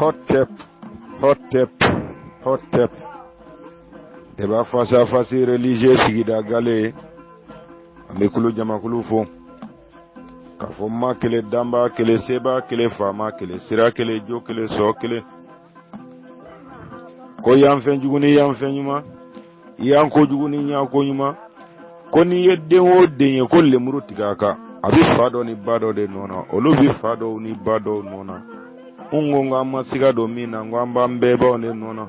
Hotep, hotep, hotep. Débat face à face religieux sigida gale. An bɛ kulu jamakulu fo. K'a fɔ ma kelen danba kelen seba kelen faama kelen sira kelen jo kelen sɔ kelen. Ko yan fɛn jugu ni yan fɛn ɲuman. Yan ko jugu ni yan ko ɲuman. Ko n'i ye den o den ye ko lemuru tigɛ a kan a bɛ fa dɔ ni ba dɔ de nɔ na olu bɛ fa dɔw ni ba dɔw nɔ na n ko k'an ma siga don min na n ko an b'an bɛɛbaw de nɔ na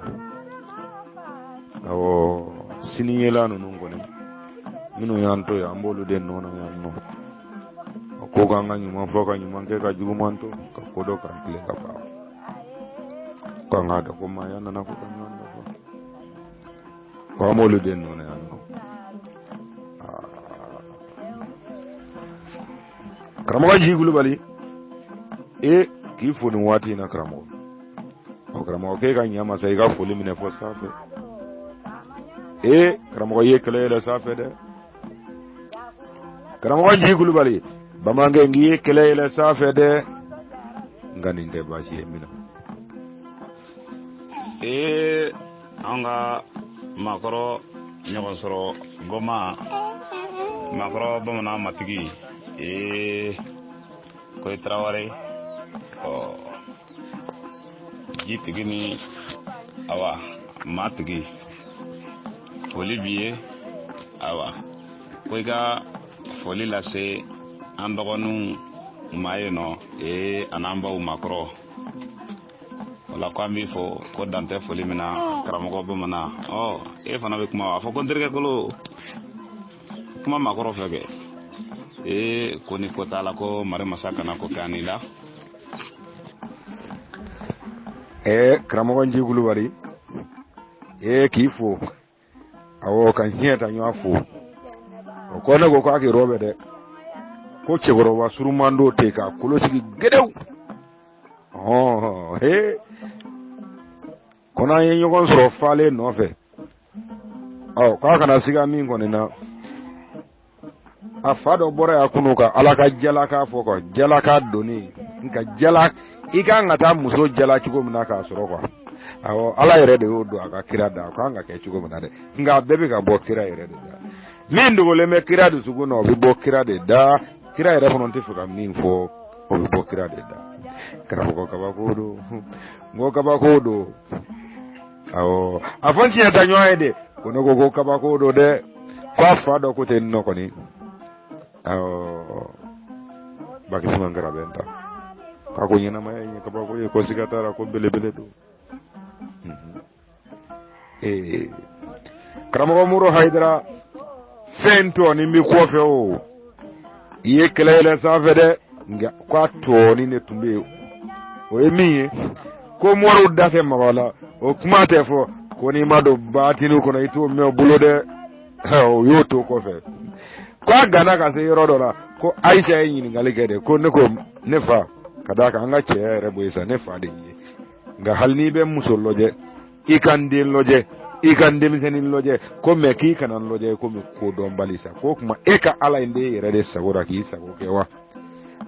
awɔ siniyela ninnu kɔni minnu y'an to yan an b'olu de nɔ na yan nɔ a ko k'an ka ɲuman fɔ ka ɲuman kɛ ka juguman to ka ko dɔn k'an tilen ka ban ko an k'a dɔn ko maaya nana ko ka ɲɔgɔn dafa ko an b'olu de nɔ na yan nɔ karamɔgɔ ji kulubali e k'i fo nin waati in na karamɔgɔ ɔ karamɔgɔ k'e ka ɲa masa i ka foli minɛ fɔ sanfɛ ee karamɔgɔ i ye kɛlɛ yɛlɛ sanfɛ dɛ karamɔgɔ ji kulubali bamanankɛ n k'i ye kɛlɛ yɛlɛ sanfɛ dɛ nka nin tɛ baasi ye min na Ee an ka maakɔrɔ ɲɔgɔn sɔrɔ goma maakɔrɔ bamanan matigi ee ko i tarawele ɔ ji tigi ni awa maa tigi foli b'i ye awa ko i ka foli lase an dɔgɔninw ma yen nɔ ee an'an baw maakɔrɔ o la ko an b'i fo ko dan tɛ foli min na karamɔgɔ bamanan ɔ e fana bɛ kuma a fɔ ko n terikɛ kolo kuma maakɔrɔ fɛ kɛ ee ko ni ko t'a la ko mari masa kana ko kɛ an la. Ɛɛ karamɔgɔ nji kulubali ee k'i fo awɔ ka hiɲɛ ta ɲɔgɔn fo o kɔ ne ko k'a k'i rɔbɛ dɛ ko cɛkɔrɔba suruman dɔ ten k'a kolo sigi gedew ɔhɔn he ko n'an ye ɲɔgɔn sɔrɔ falen nɔfɛ ɔ k'a kana siga min kɔni na a fa dɔ bɔra yan kunu ka ala ka jalaka fɔ ka jalaka doni nka jala i kan ka taa muso jala cogo min na k'a sɔrɔ quoi awɔ ala yɛrɛ de y'o don a ka kira da a kan ka kɛ cogo min na dɛ nka a bɛɛ bɛ ka bɔ kira yɛrɛ de da min dogolen bɛ kira dusukun na o bɛ bɔ kira de da kira yɛrɛ fana tɛ fɛ ka min fɔ o bɛ bɔ kira de da karamɔgɔ kabako don n ko kabako don awɔ a fɔ n tiɲɛ ta ɲɔgɔn ye de ko ne ko ko kabako don dɛ ko a fa dɔ ko ten nɔ kɔni awɔ bakisi man kɛra bɛ n ta k'a ko ɲɛnamaya in ye kabako ye ko siga t'a la ko belebele don ee karamɔgɔ moro hayidara fɛn tɔɔni bɛ kɔfɛ o i ye kɛlɛ yɛlɛ sanfɛ dɛ nka k'a tɔɔni de tun bɛ yen o ye min ye ko moriw da tɛ maga a la o kuma tɛ fɔ ko n'i ma don baatini kɔnɔ i t'o mɛn o bolo dɛ o y'o to kɔfɛ ko a ganna ka se yɔrɔ dɔ la ko ayisa ye ɲininkali kɛ de ko ne ko ne fa ka d'a kan an ka cɛya yɛrɛ bɔ yen sa ne fa de ye nka hali n'i bɛ muso lajɛ i ka n den lajɛ i ka n denmisɛnnin lajɛ ko mɛ k'i kana n lajɛ komi kodɔnbali sa k'o tuma e ka ala in b'e yɛrɛ de sago la k'i sago kɛ wa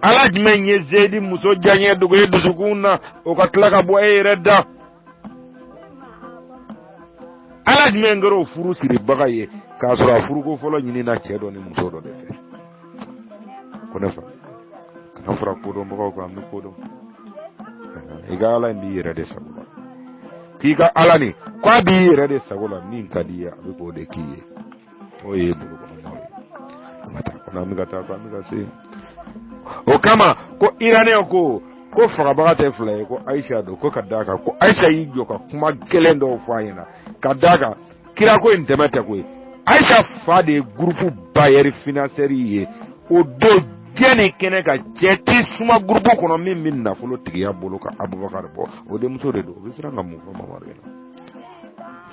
ala jumɛn ye zedi muso diyaɲɛ dogo e dusukun na o ka tila ka bɔ e yɛrɛ da ala jumɛn kɛra o furu siribaga ye k'a sɔrɔ a furuko fɔlɔ ɲinina cɛ dɔ ni muso dɔ de fɛ ko ne fa kana fara kodɔnbagaw kan an bɛ kodɔn i ka ala in b'i yɛrɛ de sago la k'i ka ala nin k'a b'i yɛrɛ de sago la min ka di i ye a bɛ k'o de k'i ye o ye bolokɔnɔmaw ye an ka taa kɔnɔ an bɛ ka taa an bɛ ka se o kama ko iraniyɛn ko ko fagabaga tɛ fila ye ko ayisa don ko ka d'a kan ko ayisa y'i jɔ ka kuma gɛlɛn dɔw fɔ a ɲɛna ka d'a kan kira ko in dɛmɛ tɛ koyi ayisa fa de ye gurupu bayɛri finansɛri ye o don diɲɛ ni kɛnɛ kan cɛ ti suma gurupu kɔnɔ min bɛ nafolo tigiya bolo ka abubakar bɔ o denmuso de don o bɛ siran ka mun fɔ mamadu ɲɛna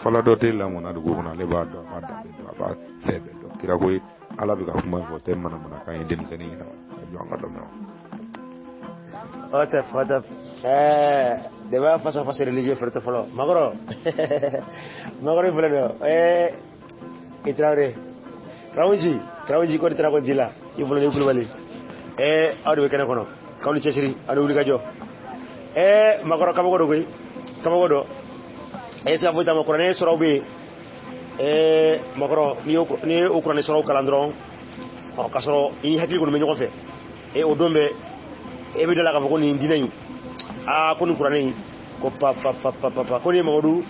fala dɔ tɛ lamɔna dugu kɔnɔ ale b'a dɔn a b'a danbe dɔn a b'a fɛn bɛɛ dɔn kira ko ye ala bɛ ka kuma fɔ tɛ manamanakan ye denmisɛnnin ɲɛna a jɔ an ka dɔ mɛn. Hotep, hotep. Ɛɛ débat face à face religieux fɛrɛ tɛ fɔlɔ. Makɔrɔ. Makɔrɔ i filɛ dɛ. Ɛɛ i Tarawele. Karamɔgɔji, karamɔgɔji ko de taara ko ji la. I fɔlɔ ni Kulubali. Ɛɛ aw de bɛ kɛnɛ kɔnɔ. K'aw ni cɛsiri, aw ni wulikajɔ. Ɛɛ makɔrɔ kabako don koyi, kabako don. Ɛ siga foyi t'a ma, kuranɛ sɔrɔw bɛ yen. Ɛɛ makɔrɔ, n'i ye o kuranɛ sɔrɔw kalan dɔrɔn, ɔ k'a sɔrɔ i ni hakili kɔni bɛ ɲɔgɔn fɛ, e o don bɛɛ e bɛ da la k'a fɔ ko nin diinɛ in, aa ko nin kuranɛ in, ko pa pa pa pa pa pa, ko nin ye Mamadu,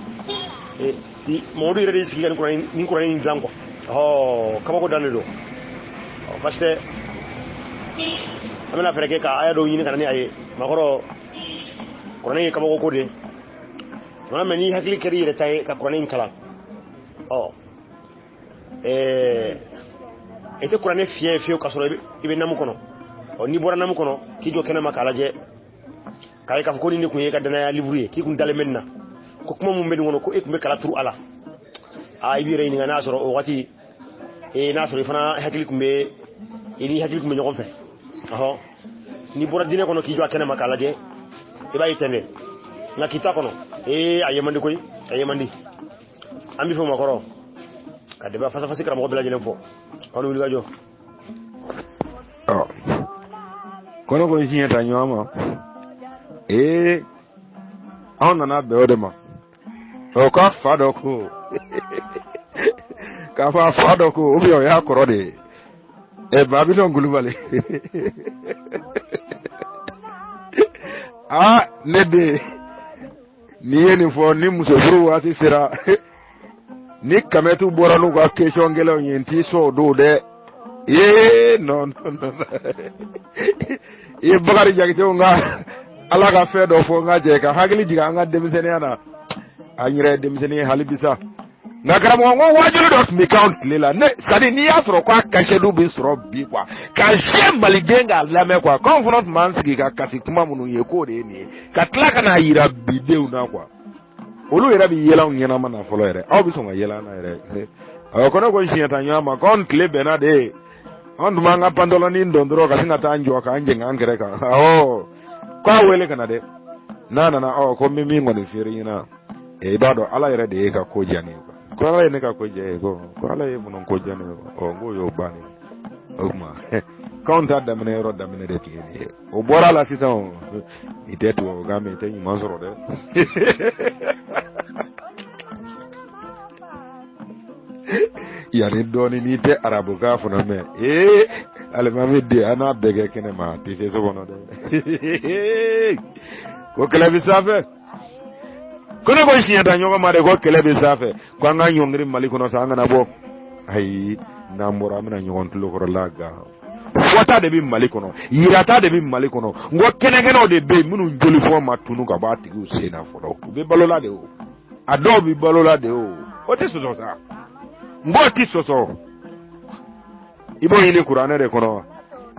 Mamadu yɛrɛ de y'i sigi ka nin kuranɛ in dilan quoi. Ɔ kabako dan de don. Ɔ basi tɛ, an bɛna fɛɛrɛ kɛ ka aya dɔw ɲini ka na ni a ye. Makɔrɔ, kuranɛ ye kabako ko de ye. Tuma min n'i hakili kɛra i yɛrɛ ta ye ka kuranɛ in kalan, ɔ i tɛ kuranɛ fiɲɛ ye fiyewu k'a sɔrɔ i bɛ namu kɔnɔ. Ɔ n'i bɔra namu kɔnɔ k'i jɔ kɛnɛma k'a lajɛ, k'a ye k'a fɔ ko nin de tun ye e ka danaya livre ye, k'i kun dalen bɛ nin na, ko kuma mun bɛ nin kɔnɔ, ko e tun bɛ kala turu a la, aa i b'i yɛrɛ ɲininka n'a sɔrɔ o waati n'a sɔrɔ i fana hakili tun bɛ, i ni hakili tun bɛ ɲɔgɔn fɛ. Ɔhɔ, n'i bɔra diinɛ kɔnɔ k'i jɔ a kɛnɛma k'a lajɛ, i b'a ye ten dɛ, nka k'i t'a kɔnɔ, a ye man di koyi, a ye man di. An b'i fo makɔrɔ, ka dɛbɛ fasafasi karamɔgɔ bɛɛ lajɛlen fo, aw ni wulikajɔ. Ɔ kɔnɔ ko n siɲɛ ta ɲɔgɔn ma, anw nana bɛn o de ma. Ɔ k'a fa dɔ ko, k'a fɔ a fa dɔ ko, ou bien o y'a kɔrɔ de ye. Ɛ Babylon Kulubali, aa ne den, n'i ye nin fɔ, ni muso furu waati sera, ni kamɛtu bɔra n'u ka question gɛlɛnw ye, n t'i sɔn o don dɛ. Ee non non non, i ye Bakari Jakitew ka Ala ka fɛn dɔ fɔ n ka jɛ ka hakili jigin an ka denmisɛnninya na. An yɛrɛ ye denmisɛnnin ye hali bi sa, nka karamɔgɔ, n ko waajuli dɔ tun bɛ k'anw tile la ne, c'est à dire n'i y'a sɔrɔ k'a kasɛdiw bɛ sɔrɔ bi quoi, ka se maliden k'a lamɛn quoi, k'anw fana tun b'an sigi ka kasi kuma minnu ye, k'o de ye nin ye, ka tila ka n'a yira bidenw na quoi. Olu yɛrɛ bɛ yɛlɛ anw ɲɛnama na fɔlɔ yɛrɛ, aw bɛ sɔn ka yɛlɛ an na yɛrɛ. Awɔ, ko ne ko siɲɛ ta ɲɔgɔn ma, k'anw tile bɛnna de ye, anw tun b'an ka pantɔlɔnin don dɔrɔn ka sin ka taa an jɔ k'an jɛngɛ an kɛrɛ kan. Awɔ, k'a wele ka na dɛ, n'a nana, ɔ ko n bɛ min kɔni feere ɲɛna, i b'a dɔn Ala yɛrɛ de ye ka ko diya ne ye quoi. Ko Ala ye ne ka ko diya ye, ko Ala ye minnu ko diya ne ye, ɔ n k'o y'o bannen ye. O tuma k'anw ta daminɛ yɔrɔ daminɛ de tun ye nin ye. O bɔra la sisan, o i tɛ tubabukan mɛn, i tɛ ɲuman sɔrɔ dɛ. Yanni dɔɔni n'i tɛ arabukan fana mɛn, ee alimami den, an n'a bɛɛ kɛ kɛnɛ ma, a tɛ se so kɔnɔ dɛ. Ko kɛlɛ bɛ sanfɛ, ko ne ko siɲɛ ta ɲɔgɔn ma de, ko kɛlɛ bɛ sanfɛ, ko an ka ɲɔngiri Mali kɔnɔ sa, an kana bɔ. Ayi, n'an bɔra, an bɛna ɲɔgɔn tulo kɔrɔla gan. Fɔta de bɛ Mali kɔnɔ, yirata de bɛ Mali kɔnɔ. N ko kɛnɛkɛnɛw de bɛ yen minnu jolifɔn ma tunu ka bɔ a tigiw sen na fɔlɔ, u bɛ balola de o, a dɔw bɛ balola de o, o tɛ sɔsɔ sa, n k'o tɛ sɔsɔ. I b'o ɲini kuranɛ de kɔnɔ wa?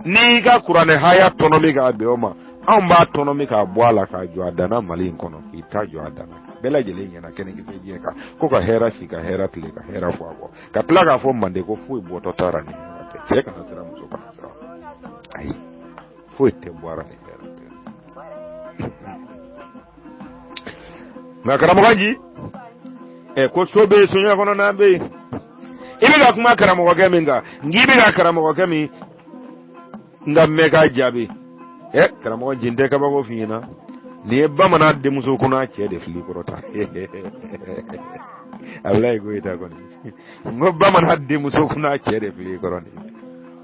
N'i ka kuranɛ haya tɔnɔmi k'a bɛn o ma, anw b'a tɔnɔmi k'a bɔ a la k'a jɔ a danna Mali in kɔnɔ, k'i ta jɔ a danna bɛɛ lajɛlen ɲɛna kɛnɛkisɛ diɲɛ kan, ko ka hɛrɛ si, ka hɛrɛ tile, ka hɛrɛ fɔ a kɔ, ka tila k'a fɔ mande ko foyi bɔtɔ taara ni hɛrɛ tɛ. Cɛ kana siran, muso kana siran, ayi, foyi tɛ bɔ a la ni hɛrɛ tɛ. Nka karamɔgɔ ji ɛ ko so bɛ yen, soɲɛ kɔnɔna bɛ yen. I bɛ ka kuma karamɔgɔkɛ min kan, n k'i bɛ ka karamɔgɔkɛ min n ka mɛn k'a jaabi. Ɛ karamɔgɔ ji, n tɛ kabako f'i ɲɛna, nin ye bamanan denmuso kunna cɛ de fili kɔrɔ ta. Abulayi Goyita kɔni, n ko bamanan denmuso kunna cɛ de fili kɔrɔ nin.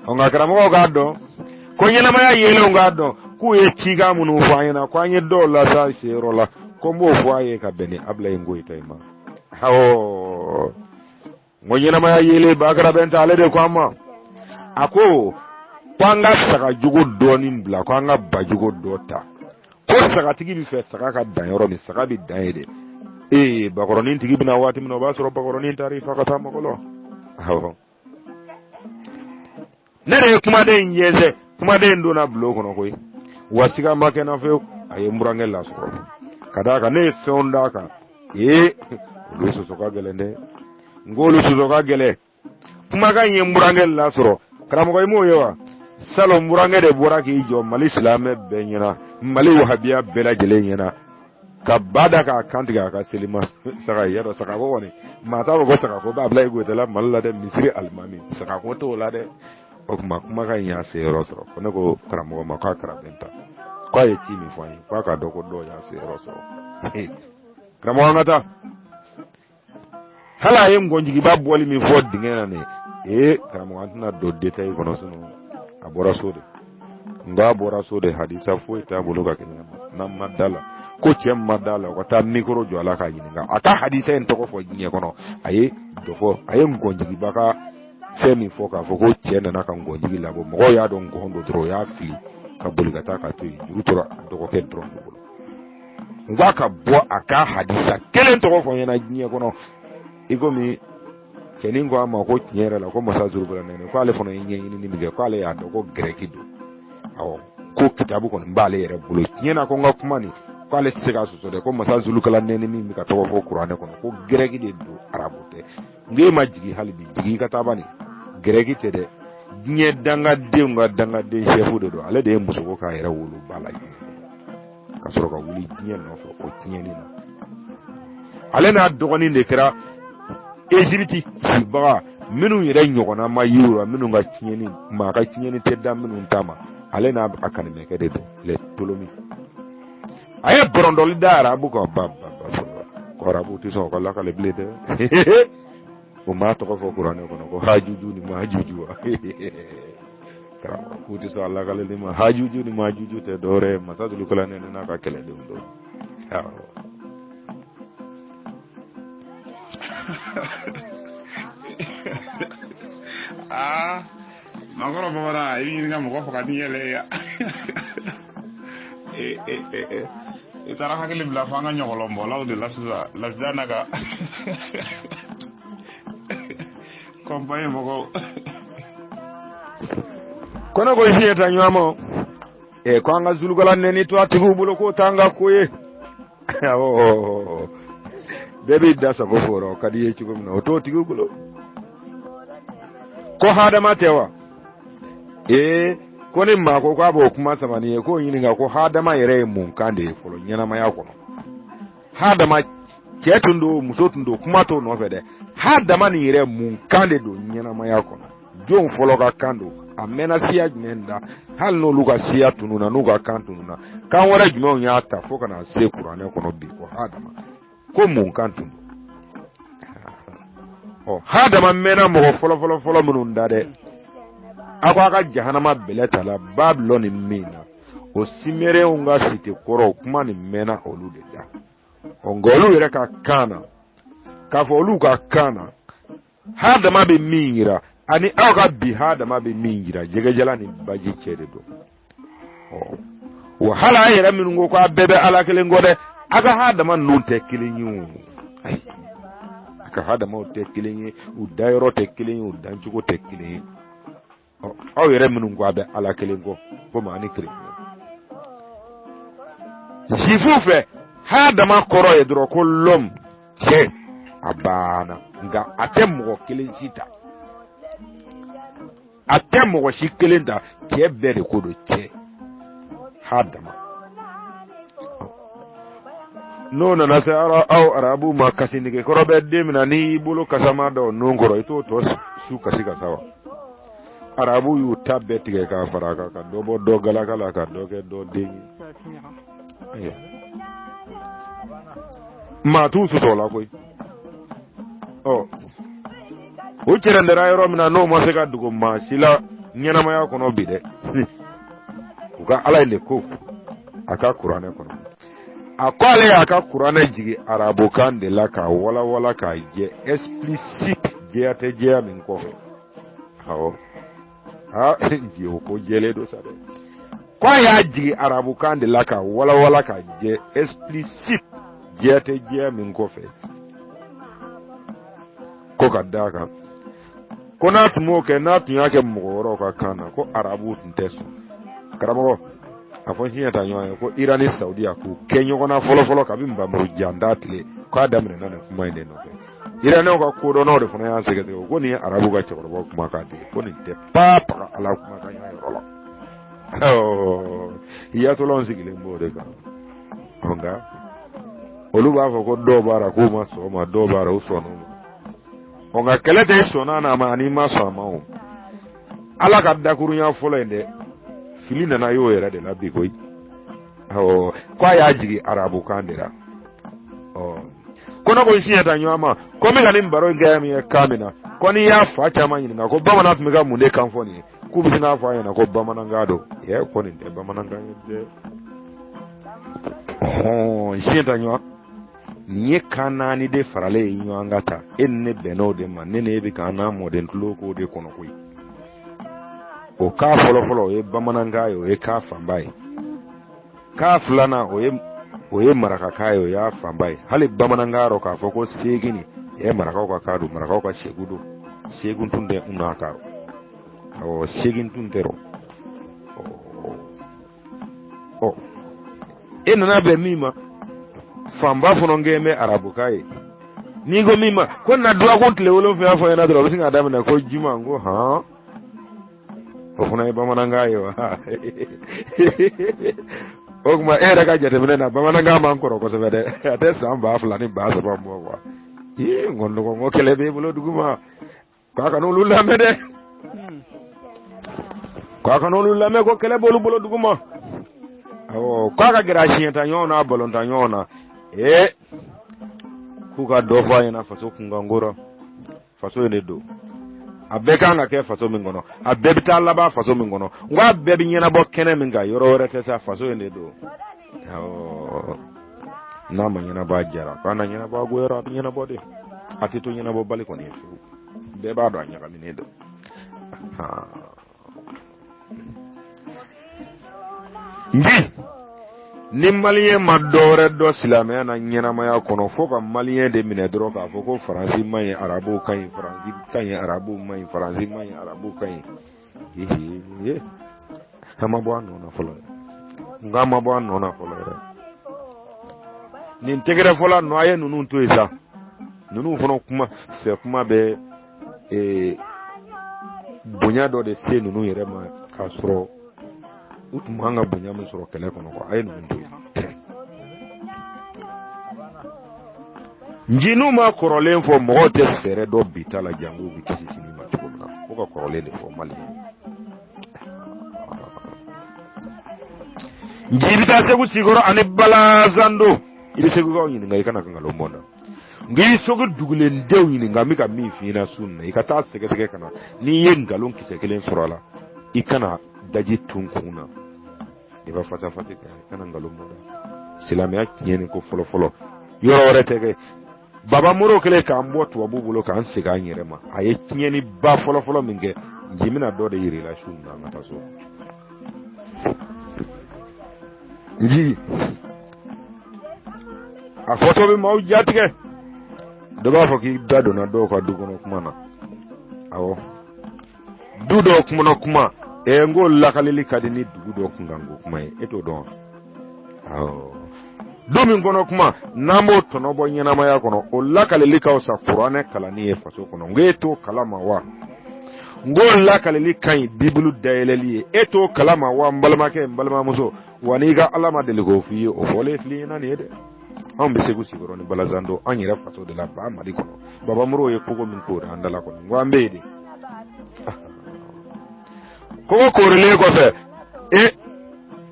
Ɔ nka karamɔgɔw k'a dɔn ko ɲɛnamaya yeelenw k'a dɔn k'u ye cikan minnu fɔ an ɲɛna, ko an ye dɔw lasa seyɔrɔ la, ko n b'o fɔ a ye ka bɛn ni Abulayi Goyita in ma. Awɔ, n ko ɲɛnamaya yeelen Bakara Bɛnta, ale de ko an ma, a ko ko an ka sagajugu dɔɔnin bila, ko an ka bajugu dɔ ta, ko sagatigi bɛ fɛ saga ka dan yɔrɔ min, saga bɛ dan yen de. Ee bakɔrɔnin tigi bɛna waati min na, o b'a sɔrɔ bakɔrɔnin taara i fa ka taa mago la. Awɔ, ne de ye kumaden in jɛnsɛn, kumaden in donna bulon kɔnɔ koyi, wa siga ma kɛ n na fewu, a ye n burankɛ lasɔrɔ ka d'a kan ne ye fɛnw d'a kan. Ee olu sɔsɔ ka gɛlɛn dɛ, n ko olu sɔsɔ ka gɛlɛn. Kumakan in ye n burankɛ lasɔrɔ. Karamɔgɔ, i m'o ye wa? Salon n burankɛ de bɔra k'i jɔ Mali silamɛ bɛɛ ɲɛna, Mali wahabiya bɛɛ lajɛlen ɲɛna, ka ba da k'a kan tigɛ a ka selima saga ye. Yadɔ sagako kɔni, maa t'a fɔ ko sagako b'a bila i goyita la Mali la dɛ, misiri alimami sagako t'o la dɛ. O tuma kumakan in y'a seyɔrɔ sɔrɔ, ko ne ko karamɔgɔ ma k'a kara bɛ ta. K'a ye ci min fɔ an ye, k'a k'a dɔn ko dɔw y'a seyɔrɔ sɔrɔ. Karamɔgɔ, an ka taa. Hali a ye ngɔnjigiba bɔli min fɔ dingɛ na nin ee, karamɔgɔ, an tɛna don détail kɔnɔ, sinon a bɔra so de. Nka a bɔra so de, hadisa foyi t'a bolo ka kɛɲɛ n'an ma da la ko cɛ ma da la, o ka taa mikoro jɔ a la k'a ɲininka a ka hadisa in tɔgɔ fɔ diɲɛ kɔnɔ. A ye dɔ fɔ, a ye ngɔnjigiba ka fɛn min fɔ, k'a fɔ ko cɛ nana ka ngɔnjigi labɔ, mɔgɔw y'a dɔn ngɔn don dɔrɔn, o y'a fili ka boli ka taa ka to yen, juru tora a dɔgɔkɛ dɔrɔn de bolo. N ko a ka bɔ a ka hadisa kelen tɔgɔ fɔ n ɲɛna diɲɛ kɔnɔ. I komi cɛnin ko a ma ko tiɲɛ yɛrɛ la, ko masa Zulukalanɛni, ko ale fana ye ɲɛɲinini min kɛ, ko ale y'a dɔn ko gɛrɛki don. Awɔ, ko kitabu kɔni b'ale yɛrɛ bolo tiɲɛ na, ko n ka kuma nin, ko ale tɛ se k'a sɔsɔ dɛ, ko masa Zulukalanɛni min bɛ ka tɔgɔ fɔ kuranɛ kɔnɔ, ko gɛrɛki de don, arabu tɛ. N ko e ma jigin hali bi, jigin i ka taa bani, gɛrɛki tɛ dɛ, diɲɛ dangadenw ka dangaden sɛfu de don. Ale de ye musoko k'a yɛrɛ wolo ba la diɲɛ kɔnɔ, ka sɔrɔ ka wuli diɲɛ nɔfɛ o tiɲɛni na. Ale n'a dɔgɔnin de kɛra Ezipiti cibaga minnu yɛrɛ ɲɔgɔnna ma y'u la, minnu ka tiɲɛni, maa ka tiɲɛni tɛ da minnu ta ma. Ale n'a a kanimɛkɛ de don, les Ptolémées. A ye bɔrɔntɔli da arabu kan ba ba ba, ko arabu tɛ sɔn o ka lakale bilen dɛ. O m'a tɔgɔ fɔ kuranɛ kɔnɔ ko hajuju ni majuju wa? Karamɔgɔ, k'u tɛ sɔn a lakaleli ma. Hajuju ni majuju tɛ dɔwɛrɛ ye, masa Zulukalanɛni n'a ka kɛlɛdenw don. Awɔ. Aa, makɔrɔ bamanan, i bɛ ɲini ka mɔgɔ faga ni yɛlɛ ye ya. I taara hakili bila fo an ka ɲɔgɔlɔnbɔlaw de la sisan, Lasida n'a ka kɔnpaɲi mɔgɔw. Ko ne ko siɲɛ ta ɲɔgɔn ma ɛ, ko an ka Zulukalanɛni to a tigiw bolo, k'o t'an ka ko ye. Awɔ, bɛɛ b'i da sago fɔ o ka di i ye cogo min na, o t'o tigiw bolo. Ko hadama tɛ wa? Ee, ko ni maa ko k'a b'o kuma sama n'i ye, k'o ɲininka ko hadama yɛrɛ ye mun kan de ye fɔlɔ ɲɛnamaya kɔnɔ. Hadama, cɛ tun don, muso tun don, kuma t'o nɔfɛ dɛ. Hadama nin yɛrɛ mun kan de don ɲɛnamaya kɔnɔ? Jɔn fɔlɔ ka kan don? A mɛnna siya jumɛn da? Hali n'olu ka siya tununna, n'u ka kan tununna, kan wɛrɛ jumɛnw y'a ta fo ka na se kuranɛ kɔnɔ bi? Ko hadama, ko mun kan tun don? Ɔ, hadama mɛnna mɔgɔ fɔlɔ fɔlɔ fɔlɔ minnu da dɛ, a ko a ka jahanama bɛlɛ ta la Babilɔni min na, o Sumérienw ka cité kɔrɔw, kuma nin mɛnna olu de da. Ɔ, nka olu yɛrɛ ka kan na, k'a fɔ olu ka kan na, hadama bɛ min yira ani aw ka bi hadama bɛ min yira, jɛgɛjalan ni baji cɛ de don. Ɔ wa, hali an yɛrɛ minnu ko k'a bɛɛ bɛ Ala kelen kɔ dɛ, a ka hadama ninnu tɛ kelen ye o. Ayi, a ka hadamaw tɛ kelen ye, u dayɔrɔ tɛ kelen ye, u dancogo tɛ kelen ye. Ɔ, aw yɛrɛ minnu ko a bɛ Ala kelen kɔ, komi ani kerecɛn zifuw fɛ, hadama kɔrɔ ye dɔrɔn ko l'homme, cɛ, a banna. Nka a tɛ mɔgɔ kelen si ta, a tɛ mɔgɔ si kelen ta, cɛ bɛɛ de ko don, cɛ hadama. N'o nana se aw arabuw ma, kasi nege kɔrɔ bɛ den min na, n'i y'i bolo kasama da o nun kɔrɔ, i t'o tɔ su kasi ka sa wa? Arabu y'u ta bɛɛ tigɛ k'a fara a kan, ka dɔ bɔ dɔ galaka la, ka dɔ kɛ dɔ den ye. Maa t'u sɔsɔ la koyi. Ɔ, o cɛrɛndɛra yɔrɔ min na, n'o ma se ka dogo maa si la ɲɛnamaya kɔnɔ bi dɛ, u ka Ala in de ko a ka kuranɛ kɔnɔ, a ko ale y'a ka kuranɛ jigin arabukan de la k'a walawala k'a jɛ, explicite, jɛya tɛ jɛya min kɔfɛ. Awɔ, aa, nji o ko jɛlen don sa dɛ. Ko a y'a jigin arabukan de la k'a walawala k'a jɛ, explicite, jɛya tɛ jɛya min kɔfɛ. Ko ka d'a kan ko n'a tun m'o kɛ, n'a tun y'a kɛ mɔgɔ wɛrɛw ka kan na, ko arabuw tun tɛ sɔn. Karamɔgɔ, a fɔ siɲɛ ta ɲɔgɔn ye ko Iran ni Saudiya k'u kɛ ɲɔgɔn na fɔlɔ fɔlɔ kabi nbamuru janda tile, k'a daminɛna nin kuma in de nɔfɛ. Iranɛw ka kodɔnnaw de fana y'a sɛgɛsɛgɛ ko nin ye arabu ka cɛkɔrɔbaw kumakan de ye, ko nin tɛ pa paga Ala kumakan y'a yɔrɔ la. Yatɔlɔn sigilen b'o de kan. Nka olu b'a fɔ ko dɔw b'a la k'u ma sɔn o ma, dɔw b'a la u sɔnn'o ma. Ɔ, nka kɛlɛ tɛ i sɔnna n'a ma ani i ma sɔn a ma o. Ala ka dakurunya fɔlɔ in dɛ, fili nana y'o yɛrɛ de la bi koyi. Awɔ, ko a y'a jigin arabukan de la. Ɔ, ko ne ko n siɲɛ ta ɲɔgɔn ma, ko n bɛ ka nin baro in kɛ min ye kan min na, ko n'i y'a fa caman ɲininka ko bamanan tun bɛ ka mun de kan fɔ nin ye, k'u bɛ sin k'a fɔ a ɲɛna ko bamanankan don. Ɛ, ko nin tɛ bamanankan ye dɛ. Ɔhɔn, n siɲɛ ta ɲɔgɔn, nin ye kan naani de faralen ye ɲɔgɔn kan tan. E ni ne bɛnn'o de ma, ne ni e bɛ k'an n'a mɔden tulo k'o de kɔnɔ koyi. O kan fɔlɔfɔlɔ, o ye bamanankan ye, o ye kan fanba ye. Kan filanan, o ye marakakan ye, o y'a fanba ye. Hali bamanankan rɔ, k'a fɔ ko seegin nin ye marakaw ka kan don, marakaw ka segu don, seegin tun tɛ n n'a kan rɔ. Awɔ, seegin tun tɛ rɔ. Ɔ, e nana bɛn min ma, fanba fana kɛ bɛ arabukan ye. N'i ko min ma ko na dɔgɔkun tile 7 fɔ ɲɛna dɔrɔn, o bɛ sin k'a daminɛ ko juma. N ko hɔn, o fana ye bamanankan ye wa? O tuma e yɛrɛ ka jateminɛ na, bamanankan man kɔrɔ kosɛbɛ dɛ, a tɛ san 2000 ni 3000 bɔ kuwa. Ii, n ko dɔgɔ, n ko kɛlɛ b'e bolo duguma, k'a kana olu lamɛn dɛ, k'a kana olu lamɛn, ko kɛlɛ b'olu bolo duguma. Awɔ, k'a ka gɛrɛ a siɲɛta ɲɔgɔn n'a balonta ɲɔgɔn na, ee, k'u ka dɔ fɔ a ɲɛna faso kunkanko rɔ. Faso in de don, a bɛɛ kan ka kɛ faso min kɔnɔ, a bɛɛ bɛ taa laban faso min kɔnɔ, n ko a bɛɛ bɛ ɲɛnabɔ kɛnɛ min kan, yɔrɔ wɛrɛ tɛ sa, faso in de don. Awɔ, n'a ma ɲɛnabɔ a jara, k'a na ɲɛnabɔ a goyara, a bɛ ɲɛnabɔ de, a tɛ to ɲɛnabɔ bali kɔni ye fiyewu. Bɛɛ b'a dɔn a ɲagaminen don. Nji, ni maliyɛn ma dɔ wɛrɛ dɔn silamɛya na ɲɛnamaya kɔnɔ, fo ka maliyɛn de minɛ dɔrɔn k'a fɔ ko Faransi man ɲi, arabuw ka ɲi, Faransi ka ɲi, arabuw man ɲi, Faransi man ɲi, arabuw ka ɲi. Ehe, an ma bɔ a nɔ na fɔlɔ yɛrɛ, nka an ma bɔ a nɔ na fɔlɔ yɛrɛ. Nin tɛgɛrɛ fɔla nɔ, a ye ninnu to yen sa, ninnu fana kuma fɛ kuma bɛ bonya dɔ de se ninnu yɛrɛ ma, k'a sɔrɔ u tun man ka bonya min sɔrɔ kɛlɛ kɔnɔ kuwa. A ye ninnu to yen. Nji, n'u ma kɔrɔlen fɔ, mɔgɔw tɛ fɛɛrɛ dɔ bi ta la jango u bɛ kisi sini ma cogo min na. Fo ka kɔrɔlen de fɔ maliyɛn. Nji, i bɛ taa Segu Sikɔrɔ ani Balazando, i bɛ segukaw ɲininka, i kana ka nkalon bɔ n na. Nka i segu dugulendenw ɲininka, n bɛ ka min f'i ɲɛna su nin na, i ka taa sɛgɛsɛgɛ ka na. N'i ye nkalon kisɛ kelen sɔrɔ a la, i kana daji tun kun na, i b'a fata fati kɛ, i kana nkalon bɔ dɛ. Silamɛya tiɲɛni ko fɔlɔ fɔlɔ, yɔrɔ wɛrɛ tɛ kɛ. Baba Moro kɛlen k'an bɔ tubabu bolo k'an segin an yɛrɛ ma, a ye tiɲɛni ba fɔlɔ fɔlɔ min kɛ, nji bɛna dɔ de yir'i la su nin na, an ka taa so. Nji, a fɔtɔ bɛ maaw jatigɛ, dɔ b'a fɔ k'i da donna dɔw ka du kɔnɔ kuma na. Awɔ, du dɔw kɔnɔ kuma, n ko lakalili ka di ni dugu dɔ kunkanko kuma ye, e t'o dɔn wa? Awɔ, du min kɔnɔ kuma, n'an b'o tɔnɔ bɔ ɲɛnamaya kɔnɔ, o lakalili ka fisa kuranɛ kalanni ye faso kɔnɔ. N ko e t'o kalama wa? N ko lakalili ka ɲi bibulu dayɛlɛli ye, e t'o kalama wa? N balimakɛ, n balimamuso, wa n'i ka Ala ma deli k'o f'i ye, o fɔlen fil'i ɲɛna nin ye dɛ. Anw bɛ Segu Sikɔrɔ ni Balazando, an yɛrɛ faso de la, ba Mali kɔnɔ. Baba Moro ye kogo min koori an da la kɔni, n ko an bɛ yen de. Kogo koorilen kɔfɛ, e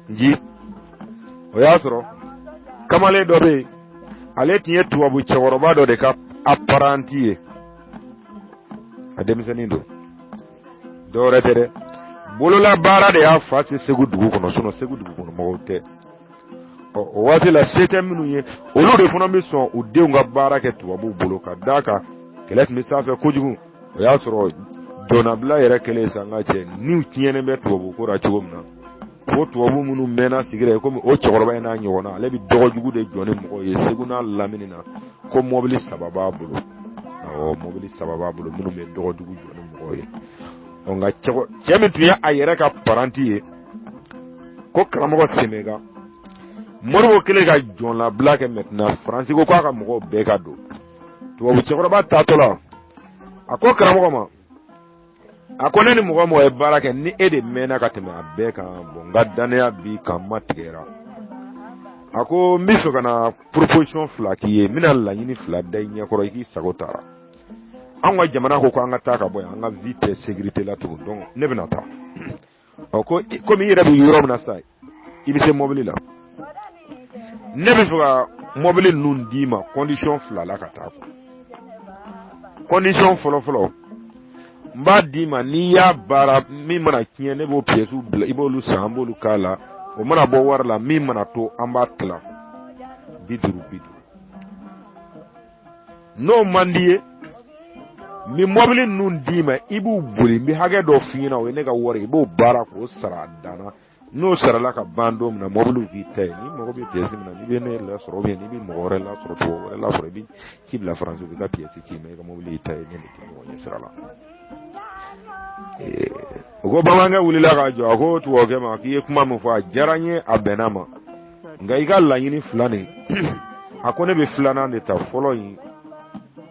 nji, o y'a sɔrɔ kamalen dɔ bɛ yen, ale tun ye tubabu cɛkɔrɔba dɔ de ka apparentis ye. A denmisɛnnin don, dɔwɛrɛ tɛ dɛ, bololabaara de y'a fa se Segu dugu kɔnɔ. Sinɔn Segu dugu kɔnɔ mɔgɔw tɛ. Ɔ, o waati la, se tɛ minnu ye, olu de fana bɛ sɔn u denw ka baara kɛ tubabuw bolo, ka d'a kan kɛlɛ tun bɛ sanfɛ kojugu. O y'a sɔrɔ jɔnnabila yɛrɛ kɛlen sa, n ka cɛ, niw tiɲɛnen bɛ tubabu ko la cogo min na, fo tubabu minnu mɛnna sigi la, komi o cɛkɔrɔba in n'a ɲɔgɔnna, ale bɛ dɔgɔ jugu de jɔ ni mɔgɔw ye Segu n'a lamini na, ko mɔbili 3 b'a bolo. Awɔ, mɔbili 3 b'a bolo minnu bɛ dɔgɔ jugu jɔ ni mɔgɔw ye. Ɔ, nka cɛ min tun ye a yɛrɛ ka paranti ye, ko karamɔgɔ Semeka Modibo kɛlen ka jɔnlabila kɛ, maintenant Faransi ko k'a ka mɔgɔw bɛɛ ka don. Tubabu cɛkɔrɔba taatɔ la, a ko karamɔgɔ ma, a ko ne ni mɔgɔ mɔgɔ ye baara kɛ, ni e de mɛnna ka tɛmɛ a bɛɛ kan, bɔn, n ka danaya b'i kan, ma tigɛra. A ko n bɛ fɛ ka na proposition fila k'i ye, n bɛna laɲini fila da i ɲɛkɔrɔ, i k'i sago tara. Anw ka jamana ko k'an ka taa ka bɔ yan, an ka vie tɛ sécurité la tugun, donc ne bɛna taa. Ɔ, ko komi i yɛrɛ bɛ yɔrɔ min na sisan, i bɛ se mobili la. Ne bɛ fɛ ka mɔbili ninnu d'i ma condition fila la ka taa quoi. Condition fɔlɔ fɔlɔ, n b'a d'i ma n'i y'a baara, min mana tiɲɛ, ne b'o pièces bila, i b'olu san, an b'olu k'a la. O mana bɔ wari la, min mana to, an b'a tila 50 50. N'o man di ye, n bɛ mɔbili ninnu d'i ma, i b'u boli, n bɛ hakɛ dɔ f'i ɲɛna, o ye ne ka wari ye, i b'o baara k'o sara a dan na. N'o sarala ka ban don min na, mɔbiliw k'i ta ye. N'i mago bɛ pièce min na, n'i bɛ ne lasɔrɔ, ou bien n'i bɛ mɔgɔ wɛrɛ lasɔrɔ, tubabu wɛrɛ lasɔrɔ, i bɛ ci bila Faransi, u b'i ka pièce ci ma, i ka mɔbili y'i ta ye. Ne ni tɛ ɲɔgɔn ɲɛ sira la. O ko bamanankɛ wulila k'a jɔ, a ko tubabukɛ ma k'i ye kuma min fɔ, a diyara n ye, a bɛnna ma, nka i ka laɲini fila nin, a ko ne bɛ filanan de ta. Fɔlɔ in,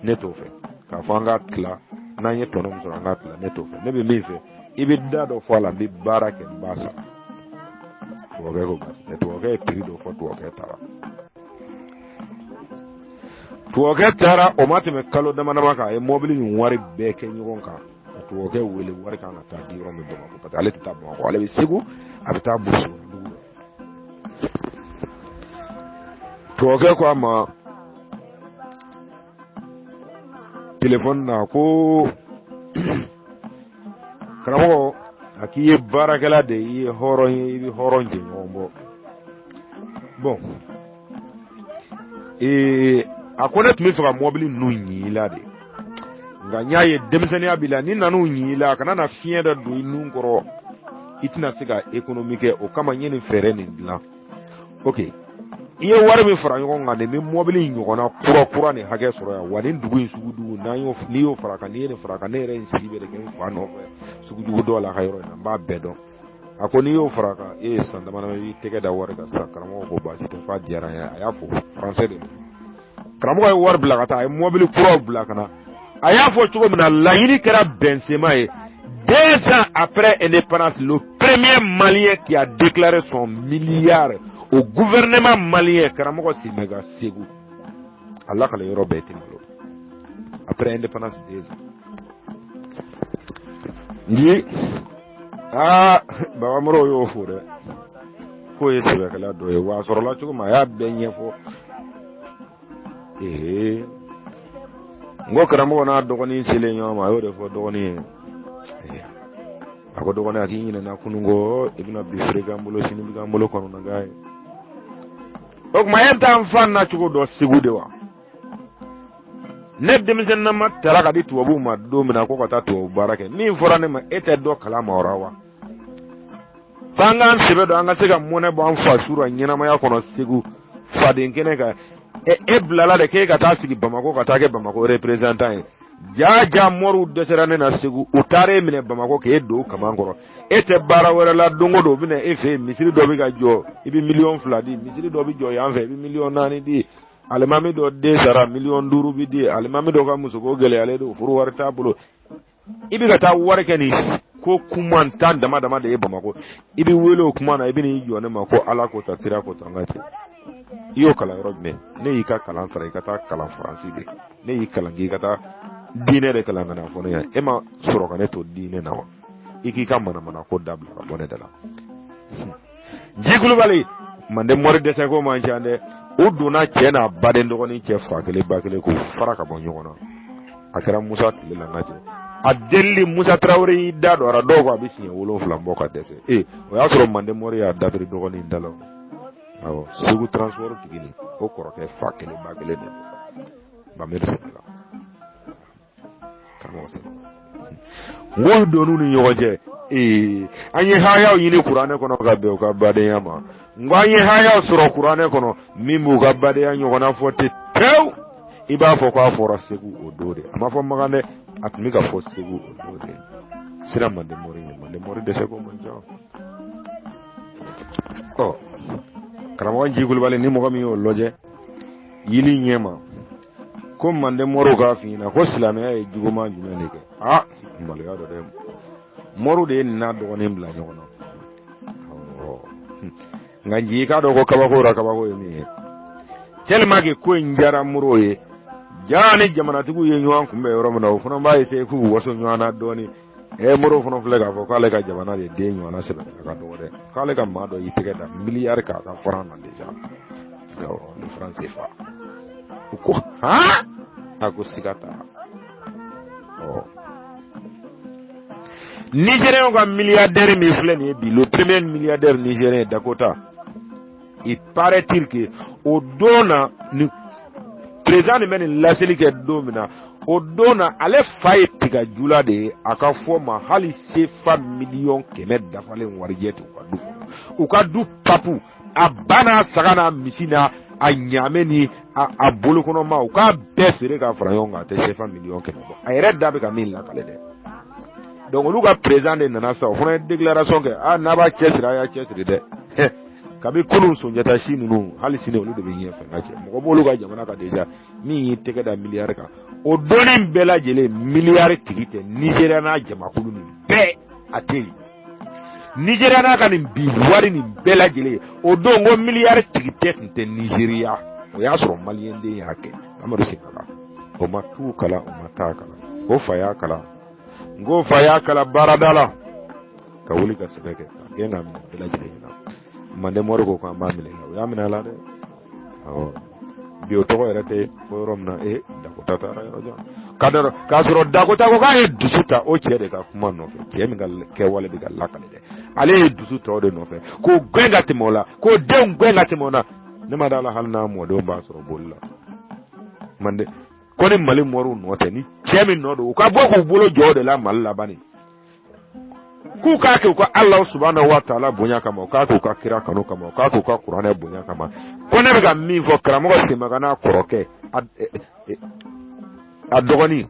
ne t'o fɛ, k'a fɔ an ka tila, n'an ye tɔnɔ min sɔrɔ an ka tila, ne t'o fɛ. Ne bɛ min fɛ, i bɛ da dɔ fɔ a la, n bɛ baara kɛ, n b'a sara. Tubabukɛ ko baasi tɛ. Tubabukɛ ye prix dɔ fɔ, tubabukɛ taara. Tubabukɛ taara, o ma tɛmɛ kalo dama dama kan, a ye mɔbili nin wari bɛɛ kɛ ɲɔgɔn kan ka tubabukɛ wele, wari kan ka taa di yɔrɔ min Bamakɔ, parce que ale tɛ taa Bamakɔ, ale bɛ Segu, a bɛ taa burusi kɔnɔ dugu la. Tubabukɛ ko a ma telefɔni na ko karamɔgɔ, a k'i ye baarakɛla de ye, i ye hɔrɔn ye, i bɛ hɔrɔn jɛɲɔgɔn bɔ. Bon, ee, a ko ne tun bɛ fɛ ka mɔbili ninnu ɲi i la de, nka n y'a ye denmisɛnninya b'i la, ni nan'u ɲi i la, a kana na fiɲɛ dɔ don i nun kɔrɔ, i tɛna se ka économie kɛ. O kama n ye nin fɛɛrɛ nin dilan. Ok, i ye wari min fara ɲɔgɔn kan nin bɛ mɔbili ɲɔgɔnna kura kura nin hakɛ sɔrɔ yan wa. Nin dugu in sugu dugu, n'an y'o, n'i y'o fara kan, n'i ye nin fara kan, ne yɛrɛ ye n si bɛɛ de kɛ n fa nɔfɛ sugu jugu dɔw la a ka yɔrɔ in na, n b'a bɛɛ dɔn. A ko n'i y'o fara kan, e ye san dama dama, i b'i tɛgɛ da wari kan sisan. Karamɔgɔ ko baasi tɛ, k'a diyara n ye. A y'a fɔ français de don. Karamɔgɔ ye wari bila ka taa, a ye mɔbili kuraw bila ka na. A y'a fɔ cogo min na, laɲini kɛra bɛnsenma ye. 2 ans après indépendance, le premier Malien qui a déclaré son milliard au gouvernement malien, karamɔgɔ Simɛga Segu. A lakale yɔrɔ bɛɛ tɛ malo. Après indépendance, 2 ans. Nji aa, Baba Moro y'o fo dɛ, k'o ye sɛbɛkɛla dɔ ye wa. A sɔrɔla cogo min, a y'a bɛɛ ɲɛfɔ. Ee, n ko karamɔgɔ n'a dɔgɔnin selen ɲɔgɔn ma, a y'o de fɔ dɔgɔnin ye. A ko dɔgɔnin, a k'i ɲinɛna kunun kɔ, i bɛna bi feere k'an bolo, sini bɛ k'an bolo kɔnɔnagan ye. O tuma e t'an fa na cogo dɔn Segu de wa? Ne denmisɛnninama tara ka di tubabuw ma don min na ko ka taa tubabu baara kɛ, min fɔra ne ma, e tɛ dɔ kalama o la wa? F'an k'an sɛbɛ don, an ka se ka mɔnɛ bɔ an fa su la ɲɛnamaya kɔnɔ Segu faden kɛnɛ kan. E e bilala de k'e ka taa sigi Bamakɔ, ka taa kɛ Bamakɔ représentant ye. Jaa jaa, mɔriw dɛsɛra ne na Segu, u taara e minɛ Bamakɔ k'e don kaman kɔrɔ. E tɛ baara wɛrɛ la, don o don u bɛna e fɛ yen, misiri dɔ bɛ ka jɔ, i bɛ 2 miliyɔn di, misiri dɔ bɛ jɔ yan fɛ, i bɛ 4 miliyɔn di, alimami dɔ den sara, 5 miliyɔn bɛ di, alimami dɔ ka musoko gɛlɛyalen don, furu wari t'a bolo, i bɛ ka taa wari kɛ nin ko kuma tan dama dama de ye Bamakɔ. I bɛ wele o kuma na, i bɛ n'i jɔ ne ma ko Ala ko ta, kira ko ta. N ka cɛ, i y'o kalan yɔrɔ jumɛn? Ne y'i ka kalan sara i ka taa kalan Faransi de. Ne y'i kalan k'i ka taa diinɛ de kalan ka na fɔ ne ɲɛna. E ma sɔrɔ ka ne to diinɛ na wa? I k'i ka manamana ko dabila ka bɔ ne da la. Nji Kulubali, mande mɔri dɛsɛ ko man ca dɛ. U donna cɛ n'a baden dɔgɔnin cɛ, fa kelen ba kelen, k'u fara ka bɔ ɲɔgɔn na. A kɛra Musa tile la. N ka cɛ, a delili Musa Tarawele y'i da don a la, dɔw ko a bɛ siɲɛ 7 bɔ ka dɛsɛ. Ee, o y'a sɔrɔ mande mɔri y'a dabiri dɔgɔnin da la. Awɔ, Segu transport tigi nin, o kɔrɔkɛ fa kelen ba kelen de don, Bameri Sɛnɛgal karamɔgɔ sɛnɛ. N k'olu donn'u ni ɲɔgɔn cɛ. Ee, an ye hayaw ɲini kuranɛ kɔnɔ ka bɛn u ka badenya ma. N ko an ye hayaw sɔrɔ kuranɛ kɔnɔ min b'u ka badenya ɲɔgɔnna fɔ ten pewu. I b'a fɔ k'a fɔra Segu o don de, a ma fɔ Makan dɛ, a tun bɛ ka fɔ Segu o don de. Sira mande mɔri ye, mande mɔri dɛsɛ ko man ca. Ɔ, karamɔgɔ Nji Kulubali, ni mɔgɔ min y'o lajɛ yili ɲɛ ma ko mande mɔriw k'a f'i ɲɛna ko silamɛya ye juguman jumɛn de kɛ, aa, maloya dɔ dɛ. Mɔriw de ye nin n'a dɔgɔnin bila ɲɔgɔn na. Nka Nji, i k'a dɔn ko kabako ra kabako ye min ye, tellement que ko in diyara moriw ye, jaa ni jamanatigiw ye ɲɔgɔn kunbɛn yɔrɔ min na, o fana b'a essayer k'u waso ɲɔgɔn na dɔɔnin. Ɛ, moriw fana filɛ k'a fɔ k'ale ka jamana de den ɲɔgɔnna sɛbɛn ka dɔgɔ dɛ, k'ale ka maa dɔ y'i tɛgɛ da miliyari k'a ka faran na déjà. Le franc CFA. U ko han, a ko siga t'a la. Ɔ Nigériens ka milliardaire min filɛ nin ye bi, le premier milliardaire nigérien Dakota, il paraît-il que o don na, ni président nin bɛ nin laseli kɛ don min na, o don na ale fa ye tigajula de ye. A ka fɔ ma, hali sefa 100 000 000 dafalen warijɛ tɛ u ka du kɔnɔ. U ka du papu, a ba n'a saga n'a misi n'a a ɲaamɛ ni a bolokɔnɔma, u k'a bɛɛ feere k'a fara ɲɔgɔn kan, a tɛ sefa 100 000 000 bɔ. A yɛrɛ da bɛ ka min lakale dɛ. Donc olu ka président de nana sa, o fana ye déclaration kɛ: a n'a b'a cɛsiri, a y'a cɛsiri dɛ. Kabi kunun, Sunjata si ninnu, hali sini olu de bɛ ɲɛfɛ. N ka cɛ, mɔgɔ b'olu ka jamana kan déjà min y'i tɛgɛ da miliyari kan. O dɔnni bɛɛ lajɛlen, miliyari tigi tɛ Nizeriya n'a jamakulu nin bɛɛ, a tɛ yen. Nizeriya n'a ka nin bi wari nin bɛɛ lajɛlen, o don ko miliyari tigi tɛ tun tɛ Nizeriya. O y'a sɔrɔ maliyɛn den y'a kɛ, Amadu Sinaka. O ma tu kalan, o ma taa kalan, o fa y'a kalan. N ko fa y'a kalan baarada la ka wuli ka sɛbɛn kɛ ka gɛn k'a minɛ bɛɛ lajɛlen ɲɛna. Manden mɔri ko k'an b'a minɛ, o y'a minɛ a la dɛ. Awɔ, bi o tɔgɔ yɛrɛ tɛ fɔ yɔrɔ min na. E Dakota taara yɔrɔ jan ka dɔrɔn k'a sɔrɔ Dakota ko k'a ye dusu ta o cɛ de ka kuma nɔfɛ, cɛ min ka kɛwale bɛ ka lakale dɛ. Ale ye dusu ta o de nɔfɛ k'o gɛn ka tɛmɛ o la, k'o denw gɛn ka tɛmɛ o la. Ne ma d'a la hali n'a mɔdenw b'a sɔrɔ boli la. Manden ko ni Mali mɔriw nɔ tɛ, ni cɛ min nɔ don, u ka bɔ k'u bolo jɔ o de la Mali laban. K'u k'a kɛ u ka Ala subahana wa taala bonya kama, u k'a kɛ u ka kira kanu kama, u k'a kɛ u ka kuranɛ bonya kama. Ko ne bɛ ka min fɔ, karamɔgɔ Semaga n'a kɔrɔkɛ, a dɔgɔnin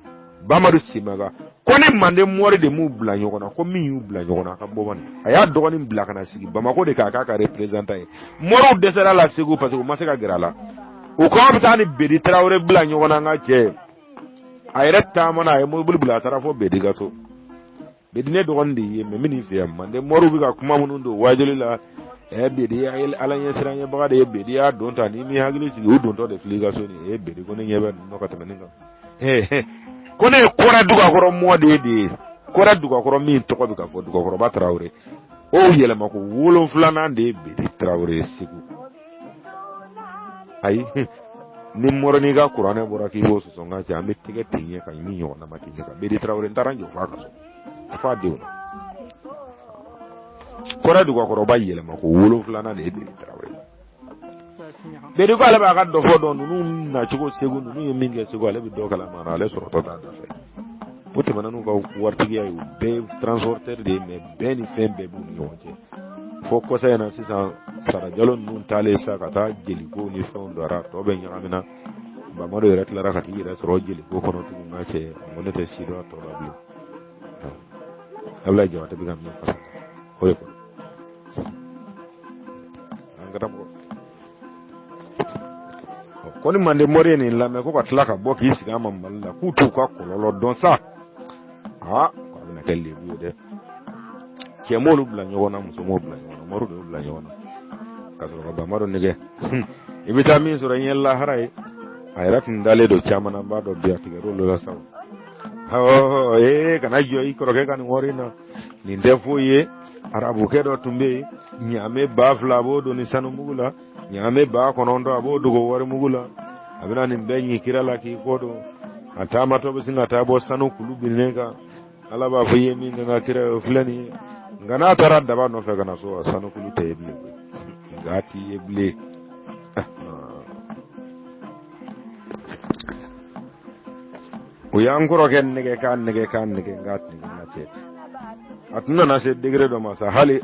Bamadu Semaga, ko ni manden mɔri de m'u bila ɲɔgɔn na, ko min y'u bila ɲɔgɔn na, a ka bɔ bani. A y'a dɔgɔnin bila ka na sigi Bamakɔ de k'a k'a ka représentant ye. Mɔriw dɛsɛra la Segu parce que u ma se ka gɛrɛ a la. U ko aw bɛ taa ni Bedi Tarawele bila ɲɔgɔn na. An ka cɛ, a yɛrɛ taamana, a ye mobili bila, a taara fɔ Bedi ka so. Bedi, ne dɔgɔnin de ye, mais min fɛ yan, manden mɔriw bɛ ka kuma minnu don wajuli la, Bedi ye Ala ɲɛ siranɲɛbaga de ye. Bedi y'a don ta, n'i m'i hakili sigi, u dontɔ de fili i ka so nin ye. Bedi ko ne ɲɛ bɛ ninnu ka tɛmɛ nin kan. Ko ne ye Kɔrɛ Dugakɔrɔ mɔden de ye. Kɔrɛ Dugakɔrɔ min tɔgɔ bɛ ka fɔ, Dugakɔrɔba Tarawele, o yɛlɛma ko wolonfilanan de ye Bedi Tarawele ye Segu. Ayi, ni mɔrɔ n'i ka kuranɛ bɔra k'i b'o sɔsɔ, n ka cɛ, an bɛ tɛgɛ ten ɲɛ kan ni ɲɔgɔnna ma ten ɲɛ kan. Bedi Tarawele, n taara n jɔ f'a ka so, f'a denw na. Kɔrɛ Dugakɔrɔba yɛlɛma ko wolonfilanan de ye Bedi Tarawele. Bedi ko ale b'a ka dɔfɔ dɔn, ninnu nacogo Segu, ninnu ye min kɛ Segu, ale bɛ dɔ kalama, ale sɔrɔtɔ t'a da fɛ. O tɛmɛna n'u ka waritigiya ye, u bɛɛ ye transporteur de ye, mais bɛɛ ni fɛn bɛɛ b'u ni ɲɔgɔn cɛ. Fɔ kɔsa in na sisan, Sarajalo ninnu taalen sa ka taa jeliko ni fɛnw don a tɔ bɛɛ ɲagamina. Bamadu yɛrɛ tilara ka t'i yɛrɛ sɔrɔ jeliko kɔnɔ tugun. N ka cɛ, ko ne tɛ si dɔn a tɔ la bilen. Abulayi Jabatɛ bɛ ka min fasa, o de fɔ an karamɔgɔ ko ni manden mɔri ye nin lamɛn, ko ka tila ka bɔ k'i sigi a ma Mali la, k'u t'u ka kɔlɔlɔ dɔn sa. Aa, ko a bɛna kɛ lebu ye dɛ. Cɛ m'olu bila ɲɔgɔn na, muso m'o bila ɲɔgɔn na, moriw de y'u bila ɲɔgɔn na ka sɔrɔ ka Bamadu nɛgɛ. I bɛ taa min sɔrɔ i ɲɛ lahara ye. A yɛrɛ tun dalen don caman na, n b'a dɔn bi a tigɛr'olu la sa. Awɔ, ee, kana jɔ i kɔrɔkɛ ka nin wari in na, nin tɛ foyi ye. Arabukɛ dɔ tun bɛ yen, ɲaamɛ 2000 a b'o don ni sanumugu la, ɲaamɛ 9000 a b'o dogo warimugu la. A bɛna nin bɛɛ ɲi kira la k'i kɔ don. A taamatɔ bɛ sin ka taa bɔ sanu kulu binnen kan. Ala b'a fɔ i ye min kɛ n ka kira ye, o filɛ nin ye. Nka n'a taara daba nɔfɛ ka na so, a sanu kulu tɛ ye bilen koyi, nka a t'i ye bilen. O y'an kɔrɔkɛ nɛgɛ k'a nɛgɛ k'a nɛgɛ, nka nɛgɛ n ka cɛ, a tun nana se degré dɔ ma sa, hali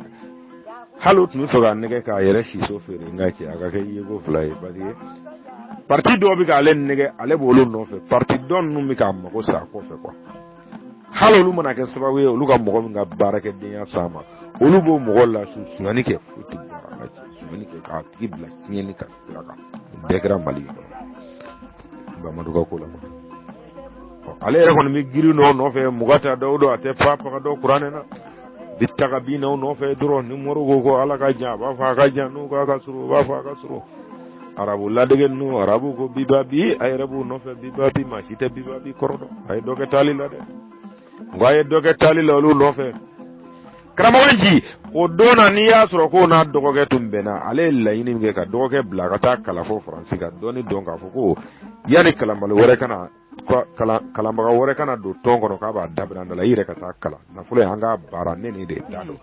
hali o tun bɛ fɛ k'a nɛgɛ k'a yɛrɛ siso feere. N ka cɛ, a ka kɛ yeko fila ye, parce que parti dɔw bɛ k'ale nɛgɛ, ale b'olu nɔfɛ. Parti dɔ ninnu bɛ k'a mago sa a kɔfɛ quoi. Hali olu mana kɛ sababu ye olu ka mɔgɔ min ka baarakɛdenya s'a ma, olu b'o mɔgɔ lasu, sonyani kɛ, foyi tɛ bɔ a la, sonyani kɛ k'a tigi bila tiɲɛni ka sira kan. Nin bɛɛ kɛra Mali kɔnɔ Bamadu ka ko la kɔni. Ale yɛrɛ kɔni bɛ girin dɔw nɔfɛ, muga ta dɔw don, a tɛ fa faga dɔw kuranɛ na, bi taga bin n'aw nɔfɛ dɔrɔn. Ni moriw ko ko Ala ka jan, a b'a fɔ a ka jan. N'u ko a ka surun, u b'a fɔ a ka surun. Arabu ladege ninnu, arabu ko biba bi, a yɛrɛ b'u nɔfɛ biba bi. Maa si tɛ biba bi kɔrɔ dɔn. A ye dɔ kɛ taali la dɛ, nka a ye dɔ kɛ taali la olu nɔfɛ. Karamɔgɔ nci O don na, n'i y'a sɔrɔ k'o n'a dɔgɔkɛ tun bɛnna, ale ye laɲini min kɛ ka dɔgɔkɛ bila ka taa kalan fo Faransi ka dɔɔni dɔn, k'a fɔ ko yanni kalanbali wɛrɛ ka na, kalanbaga wɛrɛ kana don tɔn kɔnɔ k'a b'a dabila da la, i yɛrɛ ka taa kalan, nafolo in an k'a baara, ne ni de t'a dɔn.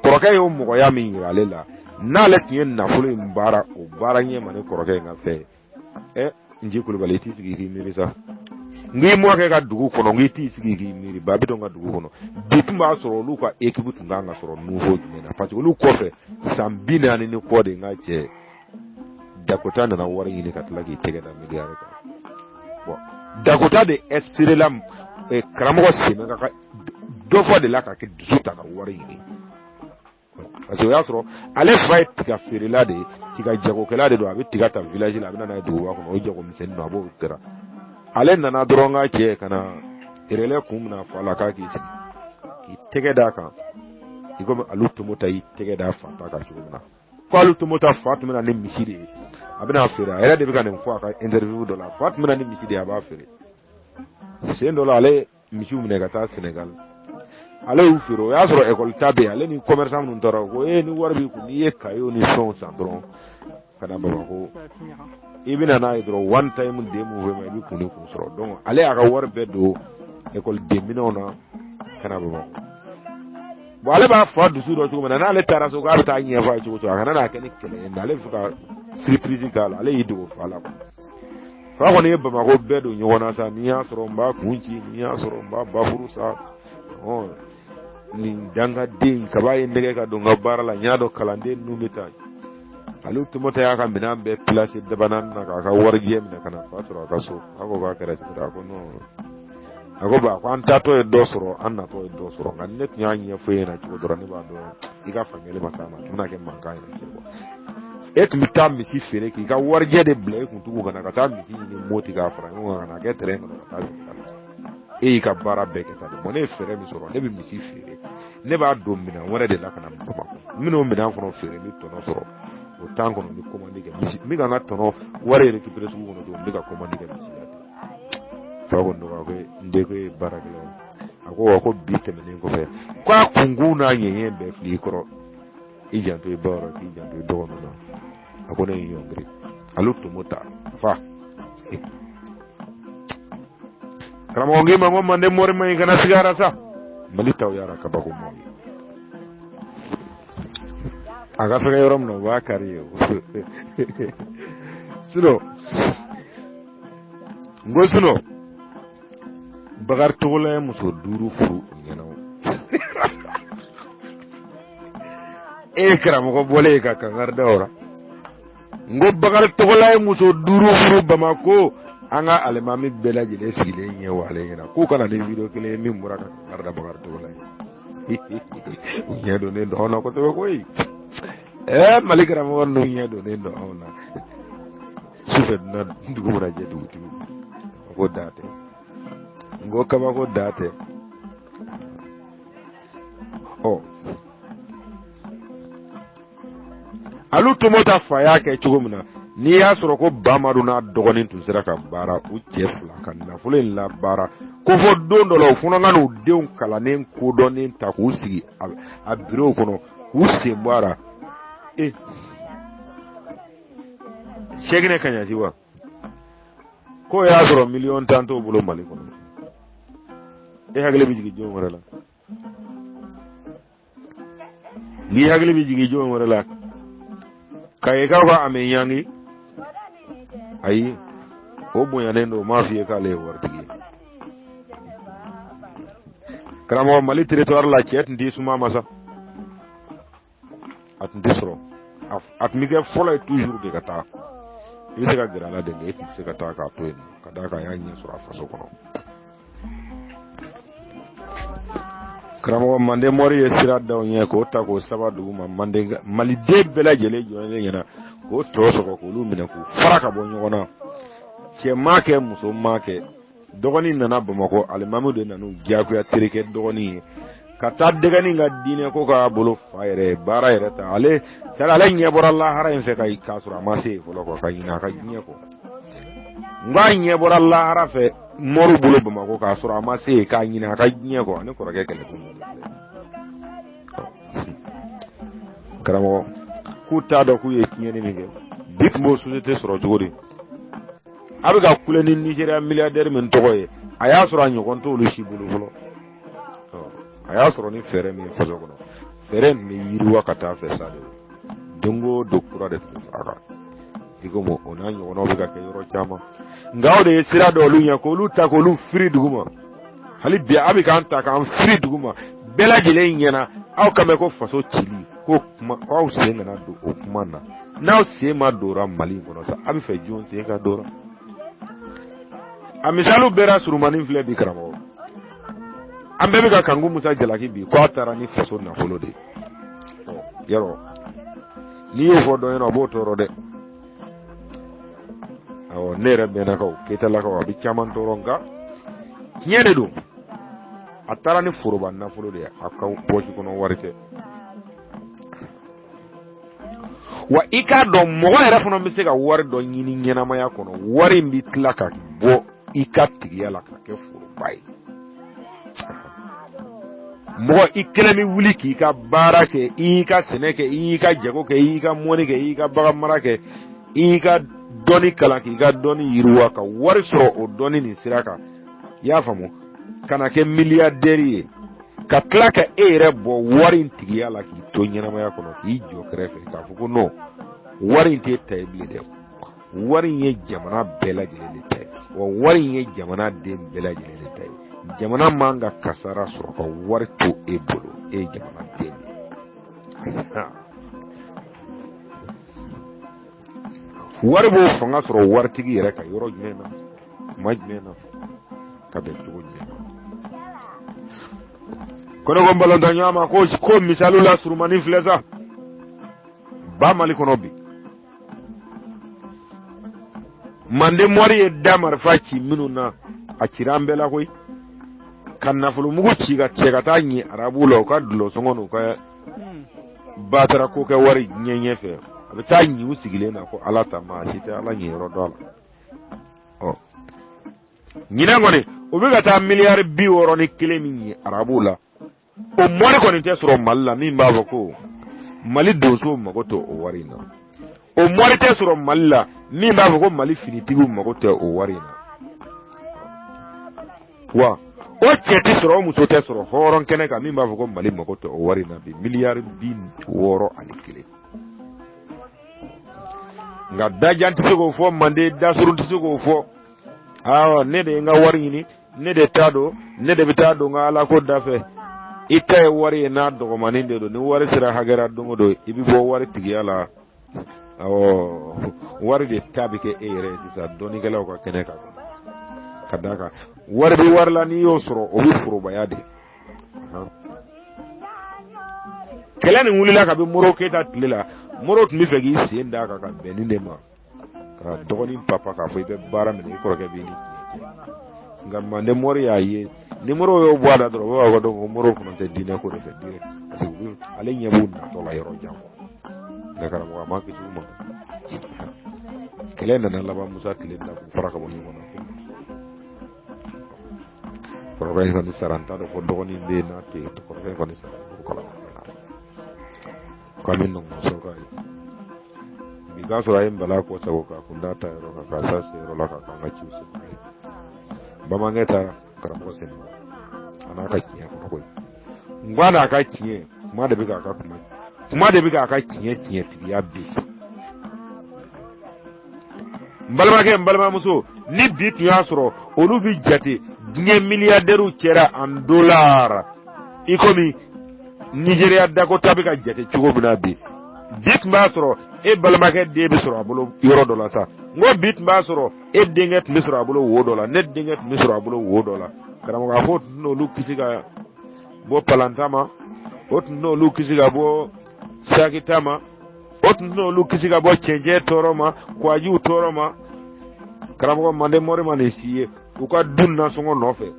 Kɔrɔkɛ y'o mɔgɔya min yira ale la, n'ale tun ye nafolo in baara o baara ɲɛ ma ni kɔrɔkɛ in ka fɛn ɛ Nji Kulubali, i t'i sigi k'i miiri sa. N k'i mɔkɛ ka dugu kɔnɔ, n k'i t'i sigi k'i miiri ba Bitɔn ka dugu kɔnɔ bi tun b'a sɔrɔ olu ka équipe tun kan ka sɔrɔ niveau jumɛn na? Parce que olu kɔfɛ san 40 ni kɔ de, n ka cɛ Dakota nana wari ɲini ka tila k'i tɛgɛ da miliyari kan. Bon, Dakota de inspiré la karamɔgɔ Sɛmɛ ka dɔ fɔ de la ka kɛ dusu ta ka wari ɲini, parce que o y'a sɔrɔ ale fa ye tiga feerela de ye, tiga jagokɛla de don. A bɛ tiga ta village la, a bɛ na n'a ye duguba kɔnɔ, o jago misɛnnin don, a b'o kɛra. Ale nana dɔrɔn, ka cɛ ka na relais kun minɛ fa la, k'a k'i sigi k'i tɛgɛ d'a kan i komi Alu Tomota y'i tɛgɛ d'a fa ta kan cogo min na. Ko Alu Tomota fa tun bɛ na ni misi de ye, a bɛna feere. A yɛrɛ de bɛ ka nin fɔ a ka interview dɔ la. Fa tun bɛ na ni misi de ye, a b'a feere. Sen dɔ la, ale misiw minɛ ka taa Senegal, ale y'u feere. O y'a sɔrɔ ekɔli ta bɛ yen. Ale ni commerçant minnu taara, ko ee, ni wari b'i kun, n'i ye kayew ni fɛnw san dɔrɔn ka na Bamakɔ, i bɛ na n'a ye dɔrɔn, one time den mun fɛ ma, i bɛ kun ni kun sɔrɔ. Donc ale y'a ka wari bɛɛ don ekɔliden minɛnw na ka na Bamakɔ. Bon, ale b'a fa dusu dɔn cogo min na, n'ale taara so k'a bɛ taa ɲɛfɔ a ye cogo o cogo, a kana n'a kɛ ni kɛlɛ ye, ale bɛ fɛ ka surprise k'a la. Ale y'i dogo fa la. Fa kɔni ye Bamakɔ bɛɛ don ɲɔgɔn na sa, n'i y'a sɔrɔ n b'a kun ci, n'i y'a sɔrɔ n b'a bafuru sa, nin dangaden kaba ye nɛgɛ ka don n ka baara la, n y'a dɔn kalanden ninnu bɛ taa. Ale Tomota y'a ka minɛn bɛɛ pilase dabanaani na k'a ka warijɛ minɛ ka na fa sɔrɔ a ka so. A ko k'a kɛra cogo di? A ko non, a ko ba, ko an taatɔ ye dɔ sɔrɔ, an natɔ ye dɔ sɔrɔ, nka ni ne tun y'a ɲɛfɔ e ɲɛna cogo dɔrɔn, ne b'a dɔn i ka faamuyali ma s'a ma, a tun bɛna kɛ mankan ye quoi. E tun bɛ taa misi feere k'i ka warijɛ de bila i kun tugun ka na ka taa misi ɲini Moti k'a fara ɲɔgɔn kan ka na kɛ terrain kɔnɔ ka taa sigi ka na. E y'i ka baara bɛɛ kɛ tan de. Bon, ne ye fɛɛrɛ min sɔrɔ, ne bɛ misi feere, ne b'a don minɛn wɛrɛ de la ka na Bamakɔ, n bɛn'o minɛn fana feere, n bɛ tɔnɔ sɔrɔ o temps kɔnɔ, n bɛ commande kɛ misi, n bɛ ka n ka tɔnɔ wari récupérer sugu kɔnɔ cogo, n bɛ ka commande kɛ misi la ten. Fa ko nɔgɔya, ko n den, ko e ye baarakɛla ye. A ko wa, ko bi tɛmɛnen kɔfɛ, k'a kunkun n'a ɲɛɲɛ bɛɛ fili i kɔrɔ, i janto i ba yɔrɔ, k'i janto i dɔgɔninw na. A ko ne y'i ɲɔngiri. Alu Tomota fa, karamɔgɔ k'i ma ko manden mɔri ma ɲi, kana sigara sa, Mali taw yara kabako mɔ ye. A ka fɛgɛ yɔrɔ min na, o b'a kari ye o. Sinon n ko, sinon Bakari Togola ye muso duuru furu o ɲɛna o. E ye karamɔgɔ bɔlen ye ka kankari da o la. N ko Bakari Togola ye muso duuru furu Bamako, an ka alimami bɛɛ lajɛlen sigilen ɲɛ wa ale ɲɛna k'u ka na ni video kelen ye min bɔra ka kankari da Bakari Togola ye. U ɲɛ donnen don anw na kosɛbɛ koyi. Ɛɛ, Mali karamɔgɔ ninnu ɲɛ donnen don anw na. Sufɛ dunan, dugu mana jɛ, dugutigi ko da tɛ. N ko kabako da tɛ. Ɔ, Alu Tomota fa y'a kɛ cogo min na, n'i y'a sɔrɔ ko Bamadu n'a dɔgɔnin tun sera ka baara, u cɛ fila ka nafolo in labaara, ko fɔ don dɔ la u fana ka n'u denw kalannen kodɔnnen ta k'u sigi a birow kɔnɔ k'u sen bɔ a la. E Sɛkinɛ Kaɲasi wa, k'o y'a sɔrɔ miliyɔn 10 t'o bolo Mali kɔnɔ. E hakili bɛ jigin jɔn wɛrɛ la? N'i hakili bɛ jigin jɔn wɛrɛ la, Kayikaw ka Ame Ɲangi, ayi, o bonyanen don, o m'a f'i ye k'ale ye waritigi ye. Karamɔgɔ, Mali territoire la, cɛ tun t'i suma ma sa, a tun tɛ sɔrɔ, a tun bɛ kɛ fɔlɔ ye toujours de ka taa. I bɛ se ka gɛrɛ a la de, nka e tun tɛ se ka taa k'a to yen, ka d'a kan a y'a ɲɛ sɔrɔ a faso kɔnɔ. Karamɔgɔ, manden mɔri ye sira da u ɲɛ k'o ta k'o saba dugu ma, manden maliden bɛɛ lajɛlen jɔlen ɲɛna k'o tɔ sɔgɔ, k'olu minɛ k'u fara ka bɔ ɲɔgɔn na. Cɛ m'a kɛ, muso m'a kɛ. Dɔgɔnin nana Bamakɔ, alimami de nan'u diyagoya terikɛ dɔgɔnin ye ka taa dɛgɛnin ka diinɛ ko k'a bolo fa yɛrɛ ye baara yɛrɛ ta. Ale ale ɲɛ bɔra lahara in fɛ ka k'a sɔrɔ a ma se yen fɔlɔ kɔ, ka ɲinɛ a ka diɲɛ kɔ. N k'a ɲɛ bɔra lahara fɛ mɔriw bolo Bamakɔ k'a sɔrɔ a ma se yen, k'a ɲinɛ a ka diɲɛ kɔ. Ani kɔrɔkɛ kɛlɛ kun. Karamɔgɔ, k'u t'a dɔn k'u ye tiɲɛni min kɛ. Bi tun b'o société sɔrɔ cogo di? A bɛ ka kule ni Nigéria milliardaire min tɔgɔ ye, a y'a sɔrɔ a ɲɔgɔn t'olu si bolo fɔlɔ. A y'a sɔrɔ ni fɛɛrɛ min ye faso kɔnɔ, fɛɛrɛ in bɛ yiriwa ka taa fɛ sa de. Don o don kura de tun bɛ fara a kan. I komi o n'a ɲɔgɔnnaw bɛ ka kɛ yɔrɔ caman. Nka o de ye sira dɔ olu ɲɛ k'olu ta k'olu firi duguma. Hali bi a bɛ k'an ta k'an firi duguma. Bɛɛ lajɛlen ɲɛna aw kan bɛ ko faso cili ko kuma ko aw sen kana don o kuma na. N'aw sen ma dora Mali in kɔnɔ sa, a bɛ fɛ jɔn sen ka dora? A misaliw bɛɛ la surunmanin filɛ bi karamɔgɔ. An bɛɛ bɛ ka Kanku Musa jalaki bi ko a taara ni faso nafolo de ye. Yarɔ n'i y'o fɔ dɔ ɲɛna o b'o tɔɔrɔ dɛ. Awɔ, ne yɛrɛ bɛnnakaw, Keyitalakaw, a bɛ caman tɔɔrɔ, nka tiɲɛ de don. A taara ni foroba nafolo de ye, a ka pɔsi kɔnɔ wari tɛ. Wa i k'a dɔn mɔgɔ yɛrɛ fana bɛ se ka wari dɔ ɲini ɲɛnamaya kɔnɔ, wari in bɛ tila ka bɔ i ka tigiya la ka kɛ foroba ye. Mɔgɔ i kelen bɛ wuli k'i ka baara kɛ, i y'i ka sɛnɛ kɛ, i y'i ka jago kɛ, i y'i ka mɔni kɛ, i y'i ka bagan mara kɛ, i y'i ka dɔnni kalan k'i ka dɔnni yiriwa ka wari sɔrɔ o dɔnni nin sira kan. I y'a faamu, ka na kɛ miliyardɛri ye, ka tila ka e yɛrɛ bɔ wari in tigiya la k'i to ɲɛnamaya kɔnɔ k'i jɔ kɛrɛfɛ k'a fɔ ko non, wari in t'e ta ye bilen dɛ, wari in ye jamana bɛɛ lajɛlen de ta ye, wa wari in ye jamana den bɛɛ lajɛlen de ta ye. Jamana man ka kasara sɔrɔ ka wari to e bolo, e ye jamana den de ye. Wari b'o fanga sɔrɔ waritigi yɛrɛ ka yɔrɔ jumɛn na, kuma jumɛn na, ka bɛn cogo jumɛn na? Ko ne ko n balontan ɲɔgɔn ma ko misaliw la surunmanin filɛ sa ba Mali kɔnɔ bi. Manden mɔri ye da marifa ci minnu na, a cira an bɛɛ la koyi, ka nafolomugu ci ka cɛ ka taa ɲi arabuw la u ka dulɔ sɔngɔ n'u ka batara ko kɛ wari ɲɛ ɲɛfɛ. A bɛ taa ɲi u sigilen na ko ala ta maa si tɛ ala ɲɛ yɔrɔ dɔ la. Ɔ ɲinɛ kɔni u bɛ ka taa miliyari 61 min ɲi arabuw la, o mɔri kɔni tɛ sɔrɔ Mali la min b'a fɔ ko Mali donsow mago tɛ o wari in na. O mɔri tɛ sɔrɔ Mali la min b'a fɔ ko Mali finitigiw mago tɛ o wari in na. Wa o cɛ tɛ sɔrɔ, o muso tɛ sɔrɔ hɔrɔn kɛnɛ kan min b'a fɔ ko Mali mago tɛ o wari in na bi, miliyari 61. Nka dajan tɛ se k'o fɔ, manden dasurun tɛ se k'o fɔ. Awɔ, ne de ye n ka wari ɲini, ne de ta don, ne de bɛ taa don n ka ala ko da fɛ. I ta ye wari ye n'a dɔgɔmanin de don. Ni wari sera hakɛra don o don, i bɛ bɔ wari tigiya la. Awɔ, wari de ta bɛ kɛ e yɛrɛ ye sisan dɔnnikɛlaw ka kɛnɛ kan. Ka d'a kan wari bɛ wari la, n'i y'o sɔrɔ o bɛ forobaya de. Kɛlɛ nin wulila kabi Modibo Keyita tile la. Modibo tun bɛ fɛ k'i sen d'a kan ka bɛn nin de ma, ka dɔgɔnin papa k'a fɔ i bɛ baara minɛ i kɔrɔkɛ b'i ni tiɲɛ cɛ. Nka Manden mɔri y'a ye, ni Modibo y'o bɔ a la dɔrɔn, u b'a fɔ ko Modibo fana tɛ diinɛ ko de fɛ direct, parce que ale ɲɛ b'u natɔ la yɔrɔ jan kɔ. Nka karamɔgɔ, a ma kisi u ma. Kɛlɛ nana laban Musa tile la k'u fara ka bɔ ɲɔgɔn na. Kɔrɔkɛ in kɔni sara, n t'a dɔn ko dɔgɔnin bɛ yen n'a tɛ yen. Kɔrɔkɛ in kɔni sara, n kalama k'an bɛ nɔgɔn k'a ye bi k'a sɔrɔ a ye nbala kɔ sago k'a kun da ta yɔrɔ kan k'a sa se yɔrɔ la k'a k'an ka ciw sen bamanankɛ taara karamɔgɔ sen a n'a ka tiɲɛ kɔnɔ koyi. N ko a n'a ka tiɲɛ kuma de bɛ k'a ka kuma de bɛ k'a ka tiɲɛ tiɲɛtigiya bi. N balimakɛ, n balimamuso, ni bi tun y'a sɔrɔ olu bɛ jate diɲɛ miliyardɛriw cɛra en dollar i komi Nigéria Dangote bɛ ka jate cogo min na bi, bi tun b'a sɔrɔ e balimakɛ den bɛ sɔrɔ a bolo yɔrɔ dɔ la sa. N ko bi tun b'a sɔrɔ e denkɛ tun bɛ sɔrɔ a bolo wo dɔ la, ne denkɛ tun bɛ sɔrɔ a bolo wo dɔ la. Karamɔgɔ, a fɔ o tun n'olu kisi ka bɔ palanta ma, o tun n'olu kisi ka bɔ sakita ma, o tun n'olu kisi ka bɔ cɛncɛn tɔɔrɔ ma, kwajiw tɔɔrɔ ma. Karamɔgɔ, manden mɔri ma nin si ye u ka du nasɔngɔ nɔfɛ,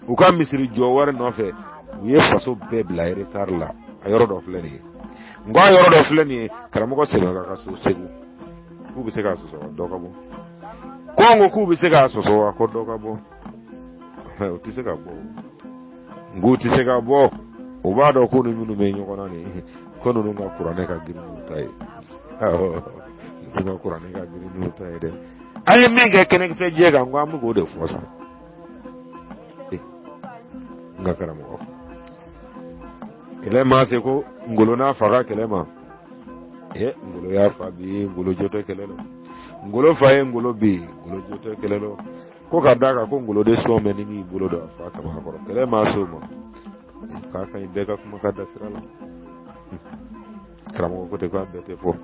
u ka misiri jɔ wari nɔfɛ, u ye faso bɛɛ bila retard la. A yɔrɔ dɔ filɛ nin ye. N ko a yɔrɔ dɔ filɛ nin ye, karamɔgɔ Sɛbɛka ka so Segu, k'u bɛ se k'a sɔsɔ wa? Dɔ ka bɔ ko n ko k'u bɛ se k'a sɔsɔ wa? Ko dɔ ka bɔ. U tɛ se ka bɔ, n k'u tɛ se ka bɔ. O O b'a dɔn ko ni minnu bɛ ɲɔgɔn na nin, ko ninnu ka kuranɛ ka girin n'u ta ye. Awɔ, ninnu ka kuranɛ ka girin n'u ta ye dɛ. An ye min kɛ kɛnɛkisɛ jɛ kan, ko an bɛ k'o de fɔ sa. N ka karamɔgɔ, kɛlɛ ma se ko ngolo n'a fa ka kɛlɛ ma. Ee, ngolo y'a fa bi, ngolo jo tɛ kɛlɛ la. Ngolo fa ye ngolo bi, ngolo jo tɛ kɛlɛ la. Ko ka d'a kan ko ngolo de sɔn bɛ ni k'i bolo don a fa kama kɔrɔ. Kɛlɛ ma se o ma. K'a ka ɲi bɛɛ ka kuma ka da sira la. Karamɔgɔ ko ten, k'a bɛɛ tɛ fɔ.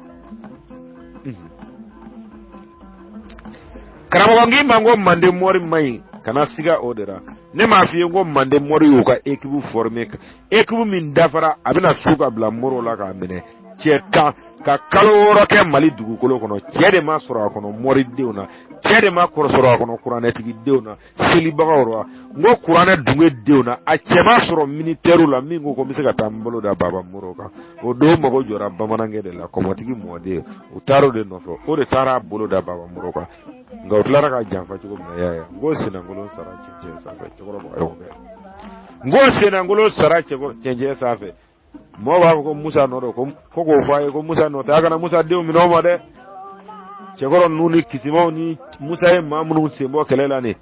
Karamɔgɔ k'i ma ko mande mɔri man ɲi, kana siga o de la. Ne m'a f'i ye ko mande mɔri y'u ka équipe former, équipe min dafara, a bɛna su ka bila moriw la k'a minɛ cɛ 10 ka kalo 6 kɛ Mali dugukolo kɔnɔ. Cɛ de ma sɔrɔ a kɔnɔ mɔridenw na, cɛ de ma sɔrɔ a kɔnɔ kuranɛtigidenw na, selibagaw rɔ, n ko kuranɛ dunge denw na, a cɛ ma sɔrɔ militɛriw la min ko ko n bɛ se ka taa n bolo da Baba Moro kan. O don mago jɔra bamanankɛ de la, kɔmɔtigi mɔden, u taara o de nɔfɛ, o de taara a bolo da Baba Moro kan. Nka u tilara ka janfa cogo min na, y'a ye. N ko senankolon sara cɛncɛn sanfɛ, cɛkɔrɔba y'o kɛ. N ko senankolon sara cɛncɛn sanfɛ. Mɔgɔw b'a fɔ ko Musa nɔ don, ko k'o fɔ a ye ko Musa nɔ tɛ, a kana Musa denw minɛ o ma dɛ. Cɛkɔrɔ ninnu ni kisimaw ni Musa ye maa minnu sen bɔ kɛlɛ la nin,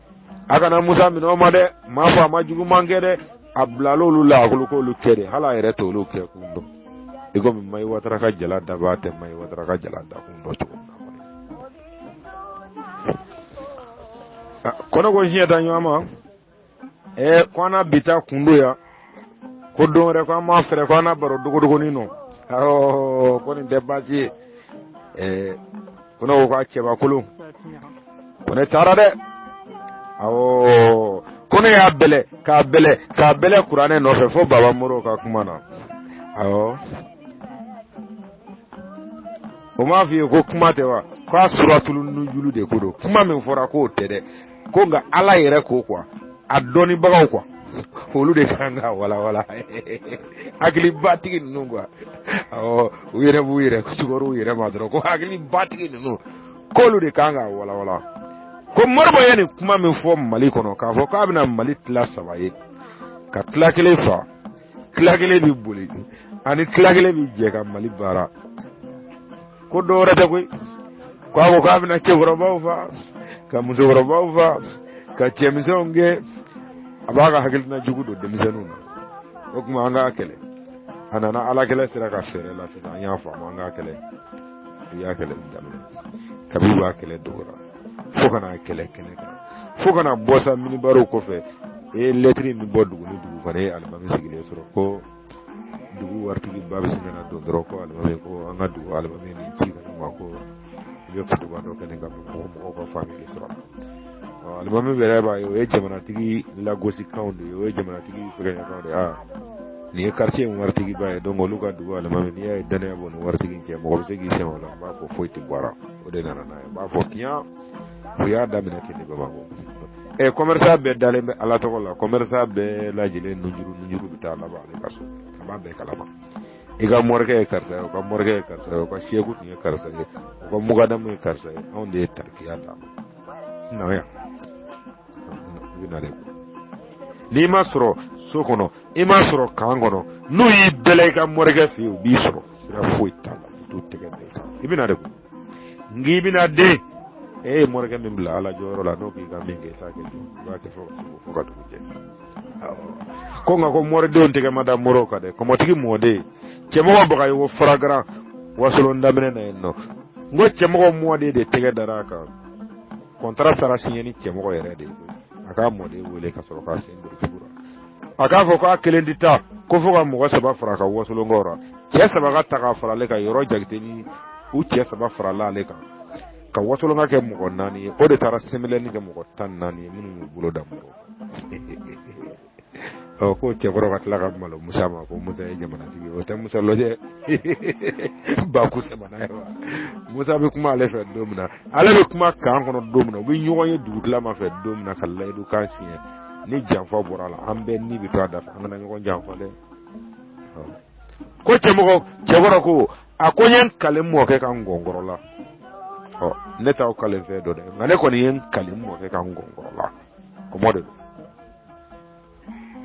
a kana Musa minɛ o ma dɛ. Maa fɔ a ma juguman kɛ dɛ, a bilal'olu la, a k'olu k'olu kɛ de, hali a yɛrɛ t'olu kɛ kun dɔn. I komi Mayi Watara ka jala dabaa tɛ Mayi Watara ka jala dakun dɔn cogo min na. Kɔnɔ ko siɲɛ ta ɲɔgɔn ma. Ee, ko an na bi ta kun don yan, ko don wɛrɛ ko an b'a fɛrɛ, ko an na baro dogodogonin nɔ. Awɔ, ko nin tɛ baasi ye. Ɛɛ, ko ne ko k'a cɛbakolon ko ne taara dɛ. Awɔ, ko ne y'a bɛlɛ k'a bɛlɛ k'a bɛlɛ kuranɛ nɔfɛ fo Baba Moro ka kuma na. Awɔ, o m'a f'i ye ko kuma tɛ wa? K'a suratulu nujulu de ko don, kuma min fɔra k'o tɛ dɛ. Ko nka Ala yɛrɛ ko quoi, a dɔnnibagaw quoi, olu de kan ka walawala, hakilibatigi ninnu quoi. Awɔ, u yɛrɛ b'u yɛrɛ sukaro u yɛrɛ ma dɔrɔn ko hakilibatigi ninnu, k'olu de kan ka walawala. Ko Moribo ye nin kuma min fɔ Mali kɔnɔ, k'a fɔ k'a bɛna Mali tila 3 ye, ka tila kelen fa, tila kelen bɛ boli, ani tila kelen bɛ jɛ ka Mali baara. Ko dɔ wɛrɛ tɛ koyi, ko a ko k'a bɛna cɛkɔrɔbaw fa, ka musokɔrɔbaw fa, ka cɛmisɛnw kɛ, a b'a ka hakilina jugu don denmisɛnninw na. O tuma an k'a kɛlɛ. A nana ala kɛlɛ sera ka fɛɛrɛ la sisan, an y'a faamu, an k'a kɛlɛ. U y'a kɛlɛ daminɛ kabi u b'a kɛlɛ dogora fo ka n'a kɛlɛ kɛnɛ kan, fo ka na bɔ sa minibariw kɔfɛ. E ye lɛtiri min bɔ dugu ni dugu kɔnɔ, e ye alimami sigilen sɔrɔ ko dugu waritigi ba bɛ sin ka na don dɔrɔn ko alimami, ko an ka dugu alimami nin ci ka ma, ko i bɛ kutuba dɔ kɛ nin ka mɔgɔ mɔgɔw ka faamuyali sɔrɔ. Alimami yɛrɛ b'a ye o ye jamanatigi lagosikanw de ye, o ye jamanatigi fɛgɛnyakanw de ye. Aa, nin ye quartier in waritigi ba ye, donc olu ka dugu alimami, n'i y'a ye danaya b'o ni waritigi cɛ, mɔgɔ bɛ se k'i sɛmɛ o la. N b'a fɔ foyi tɛ bɔra o de nana n'a ye. N b'a fɔ tiɲɛ, u y'a daminɛ ten de Bamakɔ. Ɛ, commerçant bɛɛ dalen bɛ Ala tɔgɔ la, commerçant bɛɛ lajɛlen nunjuru nunjuru bɛ taa laban ale ka so, a b'a bɛɛ kalama. I ka morikɛ ye karisa ye, o ka morikɛ ye karisa ye, o ka seku tun ye karisa ye, o ka mugadamu ye karisa ye, anw de ye tarikiya d'a ma. Na yan, i bɛ na de. N'i ma sɔrɔ so kɔnɔ, i ma sɔrɔ kan kɔnɔ, n'u y'i bɛlɛ i ka morikɛ fɛ yen, u b'i sɔrɔ, sira foyi t'a la, u t'u tɛgɛ da i kan, i bɛ na de. Nka i bɛna den e ye morikɛ min bila Ala jɔyɔrɔ la, n'o k'i ka min kɛ, i t'a kɛ jɔ, i b'a kɛ fo ka dugu jɛ. Ko nka ko moridenw tɛgɛ ma da moriw kan dɛ. Kɔmɔtigi mɔden cɛmɔgɔ Bagayogo Faragaran wasolon daminɛ na yen nɔ, n ko cɛmɔgɔ mɔden de tɛgɛ dara a kan. Kɔntara taara siɲɛ ni cɛmɔgɔ yɛrɛ de ye, a k'a mɔden wele ka sɔrɔ k'a sen don jugu la. A k'a fɔ k'a kelen tɛ taa, ko fo ka mɔgɔ 3 fara a kan wasolonkaw ra, cɛ 3 ka ta k'a fara ale kan, yɔrɔ Jakite ni u cɛ 3 farala ale kan ka wasolonka kɛ mɔgɔ 4 ye. O de taara sɛmɛlɛni kɛ mɔgɔ 14 ye minnu y'u bolo da mɔgɔw. Ɔ, ko cɛkɔrɔ ka tila ka malo Musa ma ko Musa ye jamanatigi ye, o tɛ Musa lajɛ baku sabanan ye wa. Musa bɛ kuma ale fɛ don min na, ale bɛ kuma kan kɔnɔ don min na, u bɛ ɲɔgɔn ye dugutilama fɛ don min na ka layidu kan siɲɛ, ni janfa bɔra a la, an bɛɛ ni bɛ to a da fɛ, an kana ɲɔgɔn janfa dɛ. Ko cɛmɔgɔ cɛkɔrɔ ko a ko n ye n kale mɔkɛ ka ngɔnkɔrɔ la. Ɔ, ne t'aw kale fɛn dɔ dɛ, nka ne kɔni ye n kale mɔkɛ ka ngɔnkɔrɔ la, kɔmɔ de don.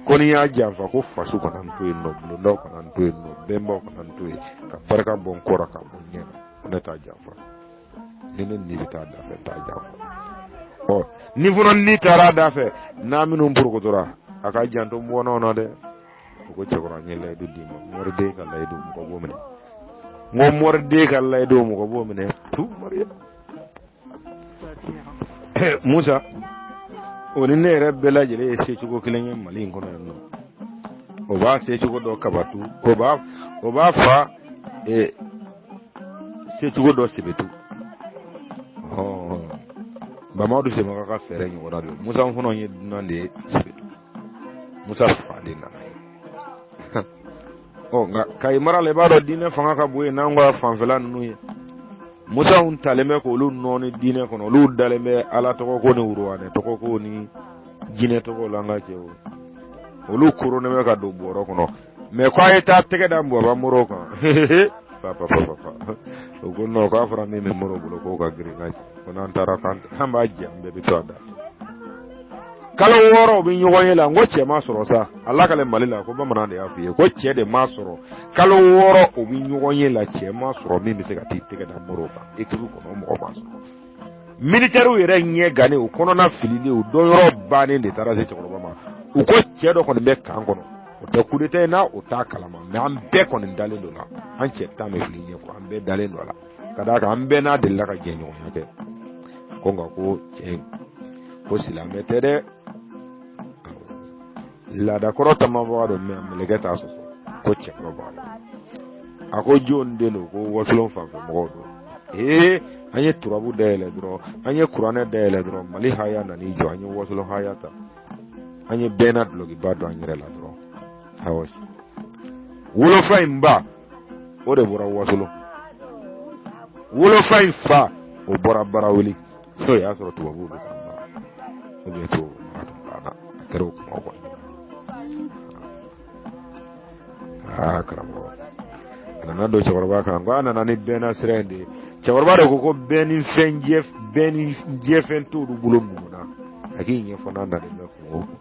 Ko ni y'a janfa ko faso kana n to yen nɔ, bulondaw kana n to yen nɔ, bɛnbaw kana n to yen, ka barika bɔ n kɔ la ka bɔ n ɲɛ na, ko ne t'a janfa. Ni ne ni bɛ taa da fɛ, n t'a janfa. Ɔ ni fana ni taara da fɛ, n'a minnu porokotora, a ka janto n bɔnnaw na dɛ. O ko cɛkɔrɔ, an ye layidu d'i ma, moriden ka layidu mɔgɔ b'o minɛ. N ko moriden ka layidu mɔgɔ b'o minɛ. Tu moriya Musa, o ni ne yɛrɛ bɛɛ lajɛlen ye secogo kelen ye Mali in kɔnɔ yan nɔ. O b'a secogo dɔ kabatu, o b'a fa secogo dɔ sebetu. Bamadu Semaga ka fɛɛrɛ ɲɔgɔnna don. Musa fana ye dunan de ye sebetu. Musa fa de nana ye. Ɔ nka Kayi mara la, i b'a dɔn diinɛ fanga ka bon yen n'an ka fanfɛla ninnu ye. Musaw talen bɛ k'olu nɔɔni diinɛ kɔnɔ, olu dalen bɛ Ala tɔgɔ ko ni wuruwanɛ tɔgɔ ko ni jinɛ tɔgɔ la. An ka cɛw, olu koronnen bɛ ka don bɔrɔ kɔnɔ. Mɛ ko a ye taa tɛgɛ da Baba Morow kan, pa pa pa pa, o ko non, k'a fɔra min bɛ Moro bolo k'o ka girin ka cɛ, ko n'an taara k'an b'a jɛ, an bɛɛ bɛ to a da. Kalo 6 u bɛ ɲɔgɔn ye la, n ko cɛ ma sɔrɔ sa, a lakale Mali la ko bamanan de y'a f'i ye ko cɛ de ma sɔrɔ. Kalo 6 u bɛ ɲɔgɔn ye la, cɛ ma sɔrɔ min bɛ se ka t'i tɛgɛ da Morow kan équipe kɔnɔ, mɔgɔ ma sɔrɔ. Militɛriw yɛrɛ ɲɛ gannen, u kɔnɔna fililen, u dɔnyɔrɔ bannen de taara se cɛkɔrɔba ma. U ko cɛ dɔ kɔni bɛ camp kɔnɔ, o tɛ coup d'état ye n'a o t'a kalama, mais an bɛɛ kɔni dalen don la, an cɛ 10 bɛ fili ɲɛfɔ, an bɛɛ dalen don a la, ka d'a kan an bɛɛ n'a delila ka jɛɲɔgɔnya kɛ. Ko nka ko cɛ ko silamɛ tɛ dɛ, laadakɔrɔ tamabaga don, mais a mɛlɛkɛ t'a sɔsɔ. Ko cɛkɔrɔ b'a la, a ko jɔn den don? Ko wasolon fanfɛ mɔgɔw don. Ee, an ye turabu dayɛlɛ dɔrɔn, an ye kuranɛ dayɛlɛ dɔrɔn, Mali haya nan'i jɔ. An ye wasolon haya ta, an ye bɛnna dulɔkiba don an yɛrɛ la dɔrɔn. Awɔ, wolofa in ba, o de bɔra wasolon, wolofa in fa, o bɔra Barawuli. O y'a sɔrɔ tubabuw bɛ k'an mara, ou bien tubabu mara tun banna, a kɛra o kuma kɔni. Aa karamɔgɔ, a nana don cɛkɔrɔba kan ko a nana ni bɛnna sira in de ye. Cɛkɔrɔba de ko ko bɛn ni fɛn jɛ, bɛn ni jɛfɛn t'olu bolo, mun na a k'i ɲɛfɔ n'a nalen bɛ kun o kun.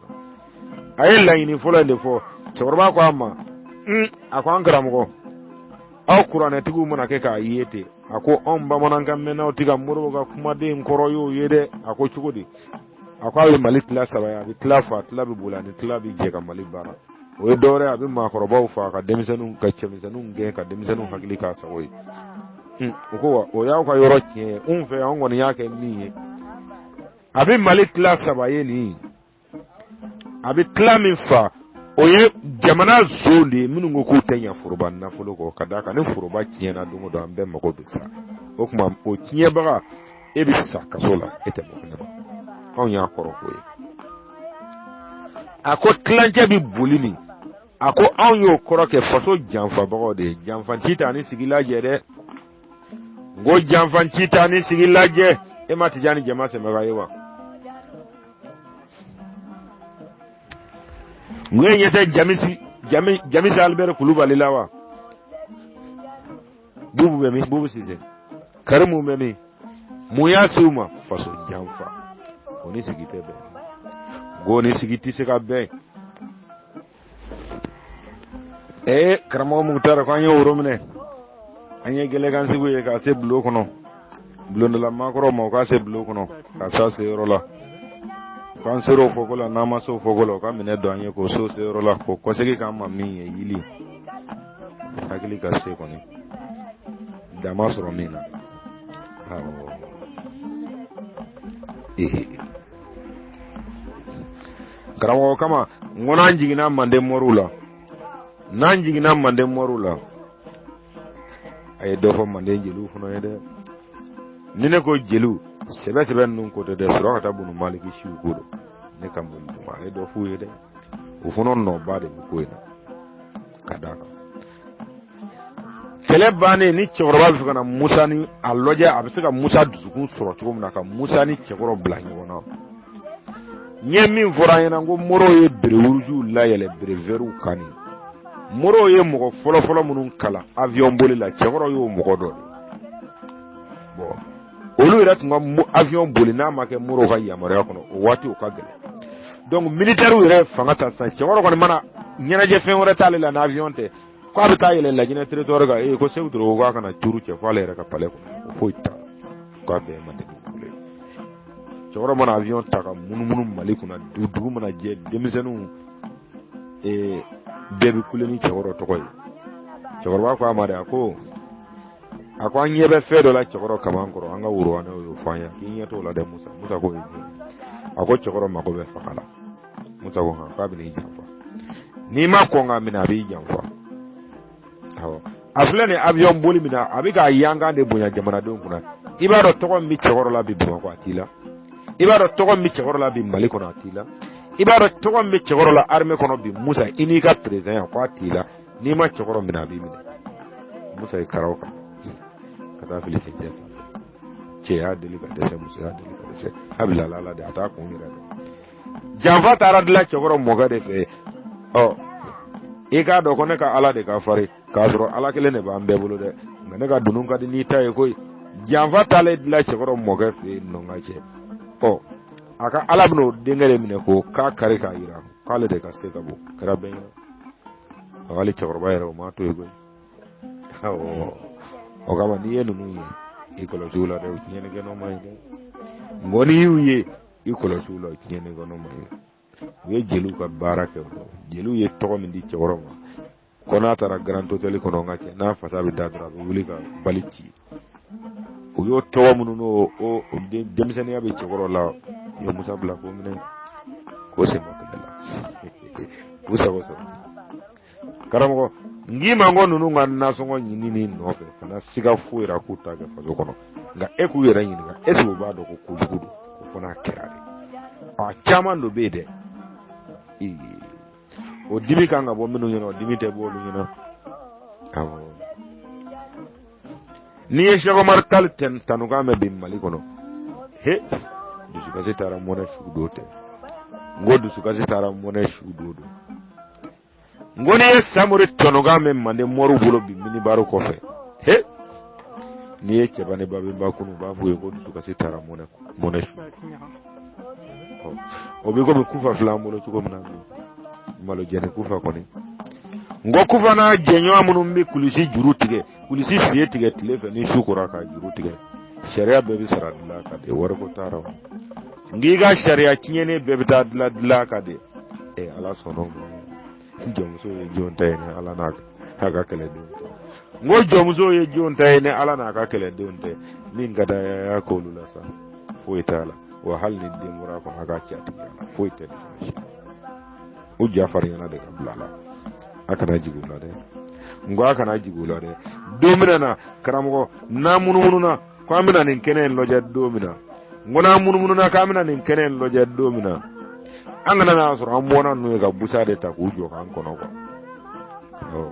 A ye laɲini fɔlɔ in de fɔ. Cɛkɔrɔba ko a ma, a ko an karamɔgɔ, aw kuranɛtigiw mana kɛ k'a ye ten, a ko anw bamanankan mɛnnaw tɛ ka Modibo ka kumaden kɔrɔ y'o ye dɛ. A ko cogo di? A ko a bɛ Mali tila saba ye, a bɛ tila fa, tila bɛ boli, ani tila bɛ jɛ ka Mali baara. O ye dɔwɛrɛ ye, a bɛ maakɔrɔbaw fa ka denmisɛnninw ka cɛmisɛnninw gɛn ka denmisɛnninw hakili k'a sago ye. O ko wa o y'aw ka yɔrɔ tiɲɛ ye, anw fɛ an kɔni y'a kɛ min ye, a bɛ Mali tila saba ye nin, a bɛ tila min fa, o ye jamana zon de ye minnu ko k'u tɛ ɲɛ foroba nafolo kɔ, ka d'a kan ni foroba tiɲɛna don o don an bɛɛ mago bɛ sa. O tuma o tiɲɛbaga, e bɛ sa kaso la, e tɛ bɔ kɛnɛma. Anw y'a kɔrɔ k'o ye. A ko tilancɛ bɛ boli nin, a ko anw y'o kɔrɔ kɛ faso janfabagaw de ye. Janfanci t'a ni sigi lajɛ dɛ. N ko janfanci t'a ni sigi lajɛ. E ma Tijani Jɛma Sɛmɛka ye wa? N ko e ɲɛ tɛ Jamisi Jami Jamisi Albert Kulubali la wa? Bubu bɛ min? Bubu Sise, Karimu bɛ min? Mun y'a se u ma? Faso janfa. O ni sigi tɛ bɛn. N ko ni sigi tɛ se ka bɛn. Ee karamɔgɔ Mukutari, ko an ye woro minɛ, an ye gɛlɛkansigiw ye k'a se bulon kɔnɔ, bulondala maakɔrɔw ma, u k'a se bulon kɔnɔ k'a s'a seyɔrɔ la. K'an sera o fɔko la, n'an ma se o fɔko la, u ka minɛ don an ye k'o s'o seyɔrɔ la, k'o kɔsegin k'an ma min ye yili hakili ka se kɔni dama sɔrɔ min na. Awɔ, ee karamɔgɔ kama, n ko n'an jiginna manden moriw la, n'an jiginna manden moriw la, a ye dɔ fɔ manden jeliw fana ye dɛ. Ni ne ko jeliw, sɛbɛ sɛbɛ ninnu ko tɛ dɛ, Surakata bunu Maliki siw ko don. Ne ka mun dun, a ye dɔ f'u ye dɛ. O fana nɔba de bɛ ko in na, ka d'a kan kɛlɛ bannen, ni cɛkɔrɔba bɛ fɛ ka na Musa ni a lajɛ, a bɛ se ka Musa dusukun sɔrɔ cogo min na ka Musa ni cɛkɔrɔ bila ɲɔgɔn na. N ye min fɔra an ɲɛna ko morow ye béret rougew layɛlɛ béret vertw kan, nin morow ye mɔgɔ fɔlɔfɔlɔ minnu kalan avion boli la, cɛkɔrɔ y'o mɔgɔ dɔ de. Bon, olu yɛrɛ tun ka avion boli n'a ma kɛ morow ka yamaruya kɔnɔ, o waati o ka gɛlɛn. Donc militaire yɛrɛ fanga ta sisan, cɛkɔrɔ kɔni mana ɲɛnajɛ fɛn wɛrɛ t'ale la n'avion tɛ, k'a bɛ taa yɛlɛ Laginɛ territoire kan. Ee, ko Seku Ture ko k'a kana turu cɛ fo ale yɛrɛ ka palais kɔnɔ, o foyi t'a la, k'a bɛɛ ye Mandeko ye. Cɛkɔrɔ mana avion ta ka munumunu Mali kunna, dugu mana jɛ, denmisɛnninw ee bɛɛ bɛ kule ni cɛkɔrɔ tɔgɔ ye. Cɛkɔrɔba ko a ma de, a ko an ɲɛ bɛ fɛn dɔ la cɛkɔrɔ kaman kɔrɔ, an ka worowanɛw y'o fɔ an ye, k'i ɲɛ t'o la dɛ Musa. Musa k'o ye jumɛn ye? A ko cɛkɔrɔ mako bɛ fanga la. Musa ko hɔn, k'a bɛ n'i janfa, n'i ma kɔn k'a minɛ, a b'i janfa. Awɔ, a filɛ nin avion boli min na, a bɛ k'a yankan de bonya jamanadenw kunna. I b'a dɔn tɔgɔ min bɛ cɛkɔrɔ la bi Bamakɔ, a t'i la. I b'a dɔn tɔgɔ min bɛ cɛkɔrɔ la bi Mali kɔnɔ, a t'i la. I b'a dɔn tɔgɔ min bɛ cɛkɔrɔ la armée kɔnɔ bi Musa, i n'i ka président ya, ko a t'i la. N'i ma cɛkɔrɔ minɛ, a b'i minɛ. Musa ye karaw kan ka taa fili cɛncɛn sanfɛ. Cɛ y'a deli ka dɛsɛ, muso y'a deli ka dɛsɛ, a bila la de, a t'a kun yɛrɛ dɔn. Janfa taara dilan cɛkɔrɔ mɔkɛ de fɛ. Ɔ, i k'a dɔn ko ne ka Ala de ka farin, k'a sɔrɔ Ala kelen de b'an bɛɛ bolo dɛ, nka ne ka dunun ka di n'i ta ye koyi. Janfa taalen dilan cɛkɔrɔ mɔkɛ fɛ yen nɔ, n ka cɛ, ɔ, a ka Ala bɛna o denkɛ de minɛ k'o k'a kari k'a yira k'ale de ka se ka bon. Kɛra bɛɛ ɲɛna, hali cɛkɔrɔba yɛrɛ o m'a to yen koyi. Awɔ, o kama n'i ye ninnu ye, i kɔlɔsi u la dɛ, u tiɲɛnikɛnɔ man ɲi dɛ. Ngɔ n'i y'u ye, i kɔlɔsi u la, u tiɲɛnikɛnɔ man ɲi. U ye jeliw ka baara kɛ. Jeliw ye tɔgɔ min di cɛkɔrɔ ma, ko n'a taara Grand Hôtel kɔnɔ, n ka cɛ, n'a fasa bɛ da dɔrɔn, a bɛ wuli ka bali ci. U y'o tɔgɔ minnu n'o o denmisɛnninya bɛ cɛkɔrɔ la, u ye Musa bila k'o minɛ k'o sen bɔ kɛlɛ la k'u sago sɔrɔ. Karamɔgɔ, n k'i ma ko ninnu ka nasɔngɔ ɲinini nɔfɛ, kana siga foyi la k'u ta kɛ faso kɔnɔ. Nka e k'u yɛrɛ ɲininka, est ce que u b'a dɔn ko kojugu don? O fana kɛra de, a caman dɔ bɛ yen dɛ. O dimi kan ka bɔ minnu ɲɛna, o dimi tɛ bɔ olu ɲɛna. Awɔ, n'i ye Cheikh Omar Tall tanukan mɛn bi Mali kɔnɔ, he, dusukasi taara mɔnɛ su don tɛ. N ko dusukasi taara mɔnɛ su don don. N ko n'i ye Samori tɔnɔkan mɛn manden moriw bolo bi minibaro kɔfɛ, he, n'i ye cɛba ni babinba kunu, u b'a fɔ ye ko dusukasi taara mɔnɛ mɔnɛ su. O bɛ komi kufa filɛ an bolo cogo min na bi, malo jɛni kufa kɔni. N ko kufa n'a jɛɲɔgɔn minnu bɛ kulisi juru tigɛ, kulisi fiye tigɛ tile fɛ, ni su kora ka juru tigɛ, sariya bɛɛ bɛ sara dilan kan de, wariko t'a rɔ. N k'i ka sariya tiɲɛnen bɛɛ bɛ taa dilan dilan kan de. Ɛ, Ala sɔnna o ma. Jɔnmuso ye jɔn ta ye ni Ala n'a ka kɛlɛdenw tɛ? N ko jɔnmuso ye jɔn ta ye ni Ala n'a ka kɛlɛdenw tɛ? Min ka d'a ye, a y'a k'olu la sa, foyi t'a la. Wa hali ni den bɔra a kɔnɔ, a k'a cɛ a tigiya la, foyi tɛ nin. U ja farinyana de ka bila a la. A kana jigin u la dɛ. N ko a kana jigin u la dɛ. Don min na, karamɔgɔ, n'an munumununa ko an bɛna nin kɛnɛ in lajɛ don min na, n ko n'an munumununa k'an bɛna nin kɛnɛ in lajɛ don min na, an kana n'a sɔrɔ an bɔnna ninnu ye ka busa de ta k'u jɔ k'an kɔnɔ kuwa.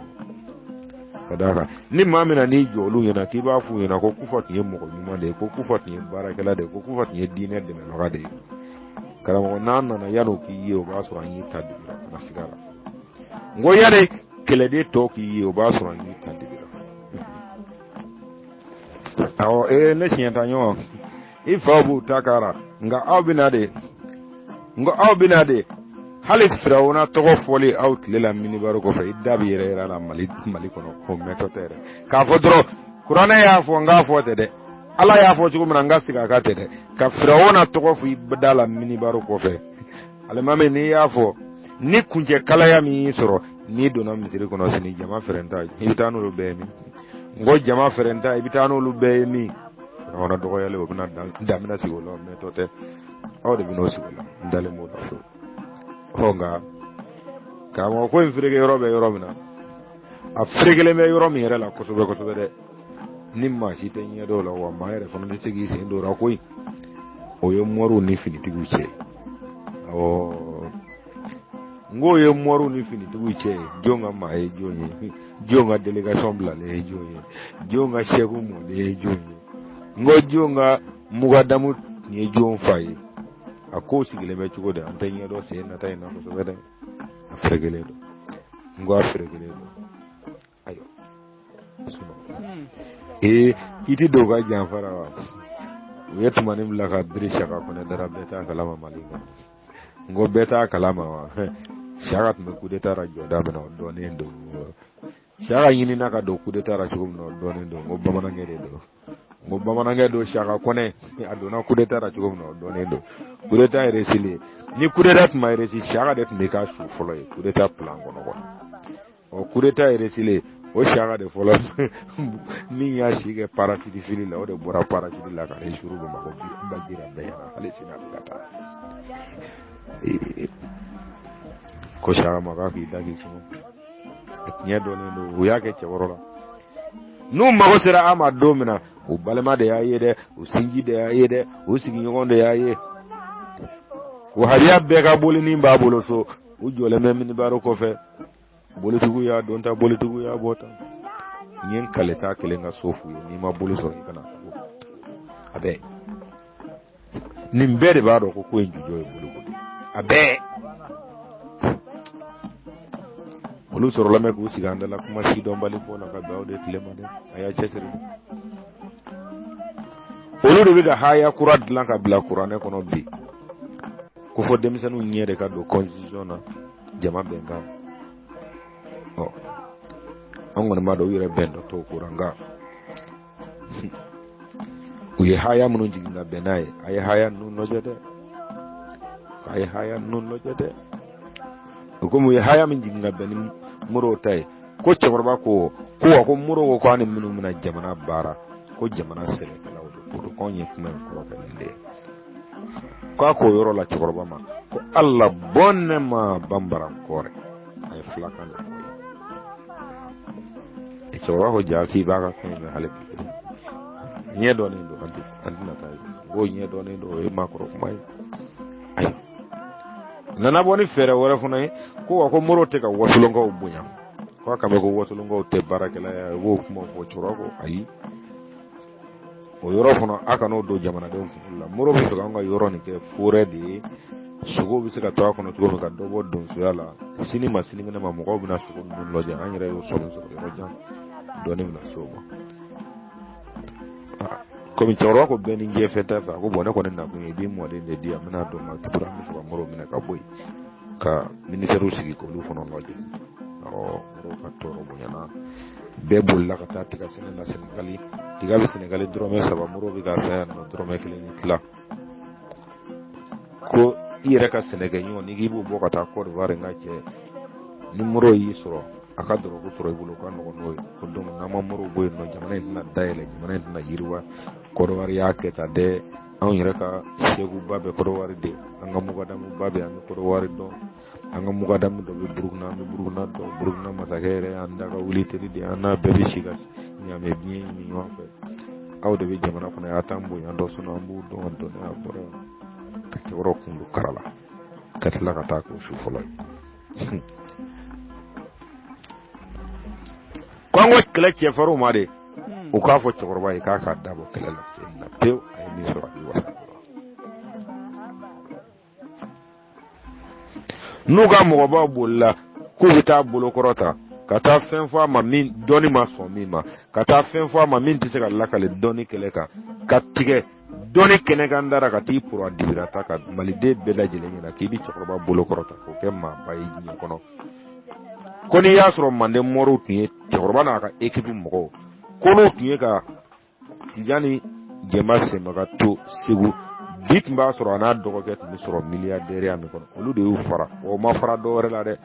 Ka d'a kan ni maa min n'i jɔ olu ɲɛna k'i b'a f'u ɲɛna ko Kufa tun ye mɔgɔ ɲuman de ye, ko Kufa tun ye baarakɛla de ye, ko Kufa tun ye diinɛ dɛmɛbaga de ye, karamɔgɔ, n'an nana, yan'o k'i ye, o b'a sɔrɔ an y'i ta dibi la. Kana siga la. N ko yanni kɛlɛden tɔ k'i ye, o b'a sɔrɔ an y'i ta dibi la. Awɔ, ee, ne siɲɛ ta ɲɔgɔn, i faw b'u ta kara, nka aw bɛna de. N ko aw bɛna de. Hali Firawuna tɔgɔ fɔli aw tile la minibaro kɔfɛ, i da bɛ yɛrɛ yɛrɛ la Mali kɔnɔ, k'o mɛtɔ tɛ yɛrɛ k'a fɔ dɔrɔn kuranɛ y'a fɔ, n k'a fɔ tɛ dɛ, Ala y'a fɔ cogo min na, n ka segin a kan tɛ dɛ, ka Firawuna tɔgɔ fɔ i da la minibaro kɔfɛ. Alimami, n'i y'a fɔ ni kuncɛ kalaya min y'i sɔrɔ, n'i donna misiri kɔnɔ sini, jama fɛrɛnta, i bɛ taa n'olu bɛɛ ye min? N ko jama fɛrɛnta, i bɛ taa n'olu bɛɛ ye min? Firawuna dɔgɔyalen, o bɛna damina sigi o la, mɛtɔ tɛ, aw de bɛn'o sigi o la. N dalen b'o la fewu. Ɔ, nka karamɔgɔ, ko in fereke yɔrɔ bɛ yɔrɔ min na, a ferekelen bɛ yɔrɔ min yɛrɛ la kosɛbɛ kosɛbɛ dɛ, ni maa si tɛ ɲɛ dɔw la, wa maa yɛrɛ fana tɛ se k'i sen don o la koyi, o ye moriw ni finitigiw cɛ ye. Awɔ, n k'o ye moriw ni finitigiw cɛ ye. Jɔn ka maa ye jɔn ye? Jɔn ka délégation bilalen ye jɔn ye? Jɔn ka sɛku mɔden ye jɔn ye? N ko jɔn ka mugadamu tun ye jɔn fa ye? A ko sigilen bɛ cogo di? An tɛ ɲɛ dɔn sen nata in na kosɛbɛ dɛ. A ferekelen don. N ko a ferekelen don. Ayiwa, ee, k'i ti don u ka janfa la wa? U ye tumani bila ka biri saka kɔnɛ dara, bɛɛ t'a kalama Mali kɔnɔ. N ko bɛɛ t'a kalama wa? Siyaka tun bɛ coup d'état la jɔda min na, o dɔnnen don. Siyaka ɲinina ka don coup d'état la cogo min na, o dɔnnen don. N ko bamanankɛ de don. N ko bamanankɛ don, Siyaka Kɔnɛ. A donna coup d'état la cogo min na, o dɔnnen don. Coup d'état réussilen, ni coup d'état tun ma réussi, Siyaka de tun bɛ k'a su fɔlɔ ye coup d'état plan kɔnɔ kɔnɔ. Ɔ, coup d'état réussilen, o Siyaka de fɔlɔ min y'a si kɛ parachute fili la, o de bɔra parachute la ka na suru Bamakɔ baji la bɛɛ ɲɛna. Hali sini a bɛ ka taa ko Siyaka ma k'a k'i da k'i suma. A tiɲɛ dɔnnen don. U y'a kɛ cɛkɔrɔ la, n'u mago sera a ma don min na, u balima de y'a ye dɛ, u sinji de y'a ye dɛ, u sigiɲɔgɔn de y'a ye. Wahabiya bɛɛ ka bolinin b'a bolo so, u jɔlen bɛ minibaro kɔfɛ. Bolitigiw y'a don ta, bolitigiw y'a bɔ ta. N ye n kale taa kelen ka so f'u ye, n'i ma bolo sɔrɔ, i kana fɔ a bɛɛ. Nin bɛɛ de b'a dɔn ko ko in jujɔ ye boliko de ye. A bɛɛ olu sɔrɔla mɛ k'u sigi an da la kuma si dɔnbali fɔ la ka bɛn aw de tile ma dɛ. A y'a cɛsiri. Olu de bɛ ka haya kura dilan ka bila kuranɛ kɔnɔ bi, ko fɔ denmisɛnninw ɲɛ de ka don constitution na, jama bɛnkan. Ɔ, an kɔni b'a dɔn u yɛrɛ bɛn dɔ t'o ko la, nka u ye haya minnu jigin ka bɛn n'a ye, a ye haya ninnu lajɛ dɛ, a ye haya ninnu lajɛ dɛ. O komi u ye haya min jigin ka bɛn ni Modibo ta ye, ko cɛkɔrɔba ko ko wa ko Modibo ko k'a ni minnu bɛna jamana baara, ko jamana sɛbɛkɛlaw de ko don, k'anw ye kuma in kɔrɔ kɛ nin de ye. K'a k'o yɔrɔ la cɛkɔrɔba ma ko Ala bɔn ne ma banbarankɔrɛ, a ye filakan de fɔ ye. Cɛkɔrɔba ko ja k'i b'a ka fɛn in mɛn hali bi, ɲɛ dɔnnen don. An tɛ, an tɛna taa yen. N ko ɲɛ dɔnnen don, o ye maakɔrɔ kuma ye. Ayi, nana bɔ ni fɛɛrɛ wɛrɛ fana ye, ko wa ko Modibo tɛ ka wasolonkaw bonya, ko a kan bɛ ko wasolonkaw tɛ baarakɛla ye. A b'o kuma fɔ. Cɛkɔrɔba ko ayi, o yɔrɔ fana a kan'o don jamanadenw kunkolo la. Modibo bɛ fɛ k'an ka yɔrɔ nin kɛ forêt de ye, sogow bɛ se ka to a kɔnɔ cogo min, ka dɔ bɔ donsoya la. Sini ma sinikɛnɛ ma, mɔgɔw bɛna sogo ninnu lajɛ. An yɛrɛ y'o sɔmi sɔrɔ yɔrɔ jan, dɔɔni bɛna se o ma. Komi cɛkɔrɔba ko bɛɛ ni jɛ fɛn t'a fɛ, a ko bɔn, ne kɔni nakun ye i b'i mɔden de di yan, n bɛna don ma tuguni. An bɛ fɛ ka Modibo minɛ ka bɔ yen, ka militairew sigi k'olu fana lajɛ. Awɔ, Modibo ka tɔɔrɔ bonyana, bɛɛ bolila ka taa tiga sɛnɛ la Senegali. Tiga bɛ Senegali dɔrɔmɛ 3, Modibo bɛ k'a san yan nɔ dɔrɔmɛ 1 ni tila. Ko i yɛrɛ ka sɛnɛkɛɲɔ, n'i k'i b'o bɔ ka taa Côte d'Ivoire, n ka cɛ, ni Modibo y'i sɔrɔ, a ka dɔrɔgu sɔrɔ i bolo, ka nɔgɔn n'o ye. Ko donc n'an ma Modibo bɔ yen nɔ, jamana in tɛna dayɛlɛ, jamana in tɛna yiriwa. Côte d'Ivoire y'a kɛ tan dɛ. Anw yɛrɛ ka seguba bɛ Côte d'Ivoire de, an ka mugadamuba bɛ, an bɛ Côte d'Ivoire dɔn. An ka mugadamu dɔ bɛ Burukina, an bɛ Burukina dɔn. Burukina masakɛ yɛrɛ y'an da ka wuli teri de, an n'a bɛɛ bɛ si ka ɲaamɛ biɲɛ ɲini ɲɔgɔn fɛ. Aw de bɛ jamana kɔnɔ, a t'an bonya dɔ sɔnna, an b'u dɔn ka dɔnniya bɔra ka cɛkɔrɔba kun don kara la, ka tila ka taa k'o su fɔlɔ ye. Ko an ko kɛlɛ cɛfarinw ma de, u k'a fɔ cɛkɔrɔba ye k'a k'a dabɔ kɛlɛ la sen na pewu, a ye min sɔrɔ a b'i wasa. N'u ka mɔgɔbaw bolila k'u bɛ taa bolokɔrɔ ta, ka taa fɛn fɔ a ma min dɔnni ma sɔn min ma, ka taa fɛn fɔ a ma min tɛ se ka lakale dɔnni kɛlɛ kan, ka tigɛ dɔnni kɛnɛ kan dara, ka t'i poro a dibira ta ka maliden bɛɛ lajɛlen ɲɛna k'i bɛ cɛkɔrɔba bolokɔrɔ ta k'o kɛ maaba ye diɲɛ kɔnɔ. Ko n'i y'a sɔrɔ manden mɔriw tun ye cɛkɔrɔba n'a ka ekipu mɔgɔw, ko n'u tun ye ka Tijani Jɛnba Senbaga to Segu bi, tun b'a sɔrɔ a n'a dɔgɔkɛ tun bɛ sɔrɔ miliyardɛriya min kɔnɔ. Olu de y'u fara, o ma fara dɔ wɛrɛ la dɛ.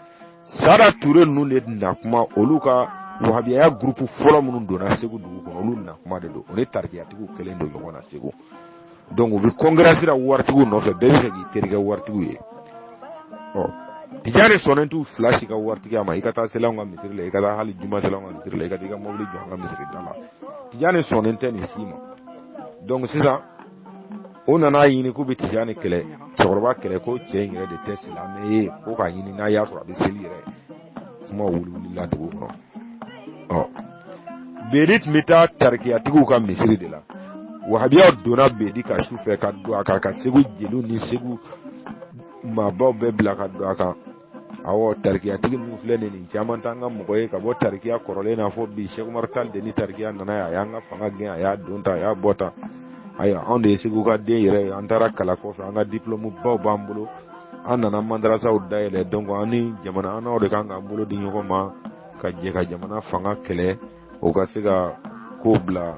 Sada Ture ninnu de na kuma, olu ka wahabiyaya gurupu fɔlɔ minnu donna Segu dugu kɔnɔ, olu na kuma de don. O ni tarikiyatigiw kɛlen don ɲɔgɔn na Segu. Donc u bɛ concurrence la waritigiw nɔfɛ, bɛɛ bɛ fɛ k'i terikɛ waritigiw ye. Ɔ, Tijani sɔnnen t'u fila si ka waritigiya ma. I ka taa seli anw ka misiri la, i ka taa hali juma seli anw ka misiri la, i ka taa i ka mobili jɔ an ka misiri da la, Tijani sɔnnen tɛ nin si ma. Donc sisan o nana ɲini k'u bɛ Tijani kɛlɛ, cɛkɔrɔba kɛlɛ, ko cɛ in yɛrɛ de tɛ silamɛ ye, ko k'a ɲini n'a y'a sɔrɔ a bɛ seli yɛrɛ. Kuma wuli wulila dugu kɔnɔ. Ɔ, Bedi tun bɛ taa tarikiyatigiw ka misiri de la. Wahabiyaw donna Bedi ka su fɛ ka don a kan, ka Segu jeliw ni Segu maabaw bɛɛ bila ka don a kan. Awɔ, tarikiyatigi ninnu filɛ nin, nin caman t'an ka mɔgɔ ye ka bɔ tarikiya kɔrɔlen na fɔ bi. Sɛki Umaru Tali de ni tarikiya nana ye, a y'an ka fanga gɛn, a y'a don tan, a y'a bɔ tan. Ayiwa, anw de ye Segu ka den yɛrɛ ye, an taara kala kɔfɛ, an ka diplôme baw b'an bolo. An nana mandarasaw dayɛlɛ, donc an ni jamana, an n'aw de kan k'an bolo di ɲɔgɔn ma ka jɛ ka jamana fanga kɛlɛ, o ka se ka ko bila,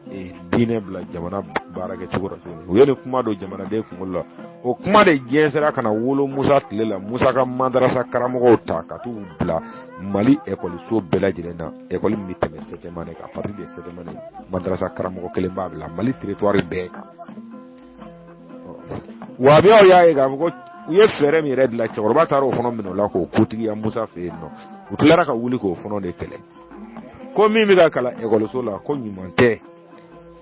diinɛ bila jamana baara kɛ cogo la cogo min. U ye nin kuma don jamanaden kunkolo la. O kuma de jɛnsɛra ka na wolo Musa tile la. Musa ka madarasa karamɔgɔw ta ka t'u bila Mali ekɔliso bɛɛ lajɛlen na, ekɔli min bɛ tɛmɛ septième année kan. À partir de septième année, madarasa karamɔgɔ kelen b'a bila Mali territoire bɛɛ kan. Wahabiyaw y'a ye k'a fɔ ko u ye fɛɛrɛ min yɛrɛ dilan, cɛkɔrɔba taara o fana minɛ o la k'o kotigiya Musa fɛ yen nɔ. U tilara ka wuli k'o fana de kɛlɛ, ko min bɛ ka kalan ekɔliso la, ko ɲuman tɛ,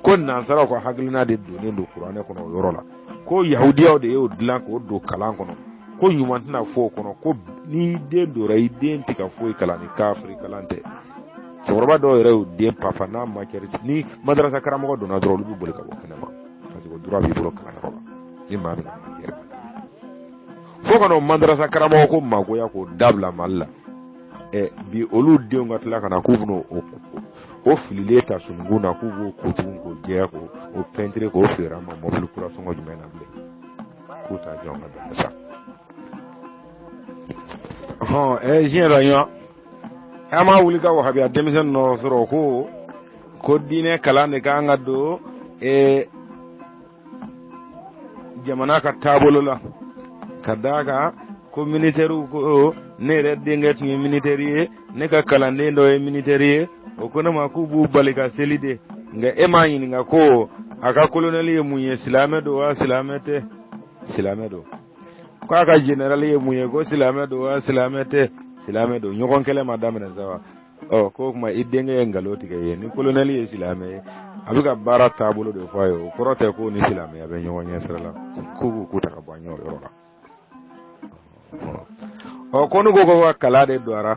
ko nansaraw ka hakilina de donnen don kuranɛ kɔnɔ o yɔrɔ la, ko yahudiyaw de y'o dilan k'o don kalan kɔnɔ, ko ɲuman tɛna fɔ o kɔnɔ, ko n'i den dora, i den tɛ ka foyi kalan ni kafiri kalan tɛ. Cɛkɔrɔba dɔw yɛrɛ y'u den papa n'a matière ni madarasa karamɔgɔ donna dɔrɔn, olu bɛ boli ka bɔ kɛnɛma, parce que droit b'i bolo kalanyɔrɔ la ni maa bɛna matière. Fo ka n'o madarasa karamɔgɔ ko magoya k'o dabila Mali la. Ɛ, bi olu denw ka tila ka na k'u bɛna o fililen ta sununkun na, k'u b'o ko tugun, k'o jɛya, k'o o pɛntiri, k'o feere an ma mɔbili kura sɔngɔ jumɛn na bilen, k'u t'a jɔ an ka dɛmɛ sa. Hɔn, ɛ, diɲɛ la ɲɔ an m'a wuli ka wahabiya denmisɛnnin dɔ sɔrɔ ko diinɛ kalan de kan ka don jamana ka taabolo la, ka d'a kan ko militɛriw ko. Ne yɛrɛ denkɛ tun ye militɛri ye, ne ka kalanden dɔ ye militɛri ye, o ko ne ma k'u b'u bali ka seli de. Nka e m'a ɲininka ko a ka kolonɛli ye mun ye, silamɛ don wa silamɛ tɛ? Silamɛ don. K'a ka generali ye mun ye, ko silamɛ don wa silamɛ tɛ? Silamɛ don. Ɲɔgɔn kɛlɛ ma daminɛ sa wa? Ɔ, k'o tuma i denkɛ ye nkalon tigɛ ye. Ni kolonɛli ye silamɛ ye, a bɛ ka baara taabolo de fɔ a ye, o kɔrɔ tɛ k'o ni silamɛya bɛ ɲɔgɔn ɲɛ sira la. K'u k'u ku ta ka bɔ an ɲɛ o yɔrɔ la. Ɔ, ko ne ko ka kala de don ara,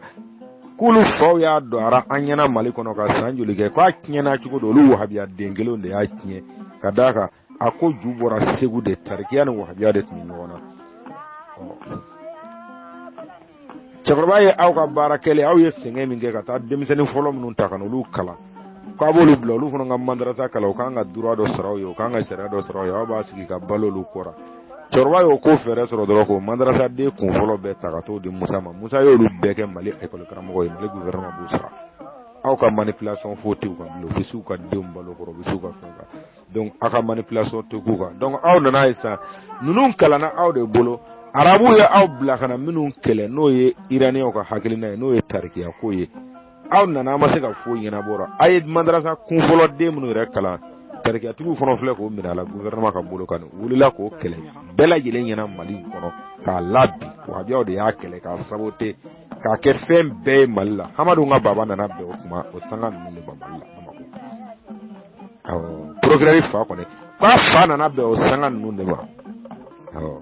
k'olu faw y'a don ara an ɲɛna Mali kɔnɔ ka san joli kɛ, k'a tiɲɛna cogo di? Olu wahabiya den kelenw de y'a tiɲɛ, ka d'a kan a ko ju bɔra Segu de, tarikiya ni wahabiya de tun bɛ ɲɔgɔn na. Cɛkɔrɔba ye aw ka baara kɛlen, aw ye sɛgɛn min kɛ ka taa denmisɛnnin fɔlɔ minnu ta ka n'olu kalan, k'a b'olu bila olu fana ka madarasa kalan, u kan ka droit dɔ sɔrɔ aw ye, u kan ka sariya dɔ sɔrɔ aw ye, aw b'a sigi ka balo olu kɔrɔ. Cɛkɔrɔba y'o ko fɛɛrɛ sɔrɔ dɔrɔn k'o madarasa den kun fɔlɔ bɛɛ ta ka t'o di Musa ma. Musa y'olu bɛɛ kɛ Mali école karamɔgɔ ye, Mali gouvernement b'u sara. Aw ka manipulation foyi t'u kan bilen, u bɛ s'u ka denw balo kɔrɔ, u bɛ s'u ka fɛn kan. Donc aw ka manipulation tɛ k'u kan. Donc aw nana ye sisan, ninnu kalanna aw de bolo. Arabuw ye aw bila ka na minnu kɛlɛ, n'o ye Iraniyɛnw ka hakilina ye, n'o ye tarikiya ko ye, aw nana, an ma se ka foyi ɲɛnabɔ o la. A ye madarasa kunfɔlɔ den minnu yɛrɛ kalan, tarikiyatigiw fana filɛ k'o minɛ a la gouvernement ka bolo kan, wulila k'o kɛlɛ bɛɛ lajɛlen ɲɛna Mali kɔnɔ k'a labin. Wahabiyaw de y'a kɛlɛ k'a saboter, k'a kɛ fɛn bɛɛ ye Mali la. Hamadu ka baba nana bɛn o kuma o sanga ninnu de ma Mali la, Bamakɔ. Awɔ, procureur fa kɔni, k'a fa nana bɛn o sanga ninnu de ma. Awɔ,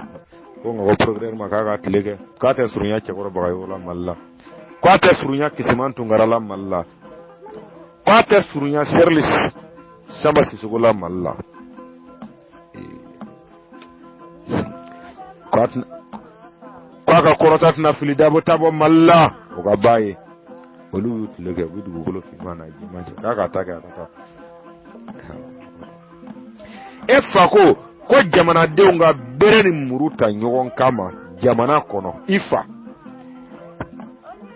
ko nka ko procureur ma k'a ka tile kɛ, k'a tɛ surunya Cɛkɔrɔ Bagayogo la Mali la, k'a tɛ surunya Kisiman Tunkara la Mali la, k'a tɛ surunya Serili Samba Sisoko la Mali la, k'a ka kɔrɔta tɛna fili dabɔ tabɔ Mali la. O ka ba ye, olu y'u tile kɛ, u bɛ dugukolo finman na jɛman cɛ, k'a ka ta kɛ, a ka taa. E fa ko jamanadenw ka bere ni muru ta ɲɔgɔn kama jamana kɔnɔ. I fa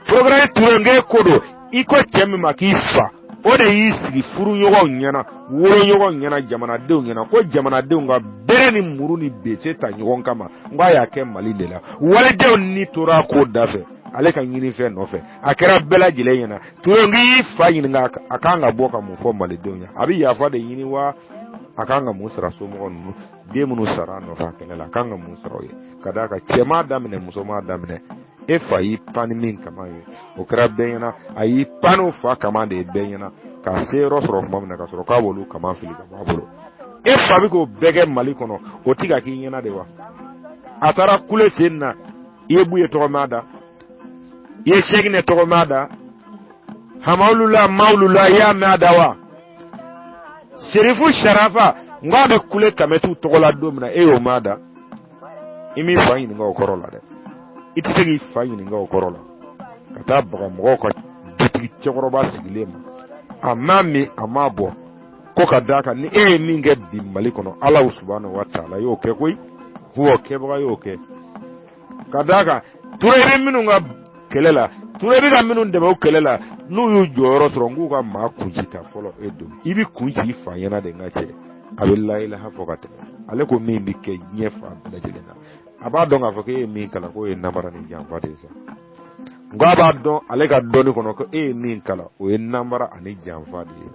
procureur Ture, k'e ko don, i ko cɛ min ma k'i fa, o de y'i sigi furuɲɔgɔnw ɲɛna, woloɲɔgɔnw ɲɛna, jamanadenw ɲɛna, ko jamanadenw ka bere ni muru ni bese ta ɲɔgɔn kama. N ko a y'a kɛ Mali de la, walidenw ni tora a ko da fɛ, ale ka ɲinifɛn nɔfɛ, a kɛra bɛɛ lajɛlen ɲɛna. Ture, n k'i fa ɲininka, a kan ka bɔ ka mun fɔ malidenw ye? A bɛ yafa de ɲini wa? A kan ka mun sara somɔgɔ ninnu, den minnu sara a nɔfɛ a kɛlɛ la, a kan ka mun sara o ye? Ka d'a kan cɛ m'a daminɛ, muso m'a daminɛ. E fa y'i pan ni min kama ye, o kɛra bɛɛ ɲɛna. A y'i pan n'o fa kama de ye bɛɛ ɲɛna, k'a se yɔrɔ sɔrɔ tuma min na, ka sɔrɔ k'a b'olu kama fili ka bɔ a bolo. E fa bɛ k'o bɛɛ kɛ Mali kɔnɔ, o ti ka k'i ɲɛna de wa? A taara kule sen na, i ye Buye tɔgɔ mɛn a da, i ye Sɛkinɛ tɔgɔ mɛn a da, Hamawulula Mawulula, i y'a mɛn a da wa? Serifu Sarafa, n k'a bɛ kule Kamɛtiw tɔgɔ la don min na, e y'o mɛn a da? I m'i fa ɲininka o kɔrɔ la dɛ. I tɛ se k'i fa ɲininka o kɔrɔ la, ka taa baga mɔgɔw ka dutigi cɛkɔrɔba sigilen ma, a m'a min, a m'a bɔ, ko ka d'a kan ni e ye min kɛ bi Mali kɔnɔ, Ala subahana wa taala y'o kɛ koyi. Huwa kɛbaga y'o kɛ ka d'a kan Ture bɛ minnu ka kɛlɛ la, Ture bɛ ka minnu dɛmɛ o kɛlɛ la, n'u y'u jɔyɔrɔ sɔrɔ n k'u ka maa kunci ta fɔlɔ e don i bɛ kun ci i fa ɲɛna de n ka cɛ a bɛ layilaha fɔ ka tɛmɛ ale ko min bɛ kɛ diɲɛ fan bɛɛ lajɛlen na a b'a dɔn k'a fɔ k'e ye min kalan k'o ye namara ni janfa de ye sa n ko a b'a dɔn ale ka dɔnni kɔnɔ ko e ye min kalan o ye namara ani janfa de ye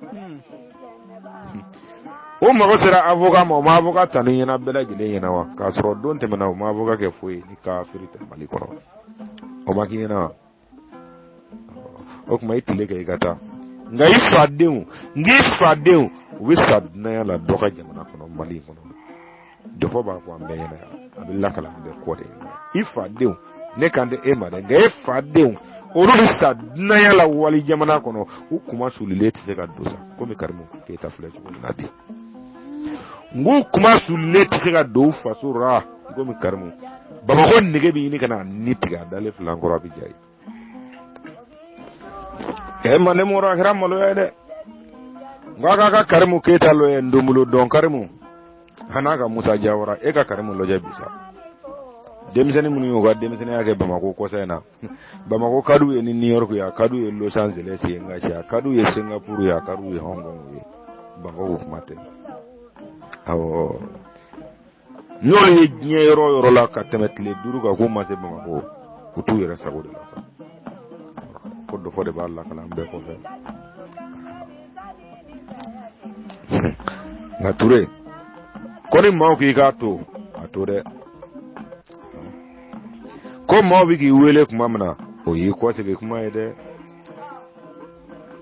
o mago sera avocat ma o ma avocat ta ni ɲɛna bɛɛ lajɛlen ɲɛna wa k'a sɔrɔ don tɛmɛna o ma avocat kɛ foyi ye ni kafiri tɛ mali kɔnɔ o ma k'i ɲɛna wa o tuma i tile kɛ i ka taa nka i fadenw n k'i fadenw u bɛ sa dunanya la dɔ ka jamana kɔnɔ mali kɔnɔ dɔfɔ b'a fɔ an bɛɛ ɲɛna yan a bɛ lakala an bɛɛ kɔ de ɲɛna i fadenw ne kan tɛ e ma dɛ nka e fadenw olu bɛ sa dunanya la wali jamana kɔnɔ u kuma sulilen tɛ se ka don sa komi karimu keyita filɛ cogo min na bi n k'u kuma sulilen tɛ se ka don u faso ra komi karimu bamakɔ nege bɛ ɲini ka na ni tigɛ a dalen filɛ an kɔrɔ a bɛ ja ye ɛ manden mɔgɔ a kɛra maloya ye dɛ n ko a k'a ka karimu keyita lajɛ ndonbolo dɔn karimu a n'a ka musa jawara e ka karimu lajɛ bi sa denmisɛnnin minnu y'u ka denmisɛnninya kɛ bamakɔ kɔsa in na bamakɔ ka d'u ye ni new york ye a ka d'u ye los angeles ye n ka cɛ a ka d'u ye singapore ye a ka d'u ye hong kong ye bamakɔ kuma tɛ awɔ n'olu ye diɲɛ yɔrɔ o yɔrɔ la ka tɛmɛ tile 5 kan k'u ma se bamakɔ u t'u yɛrɛ sago de la sa ko dɔfɔ de b'a lakala an bɛɛ kɔfɛ nka ture ko ni maaw k'i k'a to a to dɛ ko maaw bɛ k'i wele tuma min na o y'i kɔsegin kuma ye dɛ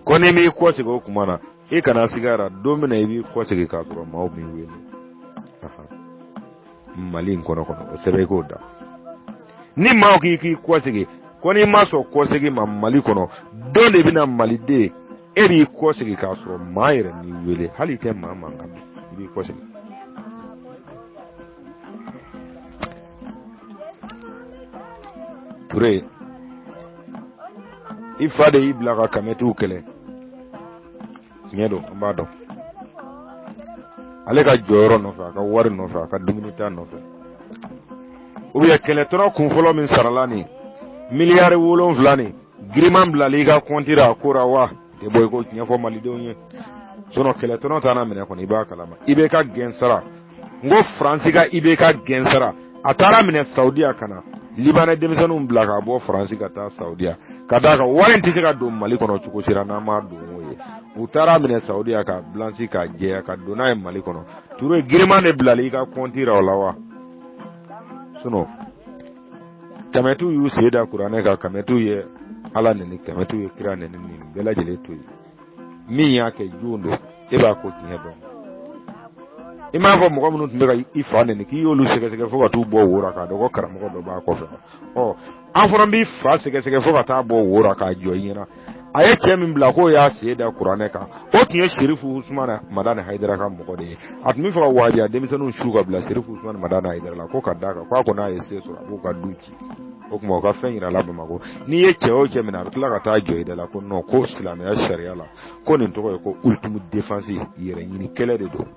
ko n'i m'i kɔsegin o kuma na i kana siga a don min na i b'i kɔsegin k'a sɔrɔ maaw m'i wele mali in kɔnɔ kɔnɔ o sɛbɛn i k'o da ni maaw k'i k'i kɔsegin ko n'i ma sɔn kɔsegin ma mali kɔnɔ don de bɛna maliden e b'i kɔsegin k'a sɔrɔ maa yɛrɛ m'i wele hali i tɛ maa mankan mɛn i b'i kɔsegin ture i fa de y'i bila ka kamɛtiw kɛlɛ tiɲɛ don an b'a dɔn ale ka jɔyɔrɔ nɔfɛ a ka wari nɔfɛ a ka dumunita nɔfɛ ou bien kɛlɛtɔnɔ kunfɔlɔ min sarala nin miliyari 7 nin giriman bilali i ka kɔnti ra a ko ra wa tɛ bɔ i ko tiɲɛ fɔ malidenw ye sinon kɛlɛtɔnɔ taara minɛ kɔni i b'a kalama IBK gɛn sara n ko faransi ka IBK gɛn sara a taara minɛ saudiya ka na libanɛ denmisɛnninw bila ka bɔ faransi ka taa saudiya ka d'a kan wari in tɛ se ka don mali kɔnɔ cogo si la n'an m'a don o ye u taara minɛ saudiya ka blanchir k'a jɛya ka don n'a ye mali kɔnɔ ture giriman de bilali i ka kɔnti ra o la wa sinon kamɛtiw y'u sen da kuranɛ kan kamɛtiw ye ala neni kamɛtiw ye kira neni nin bɛɛ lajɛlen to yen min y'a kɛ jɔn don e b'a ko tiɲɛ dɔn i m'a fɔ mɔgɔ minnu tun bɛ ka i fa neni k'i y'olu sɛgɛsɛgɛ fo ka t'u bɔ wo ra k'a dɔn ko karamɔgɔ dɔ b'a kɔfɛ ɔ an fana b'i fa sɛgɛsɛgɛ fo ka taa bɔ wo ra k'a jɔ i ɲɛna a ye cɛ min bila k'o y'a sen da kuranɛ kan o tun ye serifu usumana madani hayidara ka mɔgɔ de ye a tun bɛ fɛ ka wajibiya denmisɛnninw su ka bila serifu usumana madani hayidara la ko ka d'a kan k'a ko n'a ye se sɔrɔ a b'u ka du ci o tuma o ka fɛn yira la bamakɔ n'i ye cɛ o cɛ minɛ a bɛ tila ka taa jɔ i da la ko non ko silamɛya sariya la ko nin tɔgɔ ye ko ultime défense yɛrɛ ɲini kɛlɛ de don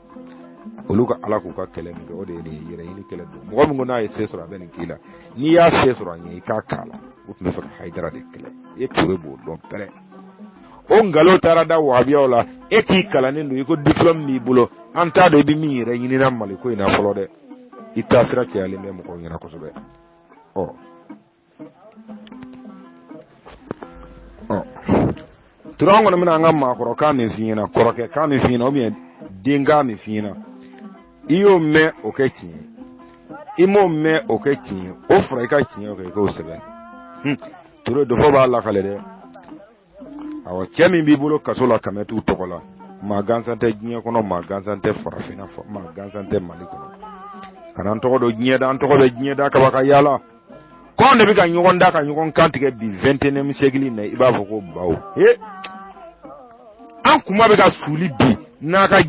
olu ka ala k'u ka kɛlɛ min kɛ o de ye nin ye yɛrɛ ɲini kɛlɛ don mɔgɔ min ko n'a ye se sɔrɔ a bɛ nin k'i la n'i y'a se sɔrɔ a ɲɛ i k'a k'a la u tun bɛ fɛ ka hayidara de kɛlɛ e ture b'o dɔn pɛrɛ o nkalon taara da wahabiyaw la e k'i kalannen don i ko diplôme b'i bolo an t'a dɔn i bɛ min yɛrɛ ɲinina mali ko in na fɔlɔ dɛ i taasira cɛyalen bɛ mɔgɔw ɲɛna kosɛbɛ ɔ ɔ ture an kɔni bɛna an ka maakɔrɔkan min f'i ɲɛna kɔrɔkɛkan min f'i ɲɛna ou bien denkan min f'i ɲɛna i y'o mɛn o kɛ tiɲɛ i m'o mɛn o kɛ tiɲɛ o fara i ka tiɲɛ kan i k'o sɛbɛn ture dɔfɔ b'a lakale dɛ awɔ cɛ min b'i bolo kaso la kamɛtiw tɔgɔ la maa gansan tɛ diɲɛ kɔnɔ maa gansan tɛ farafinna maa gansan tɛ mali kɔnɔ kana an tɔgɔ don diɲɛ da an tɔgɔ bɛ diɲɛ da kaba ka yaala kɔn de bɛ ka ɲɔgɔn da ka ɲɔgɔn kan tigɛ bi 21e siècle in na i b'a fɔ ko baw he an kuma bɛ ka suli bi n'a ka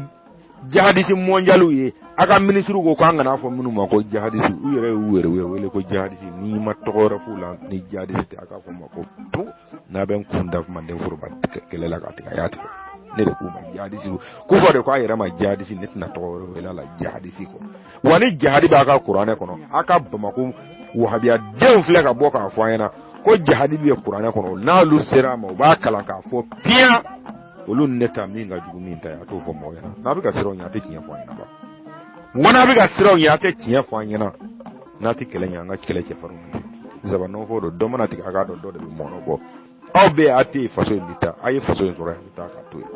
jahadisi mɔnjaliw ye a ka minisiriw ko k'an kana fɔ minnu ma ko jahadisi u yɛrɛ y'u yɛrɛ wele ko jahadisi n'i ma tɔgɔ wɛrɛ f'u la ni jahadisi tɛ a k'a fɔ ma ko tu n'a bɛ n kun da manden foroba kɛlɛ la k'a tigɛ a y'a tigɛ Ne de k'u ma jihadisi. Kufa de ko a yɛrɛ ma jihadisi, ne tɛna tɔgɔ wɛrɛ wele a la jihadisi kɔ. Wa ni jihadi b'a ka kuranɛ kɔnɔ, a ka Bamakɔ wahabiya denw filɛ ka bɔ k'a fɔ an ɲɛna ko jihadi bɛ kuranɛ kɔnɔ, n'olu sera a ma u b'a kalan k'a fɔ piyan. Olu ni ne ta min ka jugu min ta ye, a t'o fɔ mɔgɔ ɲɛna. N'a bɛ ka siran o ɲɛ, a tɛ tiɲɛ fɔ an ɲɛna ba. N ko n'a bɛ ka siran o ɲɛ, a tɛ tiɲɛ fɔ an ɲɛna. N'a tɛ kɛlɛ ɲɛ, an ka kɛlɛ cɛfarinw kɛ. Zabanɔnfɔ don, dɔ mana tigɛ a k'a dɔn dɔ de bɛ mɔnɔ bɔ. Aw bɛ yen, a tɛ yen, faso in bɛ taa. A ye faso in sɔrɔ yan, a bɛ taa k'a to yen.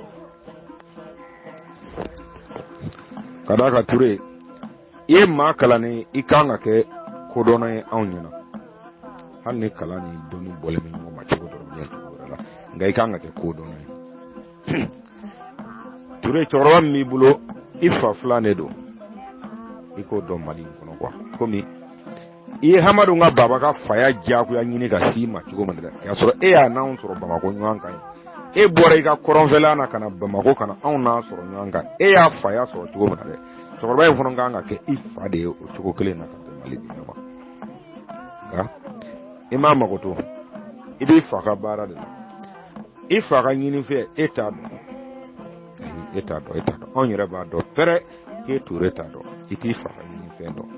Ka d'a kan Ture, i ye maa kalannen, i kan ka kɛ kodɔnna ye anw ɲɛna. Hali ni kalan ni dɔnni bɔlen bɛ ɲɔgɔn ma cogo dɔ la, diɲɛ cogo wɛrɛ la, nka i kan ka kɛ kodɔnna ye. Ture, cɛkɔrɔba min b'i bolo, i fa filan de don, i k'o dɔn Mali in kɔnɔ kuwa. Komi i ye Hamadu ka baba ka faya diyagoya ɲini ka s'i ma cogo min dɛ, k'a sɔrɔ e y'a n'anw sɔrɔ Bamakɔ ɲɔgɔn kan ye, e bɔra i ka kɔrɔnfɛla na ka na Bamakɔ ka na anw n'a sɔrɔ ɲɔgɔn kan, e y'a faya sɔrɔ cogo min na dɛ, cɛkɔrɔba in fana kan ka kɛ i fa de ye o cogo kelen na ka bɛn Mali diinɛ ma. Nka i m'a makoto, i b'i fa ka baara de la, i fa ka ɲinifɛn e t'a dɔn, ayi e t'a dɔn, e t'a dɔn, anw yɛrɛ b'a dɔn pɛrɛ k'e Ture t'a dɔn, i t'i fa ka ɲinifɛn dɔn.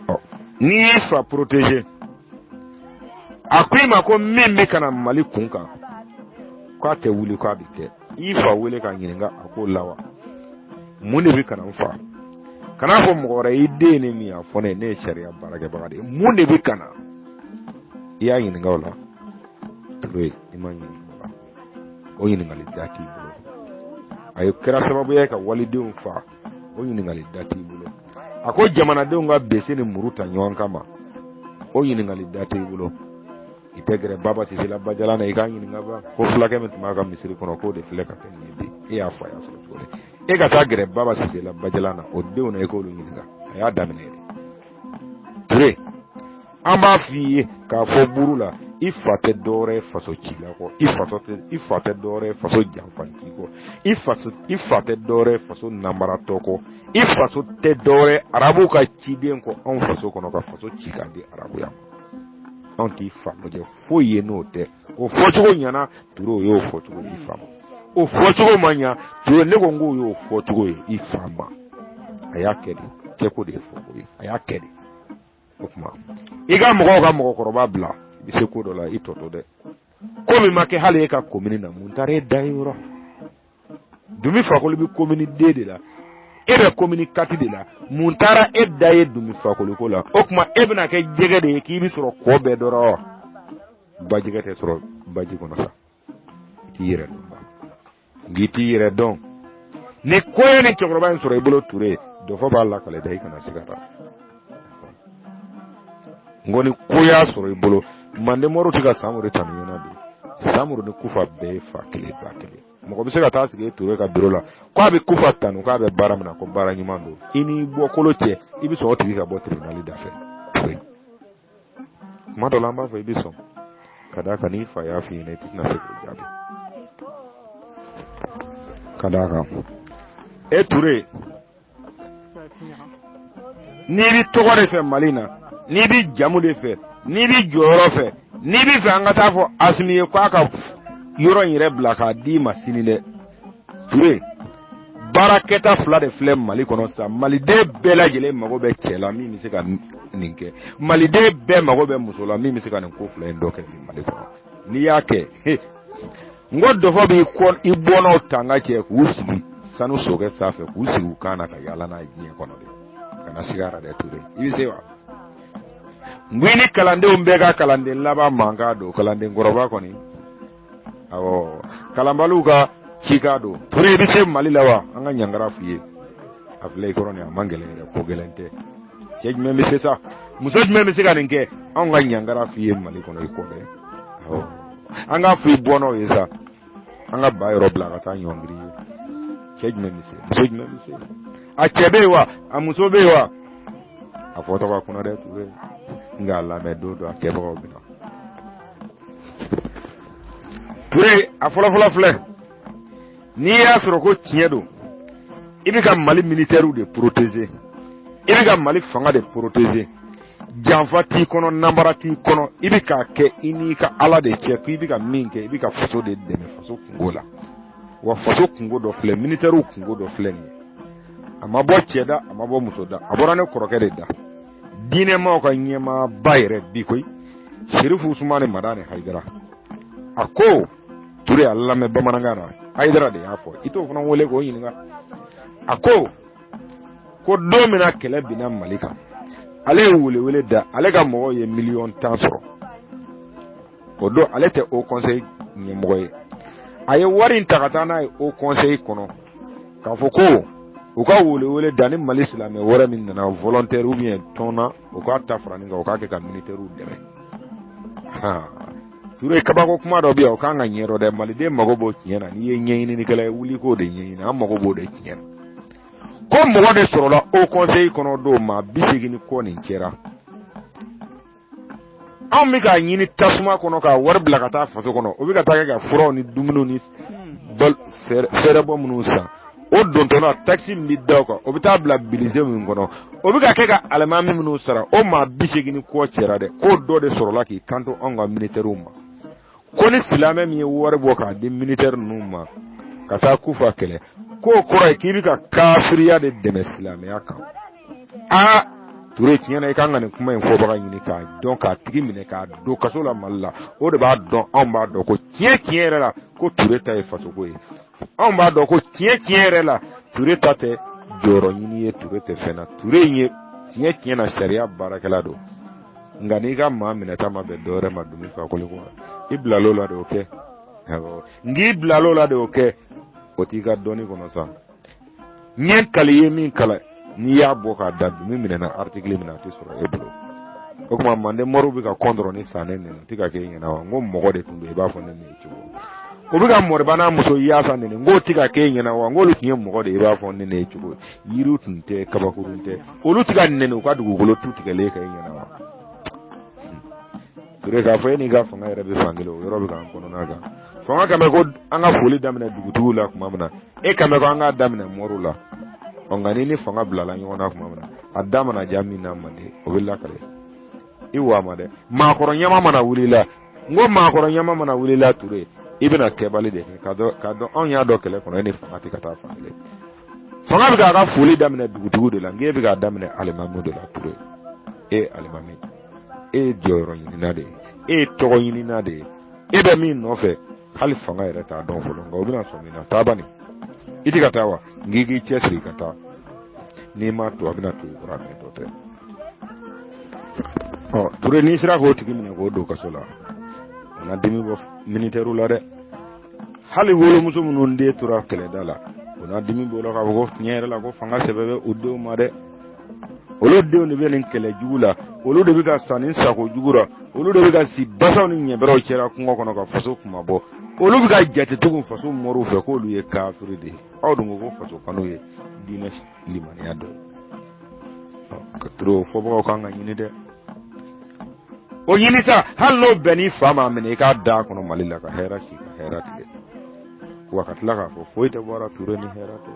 Ɔ n'i y'i fa protéger, a ko i ma ko min bɛ ka na Mali kun kan k'a tɛ wuli k'a bɛ kɛ, i y'i fa wele k'a ɲininka a k'o la wa, mun de bɛ ka na n fa? Kan'a fɔ mɔgɔ wɛrɛ, i den ye min ye a fɔ ne ye, ne ye sariya baarakɛbaga de ye. Mun de bɛ ka na? I y'a ɲininka o la Ture, i ma ɲininka o la, o ɲininkali da t'i bolo. A ye kɛra sababu ye ka walidenw fa, o ɲininkali da t'i bolo. A ko jamanadenw ka bese ni muru ta ɲɔgɔn kama, o ɲininkali da t'i bolo. I tɛ gɛrɛ Baba Sise la Bajalan na i k'a ɲininka ba ko fulakɛ min tun b'a ka misiri kɔnɔ k'o de filɛ ka kɛ nin ye bi, e y'a fa y'a sɔrɔ cogo di? E ka taa gɛrɛ Baba Sise la Bajalan na o denw na, i k'olu ɲininka, a y'a daminɛ yɛrɛ. Ture, an b'a f'i ye k'a fɔ buru la, i fa tɛ dɔwɛrɛ ye faso cila kɔ, i fa tɛ dɔwɛrɛ ye faso janfanci kɔ, i fa tɛ dɔwɛrɛ ye faso nanbaratɔ kɔ, i faso tɛ dɔwɛrɛ ye arabuw ka ciden kɔ anw faso kɔnɔ ka faso ci k'a di arabuya ma. Anw t'i fa lajɛ foyi ye n'o tɛ. O fɔcogo ɲɛna Ture, o y'o fɔcogo ye i fa ma. O fɔcogo ma ɲa Ture, ne ko n k'o y'o fɔcogo ye i fa ma. A y'a kɛ de, kɛko de ye fɔko ye, a y'a kɛ de. O tuma i ka mɔgɔw ka mɔgɔkɔrɔba bila, i bɛ se ko dɔ la i tɔ to dɛ. Ko min ma kɛ hali e ka komini na, mun taara e da yen yɔrɔ? Dunbi Fakoli bɛ komini D de la, e bɛ komini 4 de la, mun taara e da ye Dunbi Fakoli ko la? O tuma e bɛna kɛ jɛgɛ de ye k'i bɛ sɔrɔ kɔ bɛɛ dɔrɔn wa? Bajɛgɛ tɛ sɔrɔ baji kɔnɔ sa, i t'i yɛrɛ dɔn ba, n'i t'i yɛrɛ dɔn, ni ko ye ni cɛkɔrɔba in sɔrɔ i bolo Ture, dɔfɔ b'a lakale da, i kana siga ta. N ko ni ko y'a sɔrɔ i bolo, Manden moriw tɛ ka Samori tanu ɲɛna bi. Samori ni Kufa bɛɛ ye fa kelen ba kelen. Mɔgɔ bɛ se ka taa sigi e Ture ka biro la k'a bɛ Kufa tanu k'a bɛ baara min na ko baara ɲuman don, i n'i bɔkolo cɛ, i bɛ sɔn o tigi ka bɔ tribunal da fɛ. Ture, tuma dɔ la an b'a fɔ i bɛ sɔn ka d'a kan n'i fa y'a f'i ɲɛna i tɛna se k'o jaabi. Ka d'a kan e Ture, n'i bɛ tɔgɔ de fɛ Mali na, n'i bɛ jamu de fɛ, n'i bɛ jɔyɔrɔ fɛ, n'i bɛ fɛ an ka taa fɔ Asimi ye k'a ka yɔrɔ in yɛrɛ bila k'a d'i ma sini dɛ, Ture, baarakɛta fila de filɛ Mali kɔnɔ sisan. Maliden bɛɛ lajɛlen mago bɛ cɛ la min bɛ se ka nin kɛ, maliden bɛɛ mago bɛ muso la min bɛ se ka nin ko fila in dɔ kɛ bi Mali kɔnɔ. N'i y'a kɛ, n ko dɔfɔ b'i kɔ i bɔnnaw tanga cɛ k'u sigi sanu sokɛ sanfɛ, k'u sigi u kan na ka yaala n'a ye diɲɛ kɔnɔ de. Kana siga a la dɛ Ture, i bɛ se wa? N ko i ni kalandenw bɛɛ ka kalanden laban mankan don, kalanden kɔrɔba kɔni, awɔ, kalanbaliw ka cikan don. Ture, i bɛ se Mali la wa? An ka ɲangara f'i ye, a filɛ i kɔrɔ nin, a man gɛlɛn yɛrɛ, ko gɛlɛn tɛ. Cɛ jumɛn bɛ se sa, muso jumɛn bɛ se ka nin kɛ? Anw ka ɲangara f'i ye Mali kɔnɔ i kɔ dɛ, awɔ, an k'a fɔ i bɔnnaw ye sa, an ka ba yɔrɔ bila ka taa ɲɔngiri ye. Cɛ jumɛn bɛ se, muso jumɛn bɛ se? A cɛ bɛ yen wa, a muso bɛ yen wa? A fɔ tɔgɔ kunna dɛ Ture, nka a lamɛn don dɔ a kɛbagaw bɛ na. Ture, a fɔlɔfɔlɔ filɛ, n'i y'a sɔrɔ ko tiɲɛ don, i bɛ ka Mali militaires de protéger, i bɛ ka Mali fanga de protéger. Janfa t'i kɔnɔ, nanbara t'i kɔnɔ, i bɛ k'a kɛ i n'i ka Ala de cɛ, ko i bɛ ka min kɛ, i bɛ ka faso de dɛmɛ faso kunko la. Wa faso kunko dɔ filɛ, militɛriw kunko dɔ filɛ nin ye. A ma bɔ cɛ da, a ma bɔ muso da, a bɔra ne kɔrɔkɛ de da. Diinɛmaw ka ɲɛmaaba yɛrɛ bi koyi, Serifu Usumani Madani Hayidara. A ko Ture, a lamɛn bamanankan na, Hayidara de y'a fɔ, i t'o fana wele k'o ɲininka. A ko ko don min na kɛlɛ binna Mali kan, ale ye welewele da, ale ka mɔgɔw ye 10 miliyɔn sɔrɔ. O don ale tɛ haut conseil ɲɛmɔgɔ ye. A ye wari in ta ka taa n'a ye haut conseil kɔnɔ k'a fɔ ko u ka welewele da ni Mali silamɛ wɛrɛ min nana volontaire ou bien tɔn na, u k'a ta fara nin kan, u k'a kɛ ka militaires dɛmɛ. Ture, kabako kuma dɔ bɛ yan, o kan ka ɲɛdɔn dɛ. Maliden mago b'o tiɲɛ na. N'i ye ɲɛɲininikɛla ye, wuli k'o de ɲɛɲini. An mago b'o de tiɲɛ na. Ko mɔgɔ de sɔrɔla haut conseil kɔnɔ don, maa 80 ni kɔ nin cɛra. Anw bɛ k'a ɲini tasuma kɔnɔ k'a wari bila ka taa faso kɔnɔ, o bɛ ka taa kɛ ka furaw ni dumuniw ni fɛɛrɛbɔ minnu san. O dontɔla, taxe min bɛ da o kan, o bɛ taa bila budget min kɔnɔ, o bɛ ka kɛ ka alimami minnu sara. O maa 80 ni kɔ cɛra dɛ. K'o dɔ de sɔrɔla k'i kanto anw ka militaires ma ko ni silamɛ min ye wari bɔ k'a di militaire ninnu ma ka taa Kufa kɛlɛ, k'o kɔrɔ ye k'i bɛ ka kafiriya de dɛmɛ silamɛya kan. Aa Ture, tiɲɛ na, i kan ka nin kuma in fɔbaga ɲini k'a dɔn, k'a tigi minɛ k'a don kaso la Mali la. O de b'a dɔn. Anw b'a dɔn ko tiɲɛ tiɲɛ yɛrɛ la, ko Ture ta ye fasoko ye. Anw b'a dɔn ko tiɲɛ tiɲɛ yɛrɛ la, Ture ta tɛ jɔyɔrɔ ɲini ye, Ture tɛ fɛn na. Ture in ye tiɲɛ tiɲɛ na sariya baarakɛla don. Nka n'i ka maa minɛta ma bɛn dɔwɛrɛ ma, dumi fakoli kɔ, i bilal'o la de, o kɛ. Nk'i bilal'o la de, o kɛ, o t'i ka dɔnni kɔnɔ sa. N ye kali ye min kalan, n'i y'a bɔ k'a da, dumi minɛna article min na, a tɛ sɔrɔ e bolo. O tuma manden moriw bɛ ka kɔntɔrɔ ni san ne nɛni, o tɛ ka kɛ e ɲɛna wa? N ko mɔgɔ de tun don, i b'a fɔ ne ne ye cogo. O bɛ ka mɔriba n'a muso yaasa nɛni, n k'o tɛ ka kɛ e ɲɛna wa? N k'olu tun ye mɔgɔ de ye, i b'a fɔ ne ne ye cogo. Yiriw tun tɛ, kabakurun tɛ, olu tɛ ka nɛni u ka dugukolo tu tigɛlen kan e ɲɛna wa? Ture, k'a fɔ e n'i ka fanga yɛrɛ bɛ fan kelen, o yɔrɔ bɛ k'an kɔnɔna kan. Fanga kan bɛ ko an ka foli daminɛ dugutigiw la tuma min na, e kan bɛ ko an k'a daminɛ moriw la. Ɔ nka ni ni fanga bilala ɲɔgɔn na tuma min na, a da mana diya min na mande, o bɛ lakale i wa ma dɛ. Maakɔrɔ ɲama mana wuli la, n ko maakɔrɔ ɲama mana wuli la, Ture, i bɛna kɛbali de kɛ k'a dɔn. Anw y'a dɔn kɛlɛ kɔnɔ, e ni fanga tɛ ka taa fan kelen. Fanga bɛ k'a ka foli daminɛ dugutigiw de la, nk'e bɛ k'a daminɛ alimamiw de la. Ture, e alimami, e ye jɔyɔrɔ ɲinina de ye, e ye tɔgɔ ɲinina de ye. E bɛ min nɔfɛ, hali fanga yɛrɛ t'a dɔn fɔlɔ, nka o bɛna sɔn min na. Taa bani, i tɛ ka taa wa? N k'i k'i cɛsiri ka taa. N'i m'a to, a bɛna to i kɔrɔ, a mɛntɔ tɛ. Ɔ Ture, n'i sera k'o tigi minɛ k'o don kaso la, o na dimi bɔ militaires la dɛ. Hali wolomuso minnu den tora kɛlɛda la, o na dimi bɔ la k'a fɔ ko tiɲɛ yɛrɛ la, ko fanga sɛbɛ bɛ u denw ma dɛ. Olu denw de bɛ nin kɛlɛ jugu la, olu de bɛ ka sa nin sako jugu la, olu de bɛ ka si basaw ni ɲɛbɛrɛw cɛra kungo kɔnɔ ka faso kunmabɔ. Olu bɛ ka jate tugun faso moriw fɛ k'olu ye kafiri de ye. Aw dun ko ko faso kanu ye diinɛ limaniya dɔ ye. Ka Ture, o fɔbagaw kan ka ɲini dɛ. O ɲini sa, hali n'o bɛnn'i fa ma, minɛ i k'a da kɔnɔ Mali la, ka hɛrɛ si, ka hɛrɛ tigɛ, wa ka tila k'a fɔ foyi tɛ bɔra Ture ni hɛrɛ tɛ.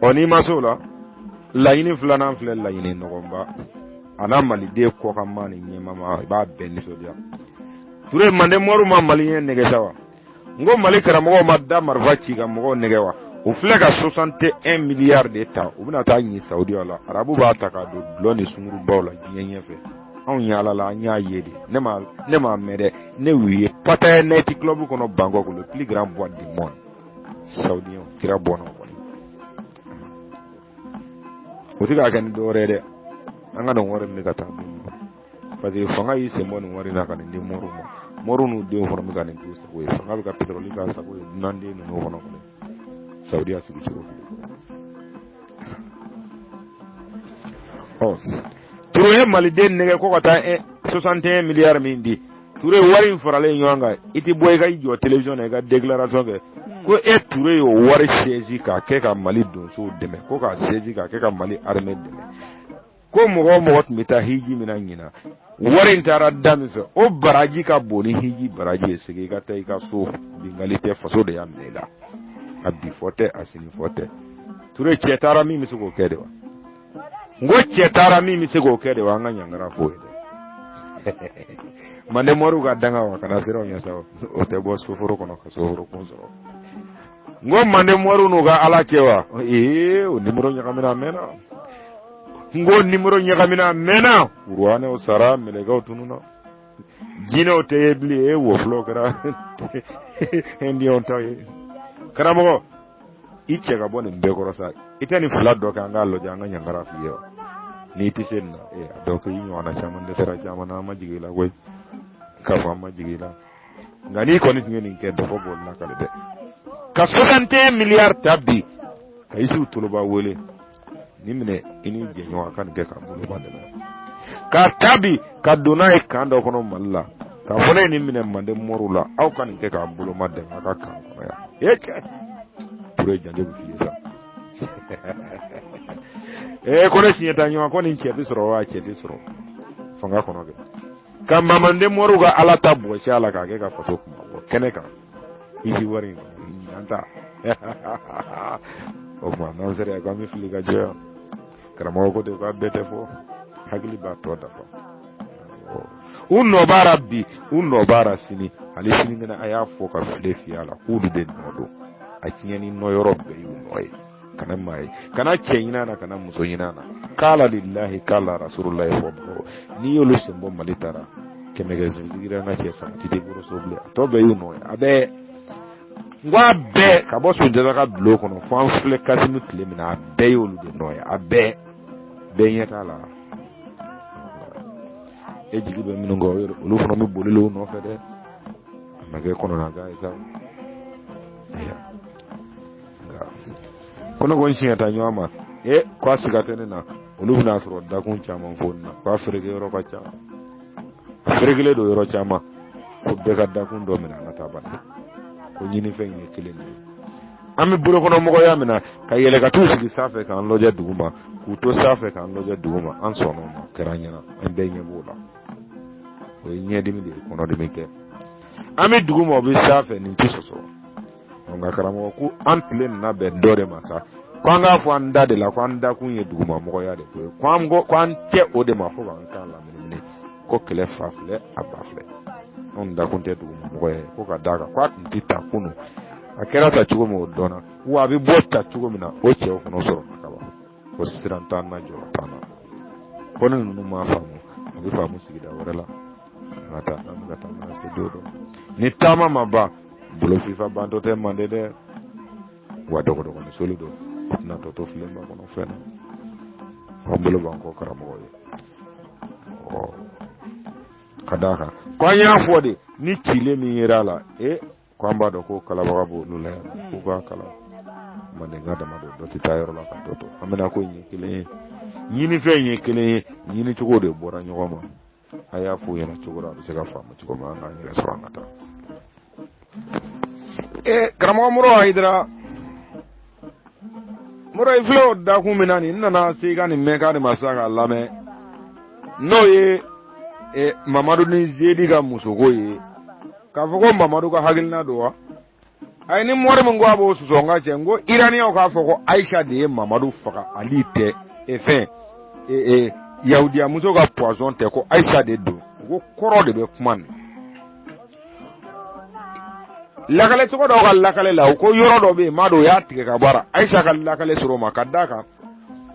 Ɔ n'i ma se o la, laɲini filanan filɛ, laɲini nɔgɔnba a n'a maliden kɔkanma ni ɲɛmama, i b'a bɛɛ nisɔndiya. Ture, manden moriw ma maliyɛn nɛgɛ sa wa? N ko Mali karamɔgɔw ma da marifa ci ka mɔgɔw nɛgɛ wa? U filɛ ka 61 miliyari de ta, u bɛna taa ɲi Saudiya la. Arabu b'a ta k'a don dulɔ ni sungurubaw la diɲɛ ɲɛfɛ. Anw yaala la, an y'a ye de. Ne ma ne m'a mɛn dɛ, ne y'u ye Pattaya night club kɔnɔ Bangkok, le plus grand boîte du monde. Saoudien kira bɔnna o kɔni, o tɛ k'a kɛ ni dɔwɛrɛ ye dɛ, an ka nin wari min bɛ ka taa d'u ma, parce que fanga y'i sen bɔ nin wari in na ka nin di moriw ma. Moriw n'u denw fana bɛ ka nin k'u sago ye. Fanga bɛ ka pétrole k'a sago ye, dunanden ninnu fana kɔnɔ Saudiya sigi cogo filɛ. Ɔ Ture ye maliden nɛgɛ ko ka taa 61 miliyari min di. Ture, wari in faralen ɲɔgɔn kan, i tɛ bɔ i ka jɔ télévision na i ka déclaration kɛ ko e Ture y'o wari saisi k'a kɛ ka Mali donsow dɛmɛ, ko k'a saisi k'a kɛ ka Mali armée dɛmɛ, ko mɔgɔ o mɔgɔ tun bɛ taa hiji min na ɲinan, wari in taara da min fɛ, o baraji ka bon ni hiji baraji ye. Segin i ka taa i ka so. Bingali tɛ, faso de y'a minɛ i la. A bi fɔ tɛ, a sini fɔ tɛ. Ture, cɛ taara min bɛ se k'o kɛ de wa? N ko cɛ taara min bɛ se k'o kɛ de wa, an ka ɲangara f'o ye dɛ. Manden moriw ka danga wa, kana siran o ɲɛ sa, o tɛ bɔ soforo kɔnɔ ka soforo kun sɔrɔ. N ko manden moriw n'u ka ala cɛ wa, ee o nimoro ɲagamina a mɛnna. N ko nimoro ɲagamina a mɛnna. Ruwanɛw sara, mɛlɛkɛw tununna, jinɛw tɛ ye bilen, e wɔfulɔw kɛra indiyɛnw ta ye. Karamɔgɔ, i cɛ ka bɔ nin bɛɛ kɔrɔ sa, i tɛ nin fila dɔ kɛ, an k'a lajɛ, an ka ɲangara f'i ye wa. N'i tɛ se nin na, ee a dɔ kɛ, i ɲɔgɔnna caman dɛsɛra caman na, an ma jigin i la koyi, k'a fɔ an ma jigin i la. Nka n'i kɔni tun ye nin kɛ, dɔfɔ b'o lakale dɛ. Ka 61 miliyari ta bi ka Isufu Toloba wele, nin minɛ i ni jɛɲɔgɔn ka nin kɛ k'a bolo ma dɛmɛ, k'a ta bi ka don n'a ye camp dɔ kɔnɔ Mali la, k'a fɔ ne ye nin minɛ manden moriw la, aw ka nin kɛ k'an bolo ma dɛmɛ aw ka camp kɔnɔ yan. E cɛ Ture, janjo bɛ f'i ye sa. Ee ko ne siɲɛ ta ɲɔgɔn ko nin cɛ bɛ sɔrɔ wa, cɛ tɛ sɔrɔ fanga kɔnɔ kɛ ka manden moriw ka ala ta bɔsi a la k'a kɛ ka faso kuma bɔ kɛnɛ kan. I si wari in kɔnɔ ɲinan ta o tuma n'an sera yan k'an bɛ fili ka jɔ yan. Karamɔgɔ ko ten k'a bɛɛ tɛ fɔ, hakili b'a tɔ dafa. U nɔ b'a la bi, u nɔ b'a la sini, hali sinikɛnɛ. A y'a fɔ ka file fiyɛ a la k'olu de nɔ don a tiɲɛni nɔ yɔrɔ bɛɛ y'u nɔ ye. Kana maa ye, kana cɛ ɲin'a na, kana muso ɲin'a na. Kala lillahi kala rasulullahi fɔ mɔgɔw, n'i y'olu sen bɔ Mali taara kɛmɛ kɛ sigira an ka cɛ sabati de bolo so bilen. A tɔ bɛɛ y'u nɔ ye. A bɛɛ, n ko a bɛɛ, ka bɔ Sunjata ka bulon kɔnɔ fo an filɛ Kasimu tile min na, a bɛɛ y'olu de nɔ ye. A bɛɛ bɛɛ ɲɛ t'a la. E jigi bɛ minnu kɔ, olu fana bɛ boli l'u nɔfɛ dɛ. A ma kɛ kɔnɔnagan ye sa. Ayiwa, nka ko ne ko n siɲɛ ta ɲɔgɔn ma, e ko a siga tɛ ne na, olu bɛna sɔrɔ dakun caman fɔ nin na, ko a fereke yɔrɔ ka ca, a ferekelen don yɔrɔ caman, ko bɛɛ ka dakun dɔ minɛ, an ka taa bani. Ko ɲinifɛn ye kelen de ye. An bɛ bolokɔnɔmɔgɔya min na, ka yɛlɛ ka t'u sigi sanfɛ k'an lajɛ duguma, k'u to sanfɛ k'an lajɛ duguma, an sɔnna o ma, kɛra an ɲɛna, an bɛɛ ɲɛ b'o la. O ye ɲɛdimi de ye, kɔnɔdimi tɛ. An bɛ duguma, o bɛ sanfɛ, nin tɛ sɔsɔ. Nka karamɔgɔ ko an tile nana bɛn dɔ de ma sa, ko an k'a fɔ an da de la ko an dakun ye dugumamɔgɔya de ko ye, ko an ko an tɛ o de ma fo k'an kan lamunumunu, ko kɛlɛ fa filɛ, a ba filɛ. Anw dakun tɛ dugumamɔgɔya ye, ko ka d'a kan ko a tun tɛ ta kunun, a kɛra ta cogo min o dɔnna, wa a bɛ bɔ ta cogo min na o cɛw fana sɔrɔ ka ban, ko siran t'an na, jɔrɔ t'an na. Ko ni ninnu m'a faamu, a bɛ faamu sigida wɛrɛ la. An ka taa, an bɛ ka taa mana se don dɔ, ni taama ma ban, bolo fifa bantɔ tɛ mande dɛ. Wa dɔgɔdɔgɔnin soli don, o tɛna tɔ to filenba kɔnɔ fɛn na. An bolo b'an kɔ karamɔgɔ ye. Ɔ ka d'a kan ko an y'a fɔ de, ni cilen min yera a la, e ko an b'a dɔn ko kalabaga b'olu la yan, k'u k'a kala mandenka dama don, dɔ tɛ taa yɔrɔ la ka dɔ to. An bɛna ko in ye kelen ye, ɲinifɛn ye kelen ye, ɲinicogo de bɔra ɲɔgɔn ma. A y'a f'u ɲɛna cogo dɔ, a bɛ se ka faamu cogo min, an k'an yɛrɛ sɔrɔ, an ka taa. Ee karamɔgɔ Moro Hayidara, Moro, i filɛ o dakun min na nin, n nana se i ka nin mɛnkan de ma sisan k'a lamɛn, n'o ye Mamadu ni Zedi ka musoko ye, k'a fɔ ko Mamadu ka hakilina don wa. Ayi, ni mori min ko a b'o sɔsɔ, n ka cɛ, n ko iraniyaw k'a fɔ ko Ayisa de ye Mamadu faga, Ali tɛ, e fɛn e e yahudiya muso ka poison tɛ, ko Ayisa de don. U ko kɔrɔ de bɛ kuma nin lakale cogo dɔw ka lakale la. U ko yɔrɔ dɔ bɛ yen, maa dɔw y'a tigɛ ka bɔ a la, Ayisa ka lakale sɔrɔ o ma, ka d'a kan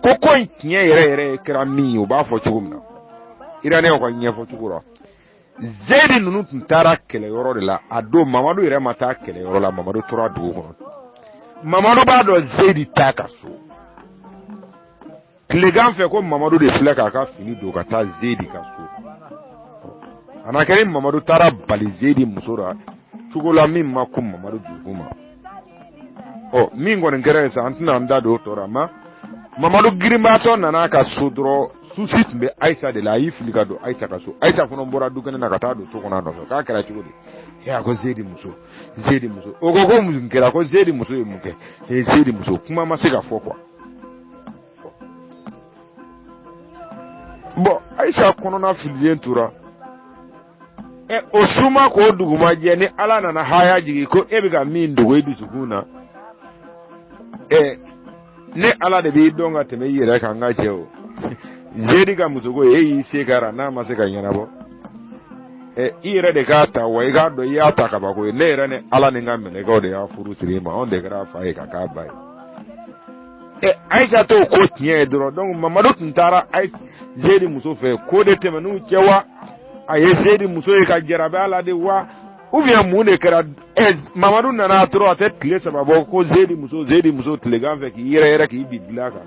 ko in tiɲɛ yɛrɛ yɛrɛ kɛra min ye, u b'a fɔ cogo min na iraniyaw ka ɲɛfɔ cogo la, Zeyidi ninnu tun taara kɛlɛyɔrɔ de la a don. Mamadu yɛrɛ ma taa kɛlɛyɔrɔ la, Mamadu tora dugu kɔnɔ. Mamadu b'a dɔn Zeyidi t'a ka so tilegan fɛ, ko Mamadu de filɛ k'a ka fini don ka taa Zeyidi ka so. A na kɛ ni Mamadu taara bali Zeyidi muso la cogo la min ma kun Mamadu dusukun ma. Ɔ min kɔni kɛra yen sa, an tɛna an da don o tɔ la. Ma Mamadu girinbaatɔ nana a ka so dɔrɔn, souci tun bɛ Ayisa de la, a y'i fili ka don Ayisa ka so. Ayisa fana bɔra dukɛnɛ na ka taa don so kɔnɔ a nɔfɛ. K'a kɛra cogo di? Ɛ a ko Zeyidi muso, Zeyidi muso. O ko ko mun kɛra? Ko Zeyidi muso ye mun kɛ? Ɛ Zeyidi muso, kuma ma se ka fɔ quoi. Bon, Ayisa kɔnɔna fililen tora. Ɛ o suma k'o duguma jɛ, ni Ala nana haya jigin ko e bɛ ka min dogo i dusukun na, ɛ ne Ala de b'i dɔn ka tɛmɛ i yɛrɛ kan. N ka cɛ o. Zedi ka musoko e y'i se k'a ra n'a ma se ka ɲɛnabɔ ɛ i yɛrɛ de k'a ta wa i k'a dɔn i y'a ta kabako ye ne yɛrɛ ni ala ni n ka mɛlɛkɛw de y'a furu siri i ma anw de kɛra a fa ye ka k'a ba ye ɛ ayisa t'o ko tiɲɛ ye dɔrɔn donc mamadu tun taara zedi muso fɛ ko de tɛmɛn'u cɛ wa a ye zedi muso ye ka jarabi a la de wa ou bien mun de kɛra ɛ mamadu nana dɔrɔn a tɛ tile saba bɔ ko zedi muso zedi muso tilegan fɛ k'i yɛrɛ yɛrɛ k'i bin dilan kan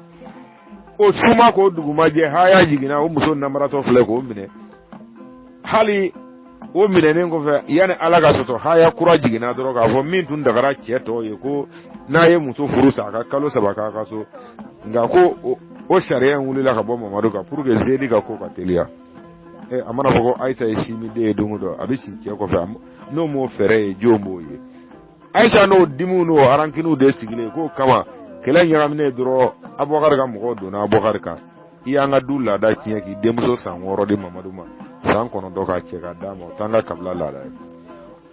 o su ma ko dugu ma jɛ haya jiginna o muso namaratɔ filɛ k'o minɛ hali o minɛnen kɔfɛ yanni ala ka sɔsɔ haya kura jiginna dɔrɔn k'a fɔ min tun dagara cɛ tɔw ye ko n'a ye muso furu sa a ka kalo saba k'a ka so nka ko o sariya in wulila ka bɔ mamadu kan pour que zedi ka ko ka teliya ɛ a mana fɔ ko ayisa ye sinminden ye don o don a bɛ si cɛ kɔfɛ n'o m'o fɛɛrɛ ye jɔn b'o ye ayisa n'o dimiw n'o arankiniw de sigilen k'o kama kɛlɛ ɲagaminen dɔrɔn abubakari ka mɔgɔw donna abubakari kan i y'an ka du laada tiɲɛ k'i denmuso san 6 di mamadu ma san 9 k'a cɛ ka d'a ma o t'an ka kabila laada ye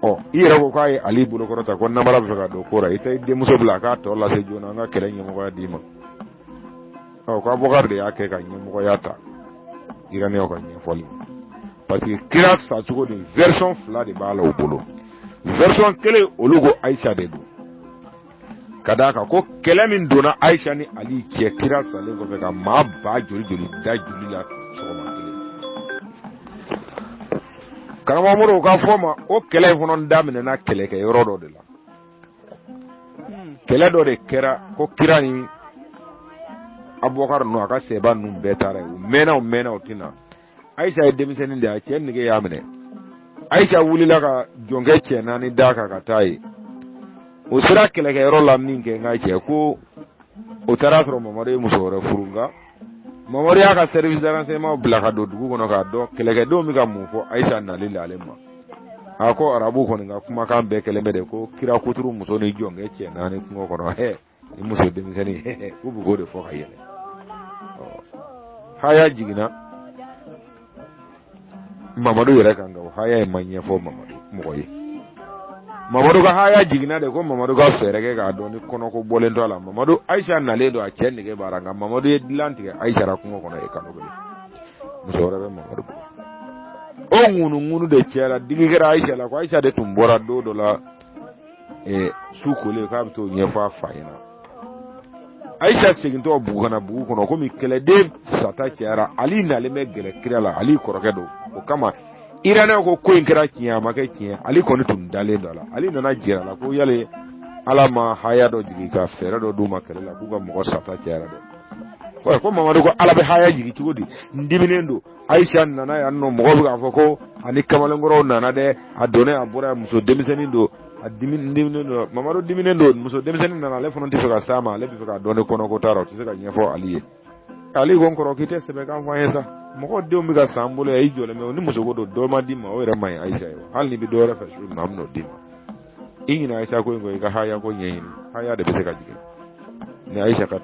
ɔ i yɛrɛ ko k'a ye ali bolokɔrɔta ko namara bɛ fɛ ka don ko la i tɛ i denmuso bila a k'a tɔ lase joona an ka kɛlɛ ɲɛmɔgɔya d'i ma ɔ ko abubakari de y'a kɛ ka ɲɛmɔgɔya ta iraniyaw ka ɲɛfɔli parce que kira sacogo de version fila de b'a la u bolo version kelen olu ko ayisa de don ka d'a kan ko kɛlɛ min donna ayisa ni ali cɛ kira salen kɔfɛ ka maa ba joli joli da joli la sɔgɔma kelen karamɔgɔ moribo ka fɔ ma o kɛlɛ in fana daminɛna kɛlɛkɛyɔrɔ dɔ de la kɛlɛ dɔ de kɛra ko kira ni abubakar ninnu a ka sɛba ninnu bɛɛ taara yen u mɛnna u mɛnna u tɛ na ayisa ye denmisɛnnin de ye a cɛ nege y'a minɛ ayisa wulila ka jɔnkɛ cɛ naani d'a kan ka taa yen o sera kɛlɛkɛyɔrɔ la min kɛ n ka cɛ ko o taara sɔrɔ mamadu ye muso wɛrɛ furu nka mamadu y'a ka service de renseignement bila ka don dugu kɔnɔ k'a dɔn kɛlɛkɛdenw bɛ ka mun fɔ ayisa nali la ale ma a ko arabu kɔni ka kumakan bɛɛ kɛlen bɛ de ko kira kuturu muso ni jɔnkɛ cɛ naani kungo kɔnɔ hɛ ni muso denmisɛnnin k'u bɛ k'o de fɔ ka yɛlɛ haya jiginna mamadu yɛrɛ kan nka o haya in ma ɲɛfɔ mamadu mɔgɔ ye mamadu ka haya jiginna de ko mamadu ka fɛɛrɛ kɛ k'a dɔn ni kɔnɔko bɔlen to a la mamadu ayisa nalen don a cɛ nege b'a la nka mamadu ye dilan tigɛ ayisa la kungo kɔnɔ yen kalo kelen muso wɛrɛ bɛ mamadu bolo o ŋunuŋunu de cɛra digi kɛra ayisa la ko ayisa de tun bɔra don dɔ la su kolen k'a bɛ t'o ɲɛfɔ a fa ɲɛna ayisa segintɔ bugu ka na bugu kɔnɔ komi kɛlɛden sata cayara ali nalen bɛ gɛrɛ kira la ali kɔrɔkɛ don o kama iranɛw ko ko in kɛra tiɲɛ a ma kɛ tiɲɛ ali kɔni tun dalen don a la ali nana jira a la ko yali ala ma haya dɔ jigin ka fɛɛrɛ dɔ d'u ma kɛlɛ la k'u ka mɔgɔ sata cayara dɛ ko mamadu ko ala bɛ haya jigin cogo di n diminen don ayisa nana yan nɔ mɔgɔw bɛ k'a fɔ ko ani kamalenkɔrɔw nana dɛ a donnen a bɔra muso denmisɛnnin don a diminen don mamadu diminen don muso denmisɛnnin nana ale fana tɛ fɛ ka s'a ma ale bɛ fɛ k'a dɔn ni kɔnɔko t'a la o tɛ se ka ɲɛfɔ ali ye ali ko n kɔrɔ k'i tɛ sɛbɛkan fɔ an ye sa mɔgɔ denw bɛ ka san bolo yan i jɔlen bɛ ni musoko don dɔ ma d'i ma o yɛrɛ man ɲi ayisa ye hali n'i bɛ dɔ wɛrɛ fɛ su in na an bɛn'o d'i ma i ɲinɛ ayisa ko in kɔ i ka haya ko ɲɛɲini haya de bɛ se ka jigin ni ayisa ka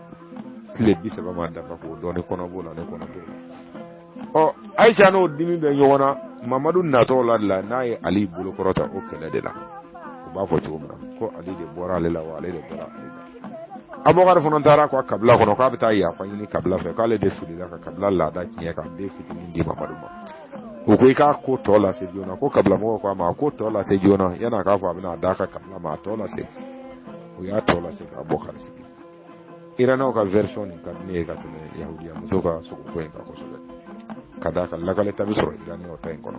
tile 30 ma dafa k'o dɔn ni kɔnɔ b'o la ni kɔnɔ t'o la ɔ ayisa n'o dimi bɛ ɲɔgɔn na mamadu natɔ la de la n'a ye ali bolo kɔrɔta o kɛlɛ de la u b'a fɔ cogo min na ko ali de bɔra ale la wa ale de bɔra ale la abubakar fana taara ka kabila kɔnɔ k'a bɛ taa yafa ɲini kabila fɛ k'ale de filila ka kabila laada tiɲɛ ka den fitinin di mamadu ma o ko i k'a ko tɔ lase joona ko kabila mɔgɔw ko a ma a ko tɔ lase joona yan'a k'a fɔ a bɛna a d'a ka kabila ma a tɔ lase o y'a tɔ lase ka abubakar sigi iranɛw ka version nin ka di ne ye ka tɛmɛ yahudiya muso ka sogoko in kan kosɛbɛ ka d'a kan lakaleta bɛ sɔrɔ iranɛw ta in kɔnɔ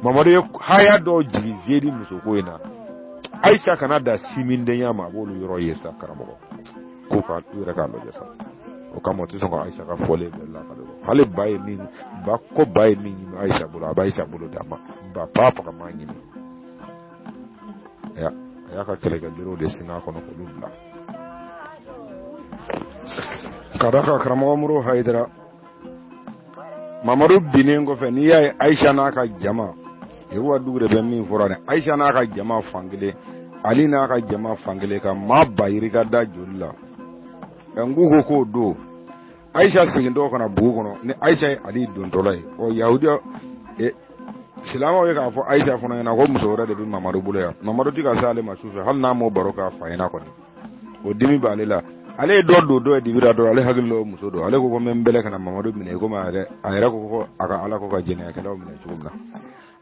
mamadu ye haya dɔw jigin zedi musoko in na ayisa kana da simindenya ma a b'olu yɔrɔ ye sa karamɔgɔ ko ka u yɛrɛ k'a lajɛ sa o kama o tɛ sɔn ka ayisa ka fɔlen bɛɛ lakale hali ba ye min ba ko ba ye min ɲimi ayisa bolo a bɛ ayisa bolo d'a ma ba pa faga m'a ɲimi a y'a ka kɛlɛkɛberew de singa kɔnɔ k'olu bila ka d'a kan karamɔgɔ muru hayidara mamadu binnen kɔfɛ n'i y'a ye ayisa n'a ka jama Yakuba Dukure bɛ min fɔra dɛ ayisa n'a ka jama fankelen ali n'a ka jama fankelen ka maa ba yirika da joli la n k'u ko k'o don ayisa segintɔ ka na bugu kɔnɔ ni ayisa ye ali dontɔla ye ɔ yahudiya silamɛw ye k'a fɔ ayisa fana ɲɛna ko muso wɛrɛ de bɛ mamadu bolo yan mamadu ti ka se ale ma su fɛ hali n'a m'o baro k'a fa ɲɛna kɔni o dimi b'ale la Ale ye dɔ don dɔ ye dibi la dɔrɔn, ale hakili la muso don. Ale ko ko n bɛ n bɛlɛ ka na Mamadu minɛ komi a yɛrɛ a yɛrɛ ko ko a ka Ala ko ka jɛnɛyakɛlaw minɛ cogo min na.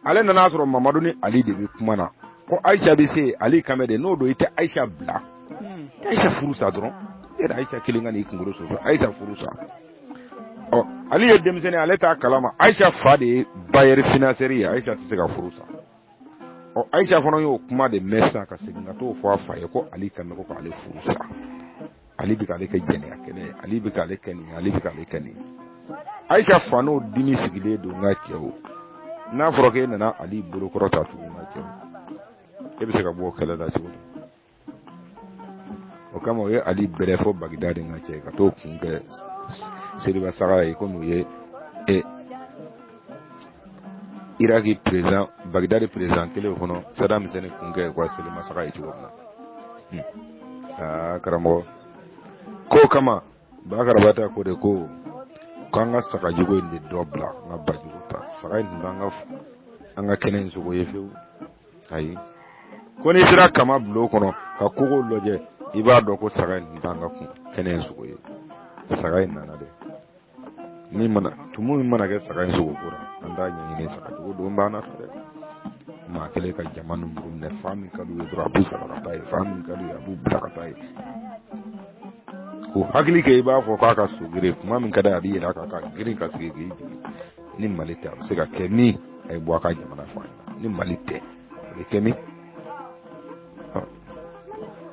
Ale nana sɔrɔ Mamadu ni Ali de bɛ kuma na ko Ayisa bɛ se Ali kan bɛ de, n'o don i tɛ Ayisa bila, i Ayisa furu sa dɔrɔn, e yɛrɛ Ayisa kelen ka n'i kunkolo sɔsɔ, Ayisa furu sa. Ɔ, Ali ye denmisɛnnin, ale t'a kalama Ayisa fa de ye bailleur financier ye, Ayisa tɛ se ka furu sa. Ɔ, Ayisa fana y'o kuma de mɛn sisan ka segin ka t'o fɔ a fa ye ko Ali kan bɛ ko k'ale furu sa, Ali bɛ k'ale kɛ jɛnɛya kɛnɛ ye, Ali bɛ k'ale kɛ nin ye, Ali bɛ k'ale kɛ nin ye. Ayisa fa n'o dimi sigilen don. N ka cɛw, n'a fɔra k'e nana Ali bolo kɔrɔta tugun, n ka cɛw, e bɛ se ka bɔ o kɛlɛ la cogo di? O kama o ye Ali bɛrɛ fɔ Bagidadi, n ka cɛ, ka t'o kun kɛ seliba saga ye, komi u ye e Iraki président, Bagidadi président kelen kɔnɔ, Saddam Hussein kun kɛ u ka selima saga ye cogo min na. Aa, karamɔgɔ, k'o kama Bakarabata ko de ko k'an ka sagajugu in de dɔ bila an ka bajugu ta. Saga in tun t'an ka an ka kɛnɛ in sogo ye fewu, ayi. Ko n'i sera kama bulon kɔnɔ ka kogo lajɛ, i b'a dɔn ko saga in tun t'an ka kɛnɛ in sogo ye. Saga in nana dɛ, min mana tumu min mana kɛ saga in sogo ko la, an t'a ɲɛɲini. Sagajugu don b'an na fɛ dɛ. Maa kelen ka jama numuru minɛ, fan min ka d'u ye dɔrɔn, a b'u sama ka taa yen, fan min ka d'u ye, a b'u bila ka taa yen. K'u hakili kɛ i b'a fɔ k'a ka so girin, kuma min ka d'a ye, a b'i yɛlɛ a kan ka girin ka sigi k'i jigin. Ni Mali tɛ, a bɛ se ka kɛ min? A ye bɔ a ka jamana fɔ an ɲɛna, ni Mali tɛ, a bɛ kɛ min?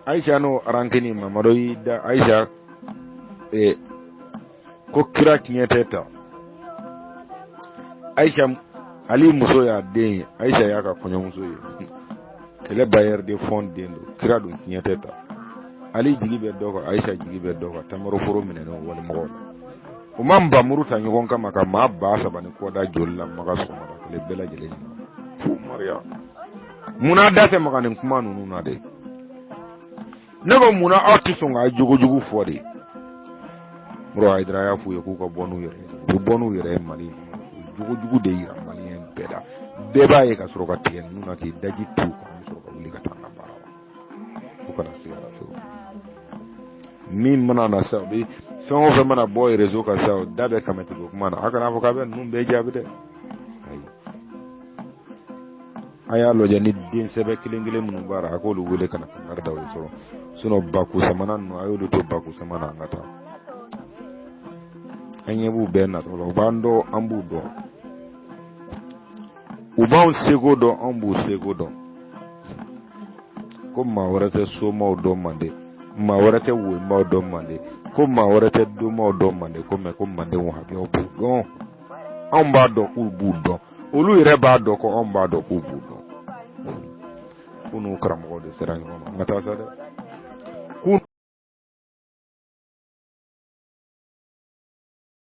Ayisa n'o arankini, Mamadu y'i da Ayisa ko kira tiɲɛ tɛ ta. Ayisa, Ali muso y'a den ye, Ayisa y'a ka kɔɲɔmuso ye, kɛlɛ bailleur de fonds den don, kira dun tiɲɛ tɛ ta. Ali jigi bɛ dɔ kan, Ayisa jigi bɛ dɔ kan, tamaroforo minɛnen walimɔgɔw la. U ma nbamuru ta ɲɔgɔn kama ka maa 3000 ni kɔ da joli la Maka sɔgɔmada kelen bɛɛ lajɛlen ɲɛna fu mariya. Munna da tɛ maga nin kuma ninnu na de? Ne ko munna aw tɛ sɔn k'a jogojugu fɔ de? Moro Hayidara y'a f'u ye k'u ka bɔ n'u yɛrɛ ye, u bɛ bɔ n'u yɛrɛ ye Mali in kɔnɔ. U jogojugu de yira maliyɛn bɛɛ la, bɛɛ b'a ye ka sɔrɔ ka tigɛ ninnu na k'i daji tu kan, an bɛ sɔrɔ ka wuli ka taa an ka baara la. U kana siga la fewu. Min mana na sa, u bɛ fɛn o fɛn mana bɔ réseau kan sa, o da bɛ kamɛtigi kuma na. A kana fɔ k'a bɛ ninnu bɛɛ jaabi dɛ, ayi. A y'a lajɛ ni den sɛbɛ kelen kelen minnu b'a la, a k'olu wele ka na kangari da u ye sɔrɔ. Sinon baku samana ninnu, a y'olu to baku samana, an ka taa. An ɲɛ b'u bɛɛ natɔ la, u b'an dɔn, an b'u dɔn, u b'anw seko dɔn, anw b'u seko dɔn. Ko maa wɛrɛ tɛ somaw dɔn Mande, maa wɛrɛ tɛ womaw dɔn Mande, ko maa wɛrɛ tɛ domaw dɔn Mande, ko mɛ ko Mande wahabiyaw b'u dɔn. Anw b'a dɔn k'u b'u dɔn, olu yɛrɛ b'a dɔn ko anw b'a dɔn k'u b'u dɔn, k'u n'u karamɔgɔ de sera ɲɔgɔn ma. An ka taa sa dɛ.